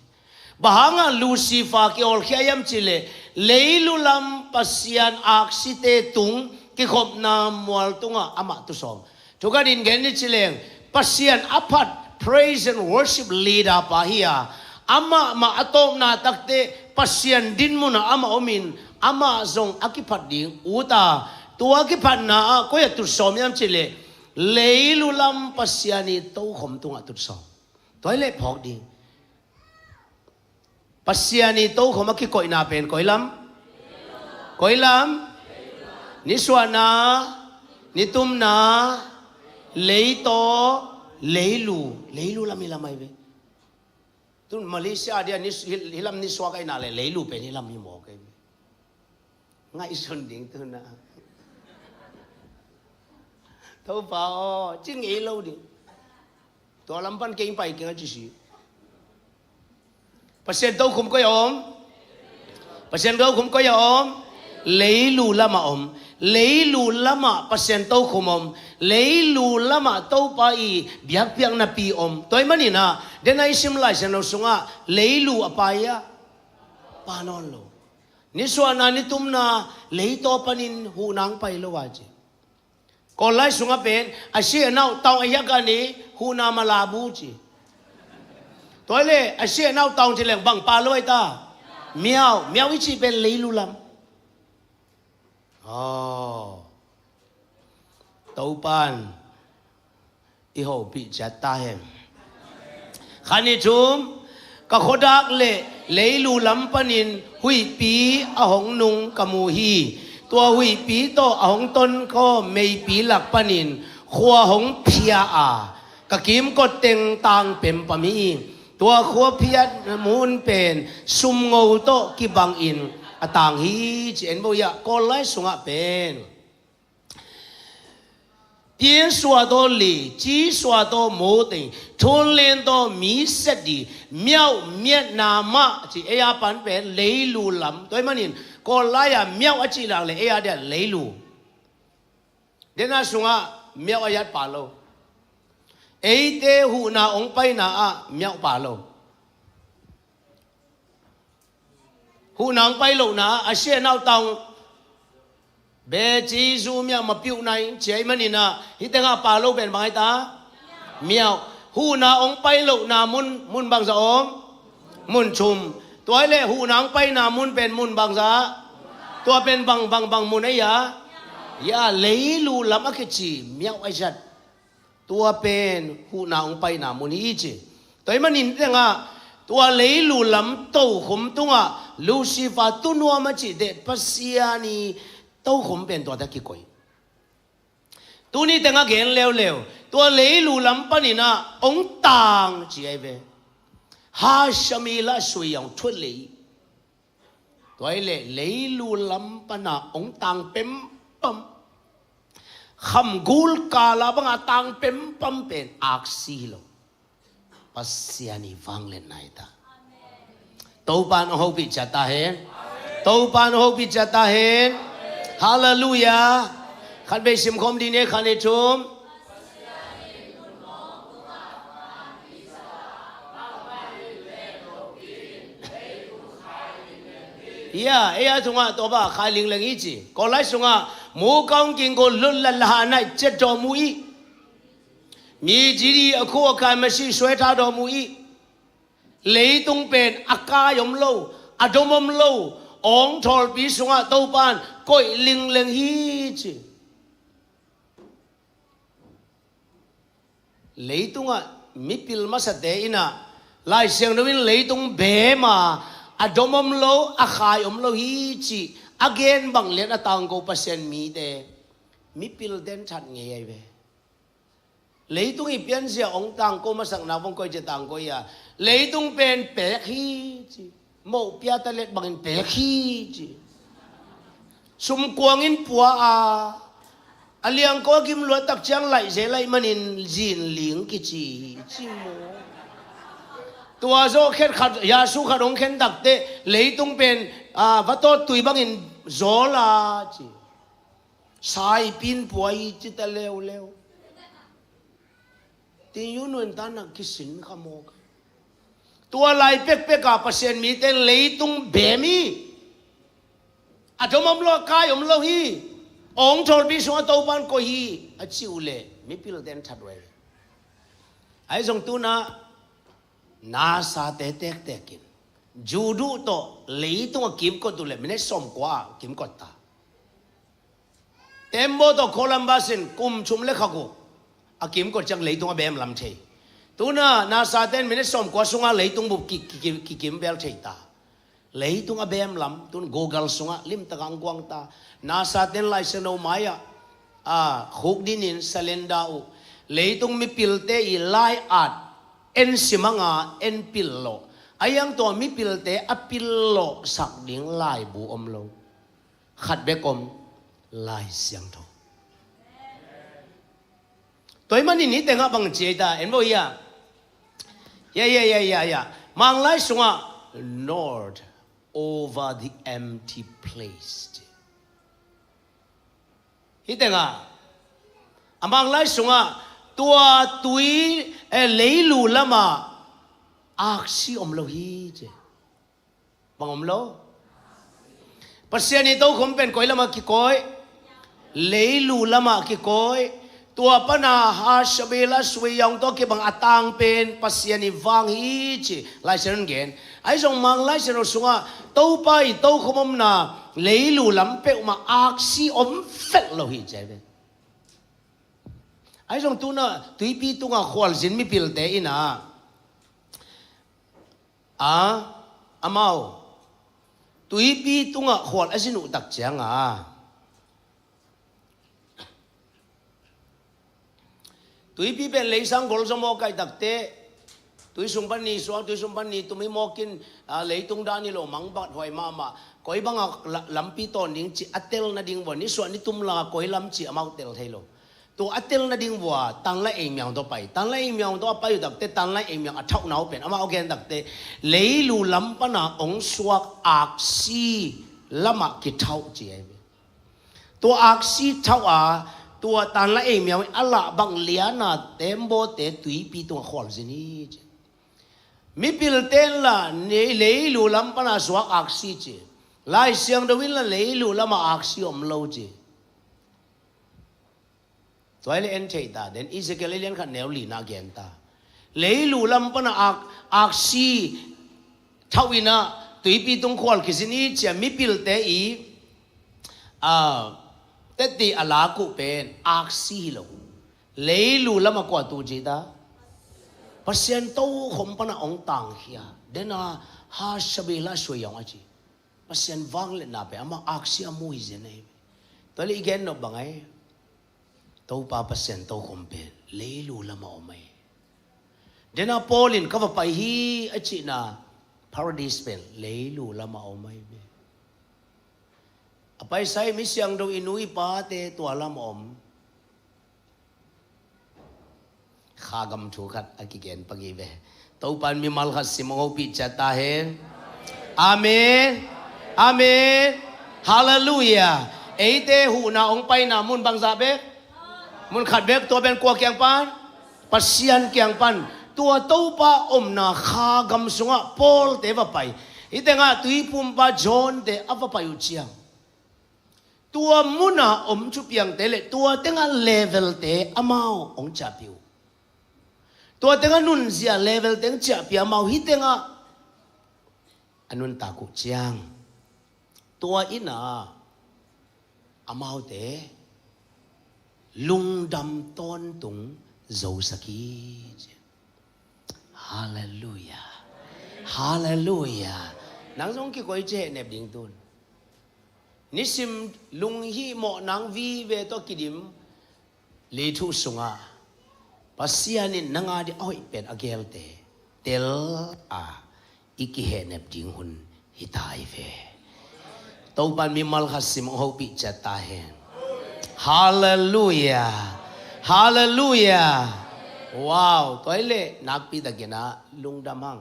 Bang hangah Lucifer kihawlkhia hiam cihleh, leilu lam Pasian aksite tung kikhopna mual tungah amah tusawm. Thu khat in gen ni ci leng, Pasian a phat praise and worship leader pa hi a, amah mah a tawpna takte Pasian din munah amah omin, amah zong a kiphat ding ut a, tua kiphatna ah koi ah tutsawm hiam cihleh, leilu lam Pasian ii tokhom tungah tutsawm. Tua hi leh phawk ding. Pasian ii tokhom a kikoihna pen koi lam? Koi lam? Nisuahna, nitumna, leitaw, leilu, leilu lam hi lam ahi ve. Tun Malaysia dia ni, hi, hi lam nisuak ahi nak leh leilu pen hi lam hi mawk ahi ve. Ngaihsun ding tuna. Topa aw, ci ngei lo ding. Tua lam pan kei pai keng a ci si. Pasian tokhom koi a om? Pasian tokhom koi a om? Leilu lamah om. Leilu lamah Pasian tokhom om. Leilu lamah Topa ii biakpiaknapi om. Tua ahih manin ah, den a i sim Lai Siangtho sungah leilu a pa hia? Pa nawn lo. Nisuahna, nitumna, leitaw panin huhna hong pai lo a ci. Kawl lai sungah pen, a si a nau, taung a hiak a ni, huhna mala bu ci. Tua hi leh a sia nau taung ci leng bang pha lo ai ta? Miau, miau i cih pen leilu lam. Aw. Topan i hopih ciat ta hen. Khan i thum, ka khuadak le leilu lam panin huihpi a hong nung ka mu hi. Tua huihpi tawh a hong tonkhawm meipi lak panin khua hong phia a, ka kimkot teng tang pempam hi. Tua khua phiat mun pen sumngo tawh kibangin a tang hi ci. En bo ia, Kawl lai sungah pen Piansua tawh li, cisua tawh mawtei, thunlen tawh mi set di, miauh miatna mah ci. Ei a pan pen leilu lam. Tua ahih manin Kawl lai-ah miauh a cih lak leh ei a dia leilu. Dena sungah miauh a yat pha lo. Eite huhna hong paina ah miauh pha lo. Huhna hong pai lohna a sia nau taung be ci zu miauh ma piuh nai ci ahih manin ah, hih tengah pha lo pen bang ai ta? Miauh. Huhna hong pai lohna mun, mun bangzah om? Mun thum. Tua hi leh huhna hong paina mun pen mun bangzah? Tua pen bang, bang, bang mun ai a? Ya, leilu lam a kici miauh a zat. Tua pen huhna hong paina mun hi ci. Tua ahih manin tengah tua leilu lam tokhom tungah Lucifer tunuam a cih teh Pasian i tokhom pen tua teh kikoih. Tuni tengah gen leuleu, tua leilu lam panin ah hong tang ci ai ve. Hashamila sui hong thuat lei. Tua hi leh leilu lam pana hong tang pempam. Khamgul kala banga tang pempam pen aksi hi lo. Pasian i vangliatna hi ta. Topan hong hopih ciat ta hen. Topan hong hopih ciat ta hen. Halleluiah. Khat vei simkhawm ding ni, khat, nih, thum. Ya, ei a tungah tua bang khai lingleng hi ci. Kawl lai sungah mu kaung king ko lut lat laha nai cet dawm uh hi. Mi ci di a khu a kai masi suai tha dawm uh hi. Leitung pen a kai om lo, a dom om lo, awng thawlpi sungah Topan koih lingleng hi ci. Leitungah mipil masate in ah, Lai Siangtho in leitung beem a, a dom om lo, a khai om lo hi ci a gen bang lian a tangko Pasian mite mipil den that ngei ai ve. Leitung i pianzia hong tangko masakna hong koih ci a tangko hi a, leitung pen peek hi ci. Moh pia ta let bangin peek hi ci. Sumkuang in pua a, a liangko a gim luat tak ciang laih zel ahih manin zin ling kici hi ci maw. Tua zawh khet khat, Yasu khat hong khen tak teh leitung pen, a, va tawt tui bangin zawl a ci. Saipin pua hi ci ta leuleu. Tin yu nuan ta nak kisin kha mawk. Tua lai pekpek a Pasian mite leitung beem hi. A dom om lo, a kai om lo hi. Awng thawlpi sungah Topan koih hi a cih uh leh mipil den that uh ai. Ahi zong tu-in ah NASA te tektek in, Judu tawh leitung a kimkot uh leh minute sawmkua a kimkot ta. Tembaw tawh Columbus in kum thum le kha guk a kimkot ciang leitung a beem lam thei. Tu-in ah NASA te in minute sawmkua sungah leitung bup ki, ki, ki, kikim vel thei ta. Leitung a beem lam, tu-in Google sungah limtak a hong guang ta. NASA te in Lai Siangtho mai-ah, a, khuk dinin salenda uh. Leitung mipilte i lai-at en simang a, en pil lawh. A hiang tua mipilte a pil lawhsak ding laibu om lo. Khat bek om, Lai Siangtho. Tua ahih manin hih tengah bang ci ai ta, en bo ia. Ya, ya, ya, ya, ya. Manglai sungah, Lord, over the empty place. Hih tengah, a Manglai sungah, tua tui, eh, leilu lamah aksi om lo hi ci. Bang om lo? Pasian i tokhom pen koi lamah kikoih? Leilu lamah kikoih. Tua pana Hashabela suai a hong tawh kibang a tang pen Pasian i vang hi ci Lai Siangtho in gen. Ahi zong Mang Lai Siangtho sungah Topa i tokhom omna leilu lam peuhmah aksi om felh lo hi ci ahi ve. Ahi zong tuna tuipi tungah khualzin mipilte in ah, a, amau tuipi tungah khual a zin uh tak cianga tuipi pen leisang golzaw mawk ahih takteh, tui sung pan ni suak, tui sung pan ni tum hi mawkin, a, leitung dan hi lo, mangbathuai mahmah. Koi bangah la-, lampi tawn ding cih a tel nading vua, ni suak ni tum la koi lam cih amau tel thei lo. Tua a tel nading vua Tanglai Eimiang tawh pai. Tanglai Eimiang tawh a pai uh takteh Tanglai Eimiang a thauhna uh pen amau gen takteh leilu lam pana hong suak aksi lamah kithauh ci ahi ve. Tua aksi thauh a, tua Tanglai Eimiang in a lah bang liana tembawte tuipi tungah khualzin hi ci. Mipilte in lah nei leilu lam pana suak aksi ci. Lai Siangtho in lah leilu lamah aksi om lo ci. Tua hi leh en thei ta, then Ezekiel a lian khat neu lina gen ta. Leilu lam pana ak, aksi thauh in ah tuipi tung khual kizin hi ci a mipilte i, a, teti a lak uh pen aksi hi lo. Leilu lamah kua tu ci ta? Pasian tokhom pana hong tangkhia. Dena Hashabela suai a hong a ci. Pasian vangliatna pen amah aksi a mu hi zen ahi. Tua leh i gen nop bang ahi? Topa Pasian tokhom pen leilu lamah om ahi. Dena Paul in ka va pai hi a cihna Paradis pen leilu lamah om ahi ve. A paisa i mi siangtho i nu i pate tua lamah om. Kha gam thu khat a kigen pak hi ve. Topan mimal khat sim hong hopih ciat ta hen. Amen. Amen. Halleluiah. Eite huhna hong paina mun bangzah bek? Mun khat bek, tua pen kua kiang pan? Pasian kiang pan. Tua Topa omna kha gam sungah Paul te va pai. Hih tengah tuipumpa John te a va pai uh ciang tua muna om thupiangte le tua tengah levelte amau hong ciahpih uh. Tua tengah nunzia levelte hong ciahpih amau hih tengah a nuntak uh ciang tua in ah amaute lungdam tawntung zosak hi. Halleluiah. Halleluiah. Nang zong kikoi ci hehnep ding tun. Nisim lunghihmawh nang vive tawh kidim lei thu sungah Pasian in nang a ding a hoih pen a gelte tel a i kihehnep ding hun hi ta hi ve. Topan mimal khat sim hong hopih ciat ta hen. Halleluiah. Halleluiah. Wow, tua hi leh nakpi takin ah lungdam hang.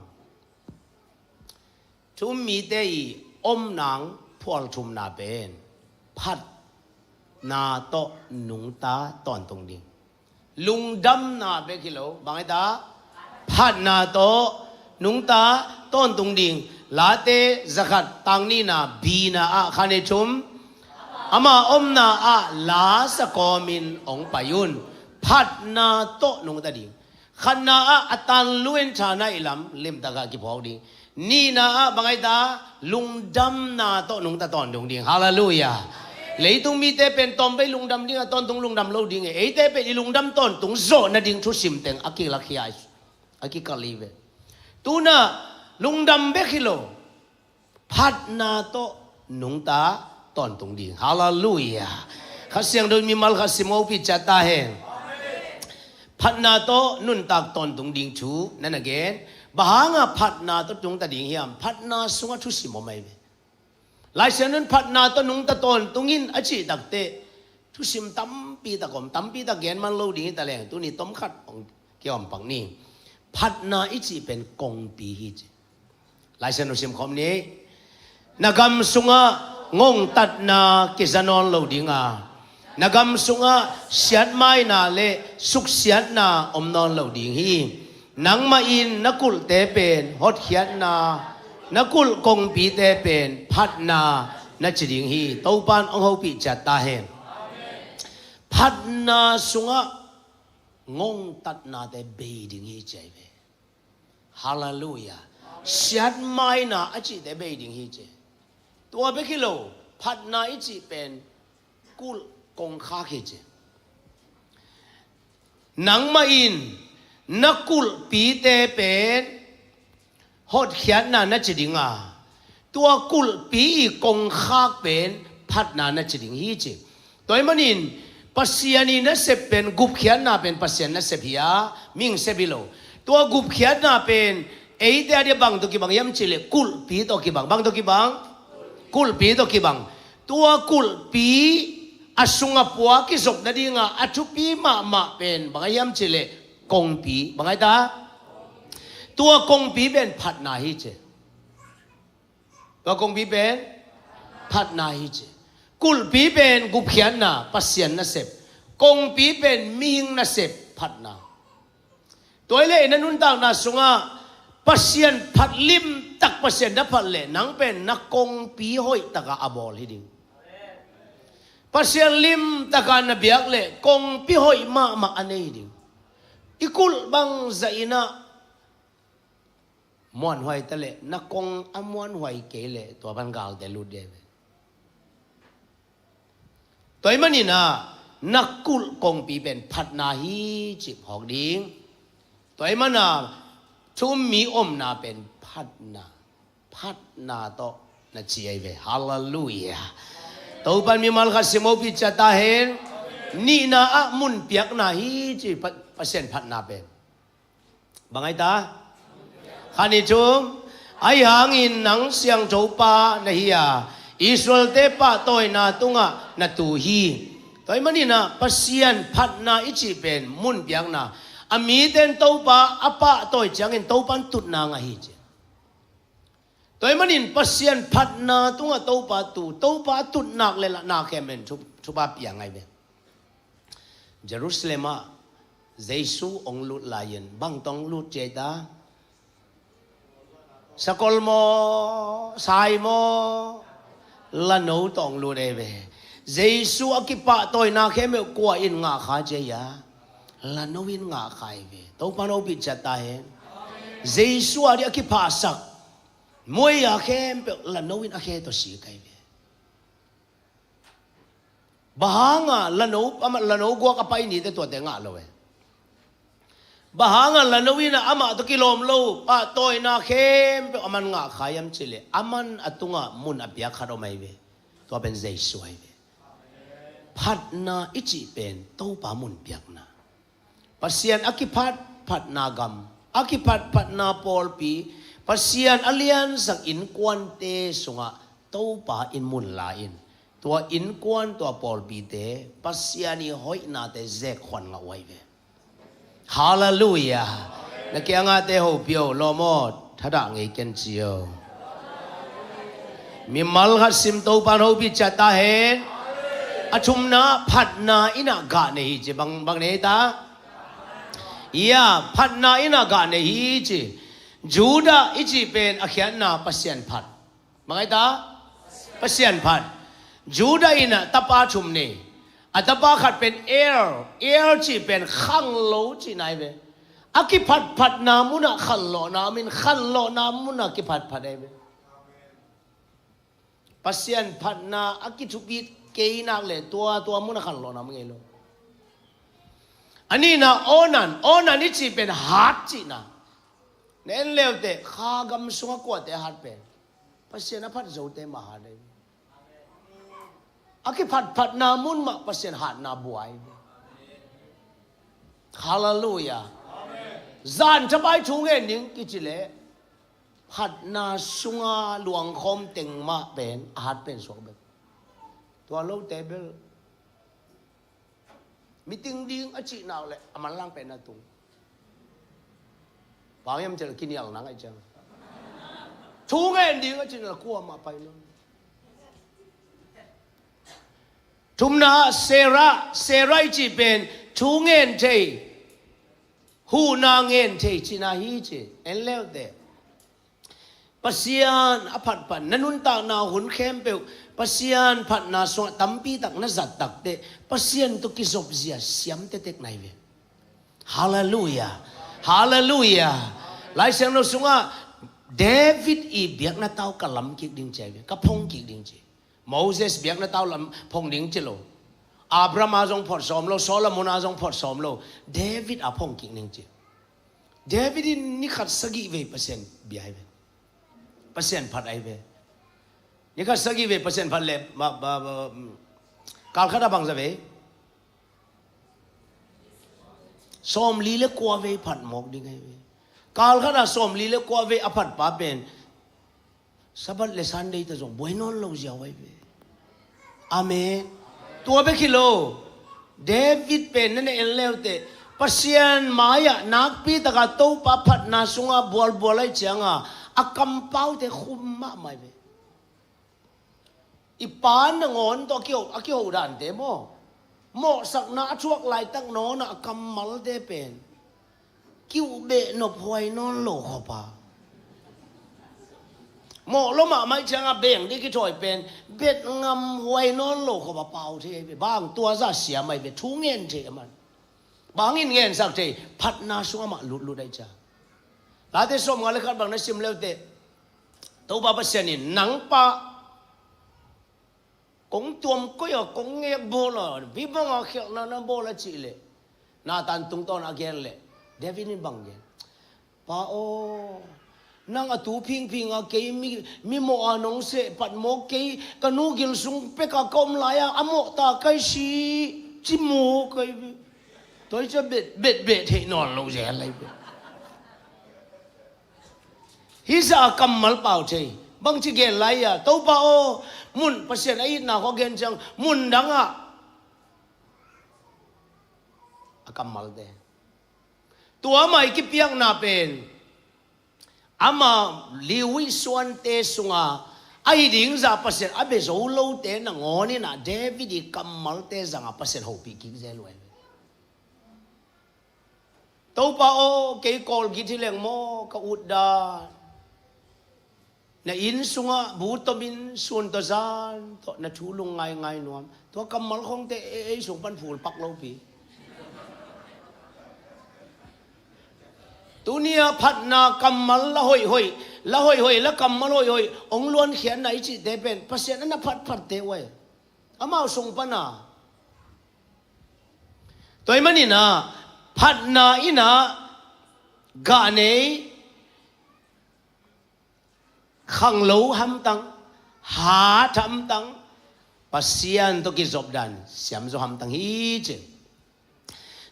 Thu um mite i om nang phual thumna pen phatna tawh nungta tawntung ding. Lungdamna bek hi lo, bang hi ta? Phatna tawh nungta tawntung ding. Late zakhat tangnihna bina ah khan i thum ama omna ah lasa kawmin hong pai un. Phatna tawh nungta ding. Khatna ah a tanlu in thana i lam limtak ah kiphuak ding. Nihna ah bang hi ta? Lungdamna tawh nungta tawntung ding. Halleluiah. Leitung mite pen tawmvei lungdam ding a tawntung lungdam lo ding e. Eite pen i lungdam tawntung zawh nading thusim teng a kilakhia, a kikalh hi ve. Tuna lungdam bek hi lo, phatna tawh nungta tawntung ding. Halleluiah. Kha Siangtho in mimal khat sim hong hopih ciat ta hen. Phatna tawh nuntak tawntung ding thu na na gen. Bang hanga phatna tawh nungta ding hiam? Phatna sungah thusim om ahi ve. Lai Siangtho in phatna tawh nungta tawntung in a cih takteh thusim tampi tak om, tampi tak gen man lo ding hi ta leng, tuni tom khat hong kiom pak ni. Phatna i cih pen kongpi hi ci. Lai Siangtho sim khawm ni. Na gam sungah ngongtatna kiza nawn lo ding a, na gam sungah siatmaina le suksiatna om nawn lo ding hi. Nangmah in na kulhte pen hotkhiatna, na kulh kongpite pen phatna na ci ding hi. Topan hong hopih ciat ta hen. Phatna sungah ngongtatnate bei ding hi ci ahi ve. Halleluiah. Siatmaina a cihte bei ding hi ci. Tua bek hi lo, phatna i cih pen kulh kongkhak hi ci. Nangmah in na kulhpite pen hotkhiatna na ci ding a, tua kulhpi i kongkhak pen phatna na ci ding hi ci. Tua ahih manin Pasian i nasep pen, gupkhiatna pen Pasian nasep hi a, mihing sep hi lo. Tua gupkhiatna pen eite a dia bang tawh kibang hiam cih leh kulhpi tawh kibang. Bang tawh kibang? Kulhpi tawh kibang. Tua kulhpi a sungah pua kizop nading a, a thupi mahmah pen bang a hiam cih leh kongpi. Bang a hi ta? Tua kongpi pen phatna hi ci. Tua kongpi pen phatna hi ci. Kulhpi pen gupkhiatna, Pasian nasep. Kongpi pen mihing nasep, phatna. Tua hi leh na nuntakna sungah Pasian phat limtak, Pasian na phat leh nang pen na kongpi hoihtak a a bawl hi ding. Pasian limtak a na biak leh kongpi hoih mahmah a nei hi ding. I kulh bangzah in a muanhuai ta leh, na kong a muanhuai kei leh tua pan galte lut ding hi ve. Tua ahih manin a na kulh kongpi pen phatna hi cih phawk ding. Tua ahih manin a thu-um mi omna pen phatna, phatna tawh na ci ahi ve. Halleluiah. Topa'n mimal khat sim, hopih ciat ta hen. Nihna ah mun piakna hi ci, Pa-, Pasian phatna pen. Bang a hi ta? Khat, nih, thum. Ahi hangin nang siangtho pa na hi a, Israel-te pahtawina tungah na tu hi. Tua ahih manin a Pasian phatna i cih pen mun piakna. A mite in Topa a pahtawi ciangin Topa'n tutna ngah hi ci. Tua ahih manin Pasian phatna tungah Topa tu, Topa a tutna le lahna khempeuh in thu-, thupha pia ngei ve. Jerusalem ah Jesu hong lut lai-in bang tawh hong lut ci ahi ta? Sakol maw, sai maw, lano tawh hong lut ahi ve. Jesu a kipahtawina khempeuh kua in ngahkha ci ahi a? Lano in ngahkha ahi ve. Topa'n hopih ciat ta hen. Jesu a ding a kiphahsak muai-a khempeuh lano in a khe tawh sik ahi ve. Bang hanga lano, amah lano guak a pai nite tuate ngah lo e? Bang hanga lano in a amah tawh kilawm lo, pahtawina khempeuh aman ngahkha hiam cih leh, aman a tungah mun a piak khat om ahi ve. Tua pen Jesu ahi ve. Phatna i cih pen Topa mun piakna. Pasian a kiphatphatna gam, a kiphatphatna pawlpi, Pasian a liansak innkuante sungah Topa in mun la in, tua innkuan, tua pawlpite Pasian i hoihnate zekkhuan ngah uh ahi ve. Halleluiah. Na kiangahte hopih o, lawm aw, thadah ngei ken ci o. Mimal khat sim, Topa'n hopih ciat ta hen. A thumna, phatna in a gah nei hi ci. Bang, bang nei ta? Ya, phatna in a gah nei hi ci. Judah i cih pen a khiatna Pasian phat. Bang a hi ta? Pasian phat. Judah in a tapa thum nei. A tapa khat pen Er. Er cih pen khanglo cihna ahi ve. A kiphatphatna munah khanlawhna om in, khanlawhna munah kiphatphat ahi ve. Pasian phatna a kithupi kei nak leh tua, tua munah khanlawhna om ngei lo. A nihna, Onan, Onan i cih pen hat cihna. Na en leuteh, kha gam sungah kuate hat pen? Pasian a phat zote mah hat ahi ve. A kiphatphatna mun mah Pasian hatna buai ve. Halleluiah. Zan thapai thu ngen ding kici leh, phatna sunga luangkhawm teng mah pen a hat pen suak bek. Tua lote bel meeting ding a cih nak leh a manlang pen a tung. Bang hiam cih leh kinial nang ahi ciang. Thu ngen ding a cih nak leh kuamah pai lo. Thumna, Sarah, Sarah i cih pen thu ngen thei, huhna ngen thei cihna hi ci. En leuteh, Pasian a phatphat, na nuntakna hun khempeuh Pasian phatna sungah tampi tak na zat takteh, Pasian tawh kizopzia siam tektek na hi ve. Halleluiah. Halleluiah. Lai Siangtho sungah David i biakna tau ka lam kik ding ci a, ka phong kik ding ci. Moses biakna tau lam phong ding ci lo. Abraham a zong phot sawm lo, Solomon a zong phot sawm lo. David a phong kik ding ci. David in ni khat sagih vei Pasian bia hi ve. Pasian phat ahi ve. Ni khat sagih vei Pasian phat le, ma, ma, ma, kal khat a bangza vei? Sawmli le kua vei phat mawk ding ahi ve. Kal khat a sawmli le kua vei a phat pa pen Sabbath le Sunday ta zong buai nawn lo ziau ahi ve. Amen. Tua bek hi lo. David pen na na en leuteh Pasian mai-ah nakpi taka Topa phatna sunga bualbual ahi cianga a kampaute khum mahmah ahi ve. I pa nangawn tawh a kiho, a kiho dante maw? Mawhsakna a thuak laitak nawnah a kammalte pen kiuh beh nop huai nawn lo khawpa. Mawh lo mahmah cianga beng dih kithawi pen bet ngam huai nawn lo khawpa pau thei ahi ve. Bang tua za siam ahi ve, thu ngen thei a man. Bangin ngensak thei, phatna sung amah lutlut ahi cia. Late sawmnga le khat bang na sim leuteh Topa Pasian in nang pa kong tuam koi a kong ngek bawl a, bibang a khialhna na bawl a cih leh Nathan tungtawn a gen leh David in bang gen? Pa aw, nang a tu phingphing a kei mi, mi mawh a nong seh pat mawk kei, ka nu gil sung pek a ka om lai a, a mawh ta kai si, ci mawk kai. Toi cia bet, bet, bet theih nawn lo zel lai bet. Hi sa a kammal pau thei. Bangci gen lai a, Topa aw, mun Pasian a itna khaw gen ciang, mun dangah a kammalte. Tua amah i kipiakna pen ama liuih suante sunga a hi ding zah Pasian a bia zo lote nangawn inah David i kammalte zangah Pasian hopih kik zel uh ahi ve. Topa aw, kei kawlgit hi leng maw ka utdan? Na inn sungah bu tomin sun tawh zan tawh na thu lungngaingai nuam. Tua kammal khawngte ei, ei sung pan phul pak lopi. Tuni-ah phatna kammal la hoihhoih, la hoihhoih, la kammal hoihhoih hong luankhiatna i cihte pen Pasian a na phatphatte uh ahi. Amau sung pana. Tua ahih maninah phatna inah gah nei, khanglo hamtang, hat hamtang, Pasian tawh kizopdan siamzaw hamtang hi ci.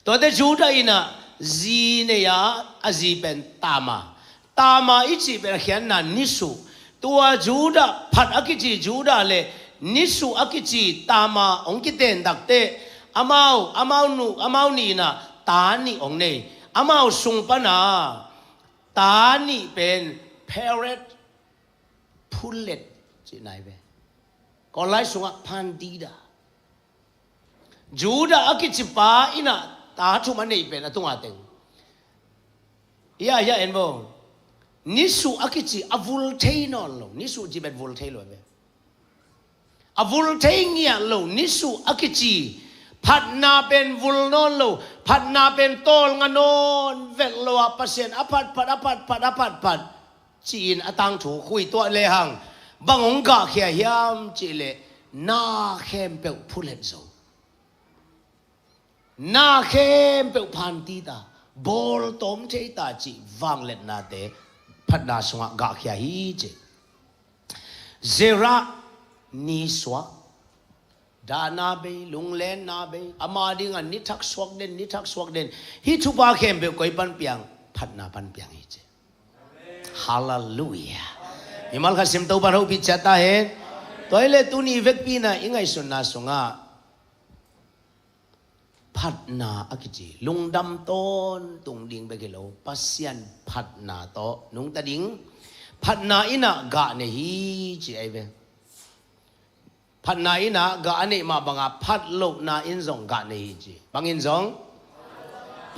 Tuate Judah inah zi nei a, a zi pen Tamar. Tamar i cih pen a khiatna nisuh. Tua Judah, phat a kici Judah le nisuh a kici Tamar hong kiten takteh amau, amau nu, amau nih inah ta nih hong nei. Amau sung pana ta nih pen Perez, phulet cihna hi ve. Kawllai sungah pantida. Judah a kici pa inah ta thum a neih pen a tunga teng. Hiah, hiah en bo. Nisuh a kici a vul thei nawn lo. Nisuh cih pen vul thei lo ve. A vul thei ngiat lo nisuh a kici. Phatna pen vul nawn lo. Phatna pen tawlnga nawn vet lo a Pasian a phatphat, a phatphat, a phatphat ci-in a tangthu khuituah lehang bang hong gahkhia hiam cihleh na khempeuh phulet zo. Na khempeuh phanti ta, bawltawm thei ta cih vangliatnate phatna sungah gahkhia hi ci. Zerah nisuah, dahna bei, lunglenna bei, ama dingah nithak suak den, nithak suak den. Hih thupha khempeuh koi pan piang, phatna pan piang hi ci. Halleluiah. Mimal khat sim Topa hopih ciat ta hen. Tua hileh tuni vekpi inah i ngaihsutna sungah phatna a kici lungdam tawntung ding bek hi lo, Pasian phatna tawh nungta ding. Phatna inah gah nei hi ci ahi ve. Phatna inah gah a neih mah bangah phatlohna in zong gah nei hi ci. Bangin zong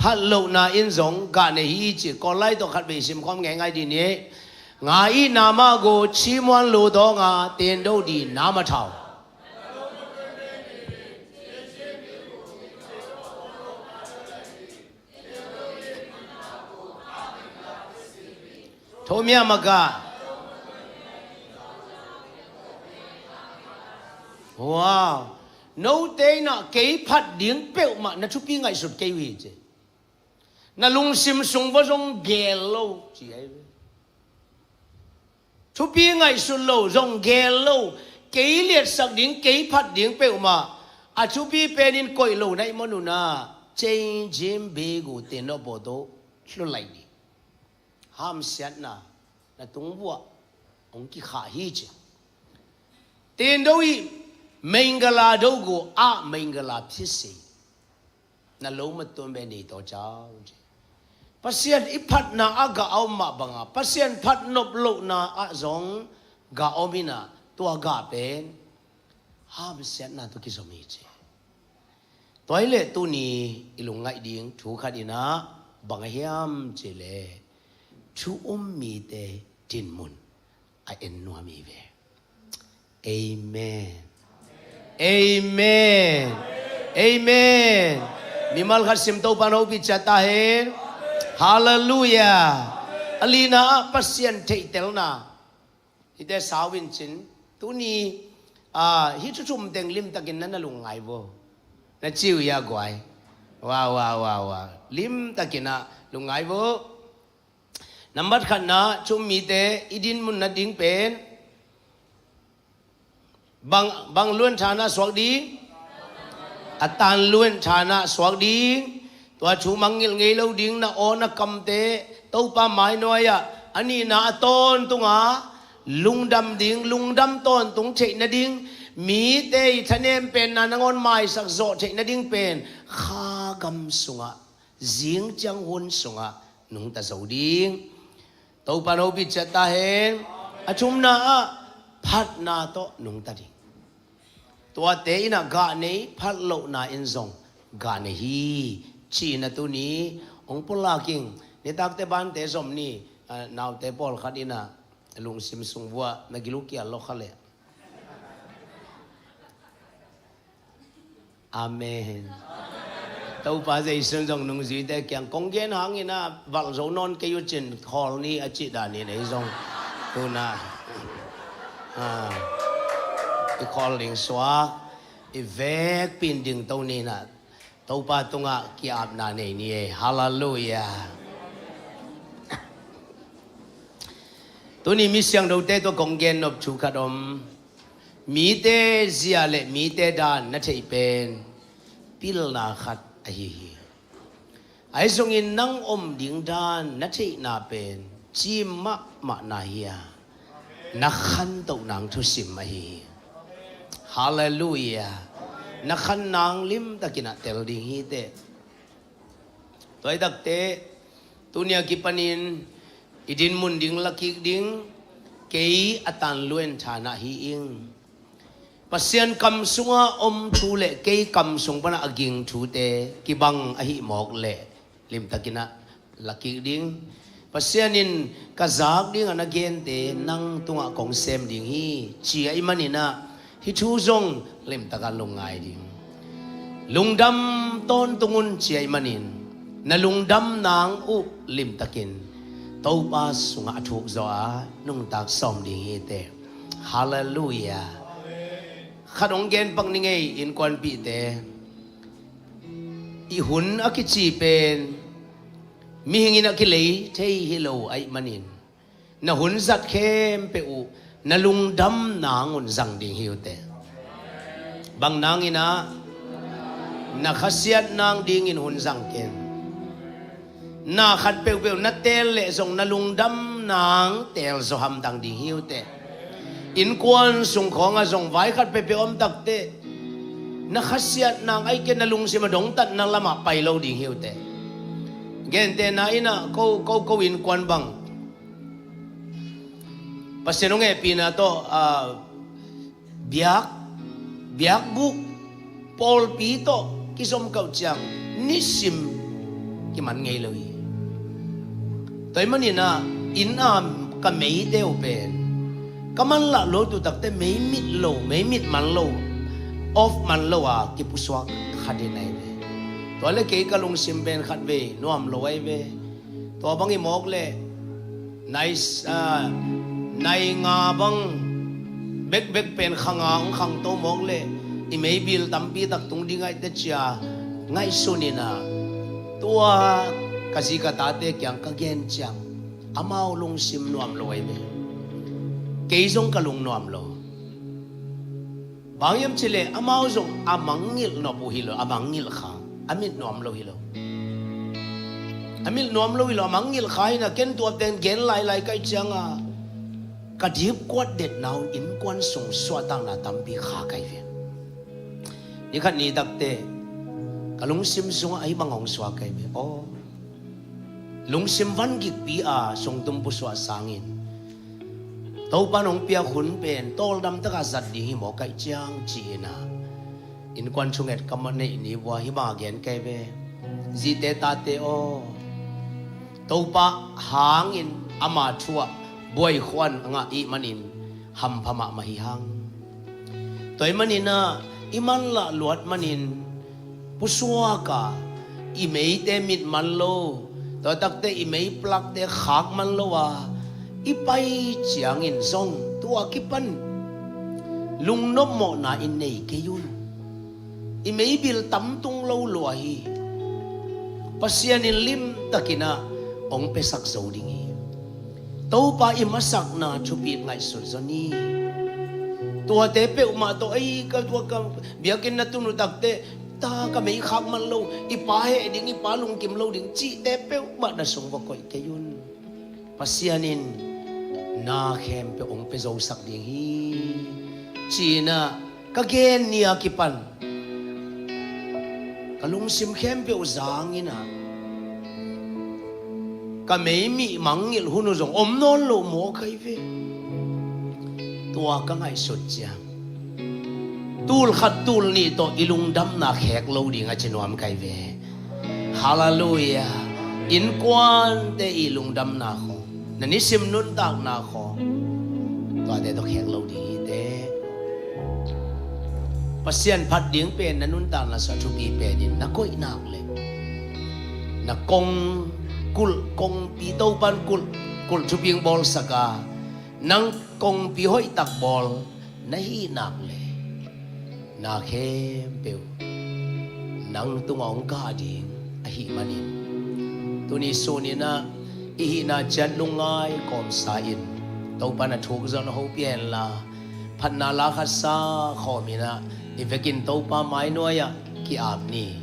phatlohna in zong gah nei hi ci. Kawllai tawh khat vei simkhawm ngeingai dih ni. Nga ihna mah go, cimuan lo dawnga tendo dih na ma thau. Tho mia maka. Wow. Note in ah kei phat ding peuhmah na thupi ngaihsut kei uh hi ci. Na lungsim sung va zong gel lo ci ahi ve. Thupi ngaihsut lo, zong gel lo, kei liatsak ding, kei phat ding peuhmah a thupi penin koih lo na hih man un ah, change him big uh, tendo pawto hlulaih ding. Hamsiatna na tung vuah hong kikhah hi ci. Tendo i mengala do gu a mengala phise. Na lo matuam be nei tawh ciau ci. Pasian i phatna ah gah a om mah banga Pasian phat nop lohna ah zong gah om in ah, tua gah pen hamsiatna tawh kizom hi ci. Tua hi leh tuni i lungngaih ding thu khat in ah bang a hiam ci leh, thu um mite dinmun a en nuam hi ve. Amen. Amen. Amen. Mimal khat sim Topa in hopih ciat ta hen. Halleluiah. A lina ah Pasian theihtelna. Hihte sau in cin. Tuni, ah, hih thu thum teng limtakin na na lungngai vo. Na ci uh hia guai. Wow, wow, wow, wow. Limtakin ah lungngai vo. Nambat khatna, thu um mite i dinmun nading pen bang, bang luan thanah suak ding, a tan luan thanah suak ding, tua thu mangngilh ngei lo ding na aw na kamte Topa mainuai-ah, a nihna a tawntunga lungdam ding, lungdam tawntung theih nading, mite i thanem penna nangawn maisak zawh theih nading pen kha gam sungah, zing ciang hun sungah nungta zo ding. Topa in hopih ciat ta hen. A thumna ah phatna tawh nungta ding. Tuate in ah gah nei, phat lohna in zong gah nei hi ci-in ah tuni hong pulak ing. Nitakte bante zom ni, ah, naute pawlkhat in ah lungsim sung vuah na gil uh kial lo kha leh. Amen. Topa Jesu in zong nungzuite kiang kong gen hangin ah valh zo nawn kei uh cin khawl ni a cih danin ei zong tuna, ah, i khawl ding suak, i vekpi in dingto ni in ah Topa tungah ki-apna nei ni ei. Halleluiah. Tuni mi siangthote tawh kong gen nop thu khat om. Mite zia le mite dan na theih pen pilna khat ahi hi. Ahi zongin nang om ding dan na theihna pen cim mahmah na hi a, na khantoh nang thusim ahi hi. Halleluiah. Na khan nang limtakin ah tel ding hi teh. Tua hi takte, tuni a kipanin i dinmun ding, lakik ding, kei a tanluen thanah hi ing. Pasian kam sunga om thu le kei kam sung pana a ging thute kibang ahih mawk leh limtakin ah lakik ding. Pasian in ka zak dingah na gente nang tungah kong sem ding hi, ci ahih manin ah hih thu zong limtakin lungngai ding. Lungdam tawntung un, ci ahih manin na lungdam nang uh limtakin Topa sungah a thuk zawh a nungtak sawm ding hi teh. Halleluiah. Khat hong gen pak ning ei, innkuanpihte. I hun a kici pen mihing in a kilei thei hi lo ahih manin na hun zat khempeuh uh na lungdam nang un zang ding hi uh teh. Bang nangin ah? Na khasiat nang dingin hun zang ken. Na khat peuhpeuh na teel leh zong na lungdam nang teelzaw hamtang ding hi uh teh. Innkuan sung khawngah zong vai khat peuhpeuh om takteh na khasiat nang ahih kei leh na lungsim a dongtatna lamah pai lo ding hi uh teh. Gentehna in ah ko, ko, ko innkuan bang Pasian hong hehpihna tawh, ah, biak, biakbuk, pawlpi tawh kizom kah uh ciang nisim kiman ngei lo hi. Tua ahih manin ah inn a ka meite uh pen ka manlah lotu takteh mei mit lo, mei mit man lo, off man lo a kipusuak khat in ahi ve. Tua leh kei ka lungsim pen khatvei nuam lo ahi ve. Tua bang hi mawk leh Nai, ah, nai nga bang bekbek pen kha nga hong khangto mawk leh i meibil tampi tak tung ding aih teh ci-a ngaihsun in ah, tua ka zi ka tate kiang ka gen ciang amau lungsim nuam lo ahi ve. Kei zong ka lung nuam lo. Bang hiam cih leh amau zong a mangngilh nop uh hi lo, a mangngilh kha, a mit nuam lo hi lo. A mit nuam lo hi lo, a mangngilh kha hi na, ken tua teng gen lailai ka hih ciangin ka dipkuat detna un innkuan sung suahtakna tampi kha ka hi ve. Ni khat ni tak teh ka lungsim sungah ahi bang hong suak ka hi ve. Aw, lungsim van gikpi a sungtum pusuah sangin Topa in hong piak hun pen tawldam takin zat ding hi maw ka hih ciang ci-in ah, innkuan thunget ka mawh neih ni vua hih bang gen ka hi ve. Zite tate aw, Topa hangin ama thu ah buaikhuan a ngah i hih manin hampha mahmah hi hang. Tua ahih manin ah i manlah luat manin pusuak a, i meite mit man lo, tua tak teh i mei plakte khak man lo a i pai ciangin zong tua kipan lungnop mawhna i nei kei un. I meibil tam tung lo lua hi. Pasian in limtakin ah hong piasak zo ding hi. Topa i masakna thupit ngaihsut zaw ni. Tuate peuhmah tawh, ei, ka tua ka biakinn na tun uh tak teh, ta, ka mei khak man lo, i pa heh ding, i pa lungkim lo ding cihte peuhmah na sung va koih kei un. Pasian in na khempeuh hong pia zosak ding hi, ci-in ah ka gen ni a kipan ka lungsim khempeuh zangin ah, ka meimih mangngilh hun uh zong om nawn lo maw ka hi ve. Tua ka ngaihsut ciang tul khat tul nih tawh i lungdamna khek lo ding a ci nuam ka hi ve. Halleluiah. Innkuante i lungdamna khawng, na nisim nuntakna khawng, tuate tawh khek lo ding hi teh. Pasian phat ding pen na nuntakna sungah thupi pen in na koih nak leh, na kong kulh, kongpi, Topa in kulh, kulh thupi hong bawlsak a, nang kongpi hoihtak bawl na hih nak leh, na khempeuh nang tungah hong kah ding ahih manin, tuni sunin ah i hihna ciat lungngai kawmsa in Topa in a thuk zawh na hopih hen la, phatna la khat sa khawm in ah i vekin Topa mainuai ah ki-ap ni.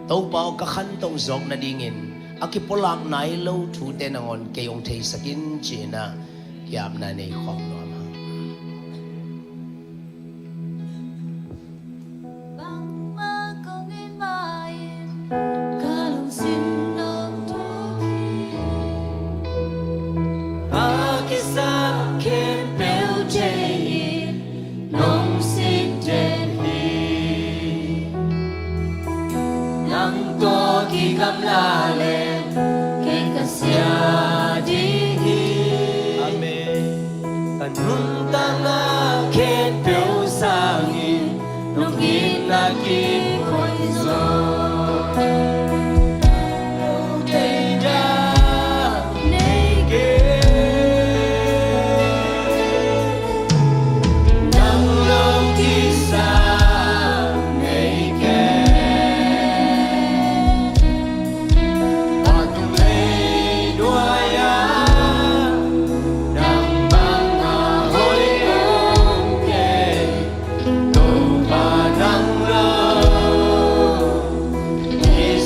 Topa aw, ka khantoh zawk nadingin a kipulak nai lo thute nangawn kei hong theisak in, ci-in ah ki-apna nei khawm nuam hang. Bangmah kong it ma-in ka lungsim nong thuk hi. A kisap khempeuh thei in nong sin den hi. Nang tawh kigamla leng kei ka sia ding hi. Amen. Ka nuntakna khempeuh sangin nong itna kip hoih zaw. Lo deihdan nei kei. Nang lo kisam nei kei. Tua tung lei duai ah nang bang a hoih om kei. Topa nang lo i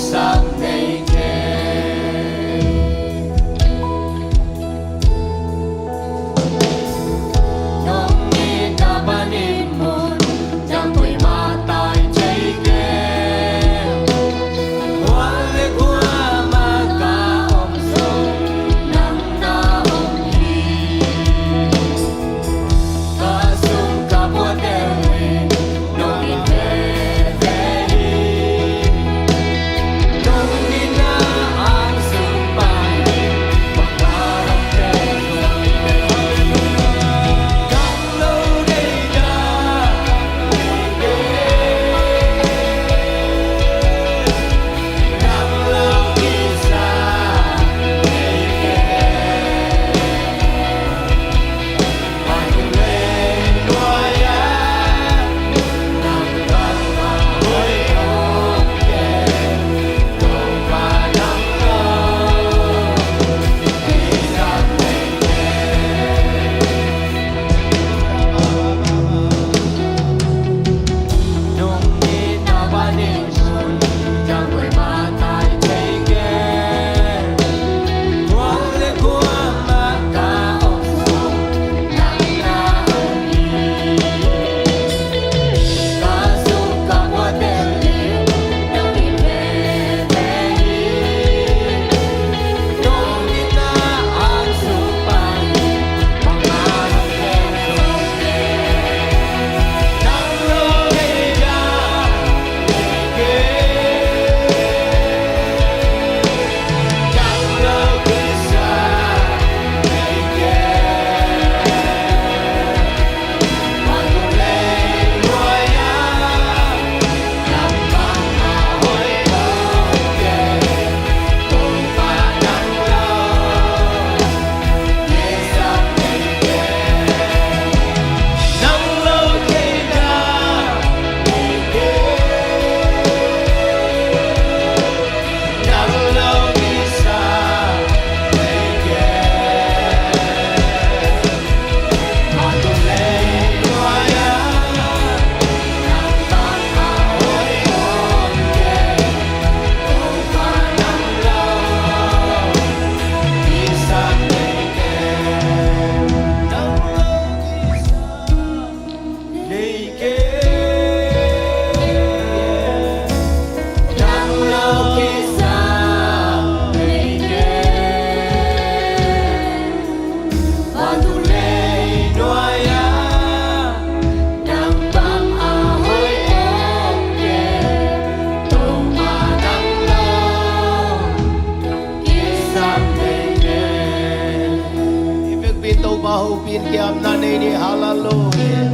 Kiamna nei ni, hallelujah.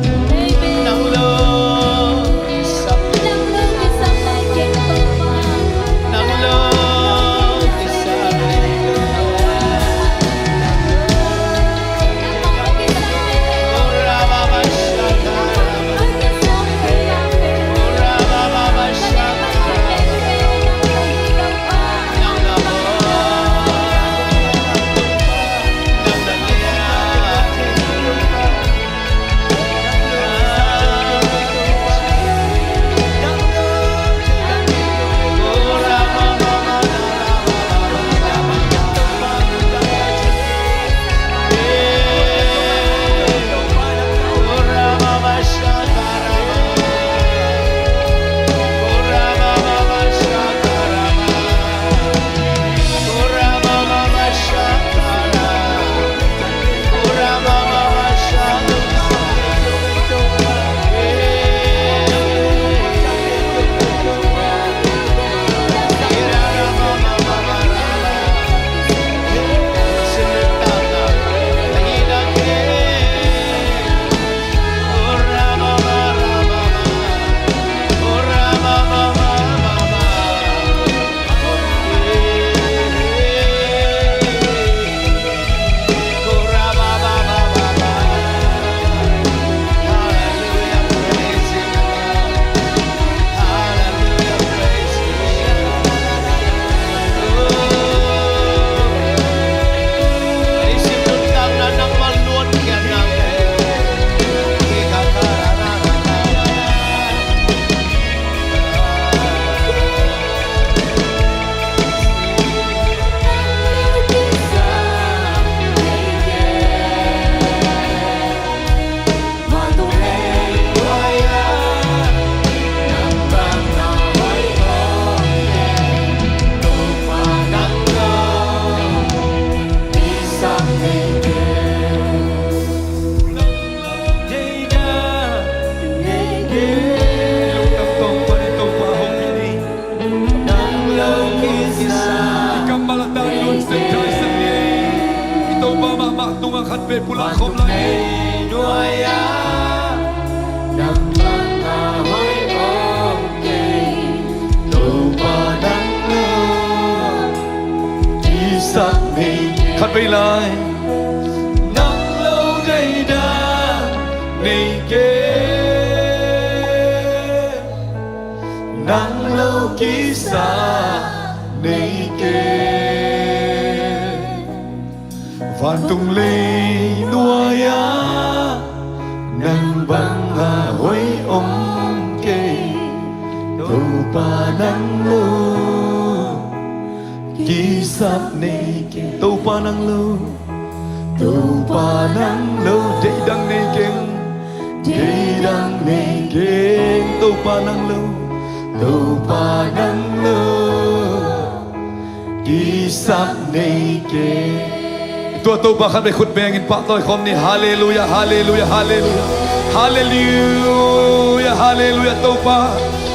Nang lo kisam, nang lo kisam lai keng Topa. Nang lo kisam lai keng Topa. I kammal a tang luan sep, kai sep ni ei. I Topa mahmah tungah khat vei pulak khawm lai ni. Nang bang a hoih om kei, Topa nang lo kisap nei kei. Khat vei lai. Nang lo deihdan nei kei. Nang lo kisap nei kei. Vantung leinuai-ah nang bang a hoih om kei. Topa nang lo kisap nei kei. Topa nang lo, Topa nang lo, deih dang nei keng, deih dang nei keng. Topa nang lo, Topa nang lo kisap nei keng. Tua Topa khat vei khut bengin pahtawi khawm ni. Halleluiah, halleluiah, halleluiah. Halleluiah, halleluiah. Topa,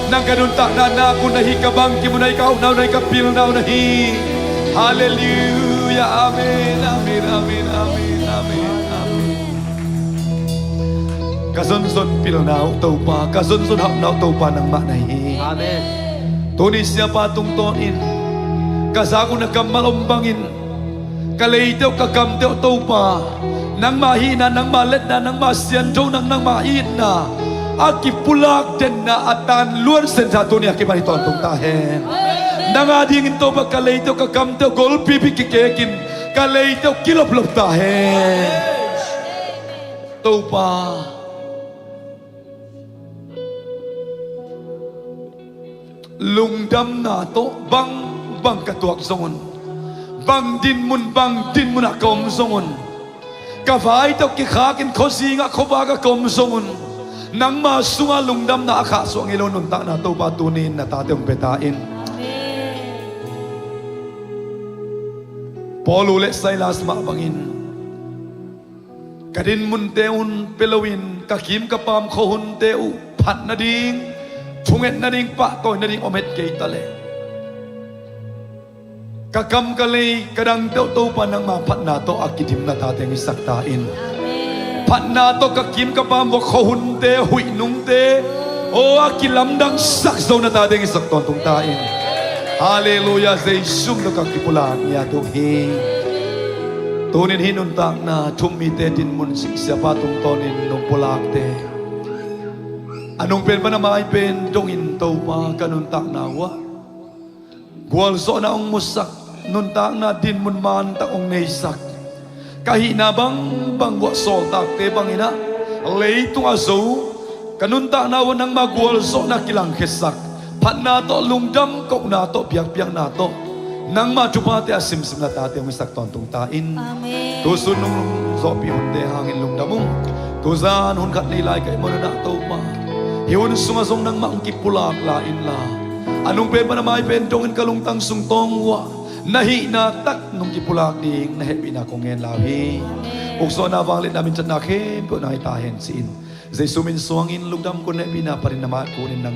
nang ka nuntakna nak uh na hi, ka bangkim uh na hi, ka hauhna uh na hi, ka pilna uh na hi. Halleluiah. Amen, amen, amen, amen, amen, amen. Ka zonzon pilna uh Topa, ka zonzon hauhna uh Topa nangmah na hi. Amen. Tuni siapa tungtawnin ka zak uh na kammal om bangin ka leite uh, ka gamte uh Topa, nangmah hihna, nangmah letna, nangmah sianthona, nangmah itna a kipulak denna a tan luan sensa tuni a kipan hi tawntung ta hen. Nang a dingin Topa ka leite uh, ka gamte uh golpipi kikekin ka leite uh kiloplop ta hen. Topa, lungdamna tawh bangbang ka tuak zongun, bang dinmun, bang dinmun ah ka om zongun, ka vai tawh kikhakin khuazingah khuavakah ka om zongun, nangma sungah lungdamna a khahsuah ngei lo nuntakna Topa tuni-in na tate hong pia ta in. Amen. Paul uh le Silas mah bangin ka dinmunte hun pia loin ka kim ka paam khua hunte uh phat nading, thunget nading, pahtawi nading om het kei ta leh, ka kam ka lei ka dangte uh Topa nangma phatna tawh a kidim na tate hong hisak ta in. Amen. Phatna tawh ka kim ka pam vua khuahunte, huihnungte, aw, a kilamdangsak zo na tate hong hisak tawntung ta in. Halleluiah, Jesu min tawh ka kipulak ngiat uh hi. Tunin hih nuntakna thu-um mite dinmun singsiapa tungtawnin nong pulakte a nung pen pan a mai pen dongin Topa ka nuntakna uh ah gualzawhna hong musak, nuntakna dinmun mantak hong neisak, ka hihna bangbang uah sawltakte bangin ah leitungah zo, ka nuntakna uah nangma gualzawhna kilangkhiasak, phatna tawh, lungdam kohna tawh, biakpiakna tawh, nangma thuphate a simsim na tate hong hisak tawntung ta in. Amen. Tusun nong zawhpih hunte hangin lungdam ung. Tuzan hun khat nei lai ka hih manun ah Topa, hih hun sungah zong nangmah hong kipulak la inla, a nung pen pan a mai pen dongin ka lungtang sung tawng uah na hihna tak nong kipulak ding na hehpihna kong ngen lai uh hi. Ukzawhna, vangliatna, minthanna khempeuh nang hi ta hen ci-in Jesu min suangin lungdam kun, hehpihna panin na mai kunin nang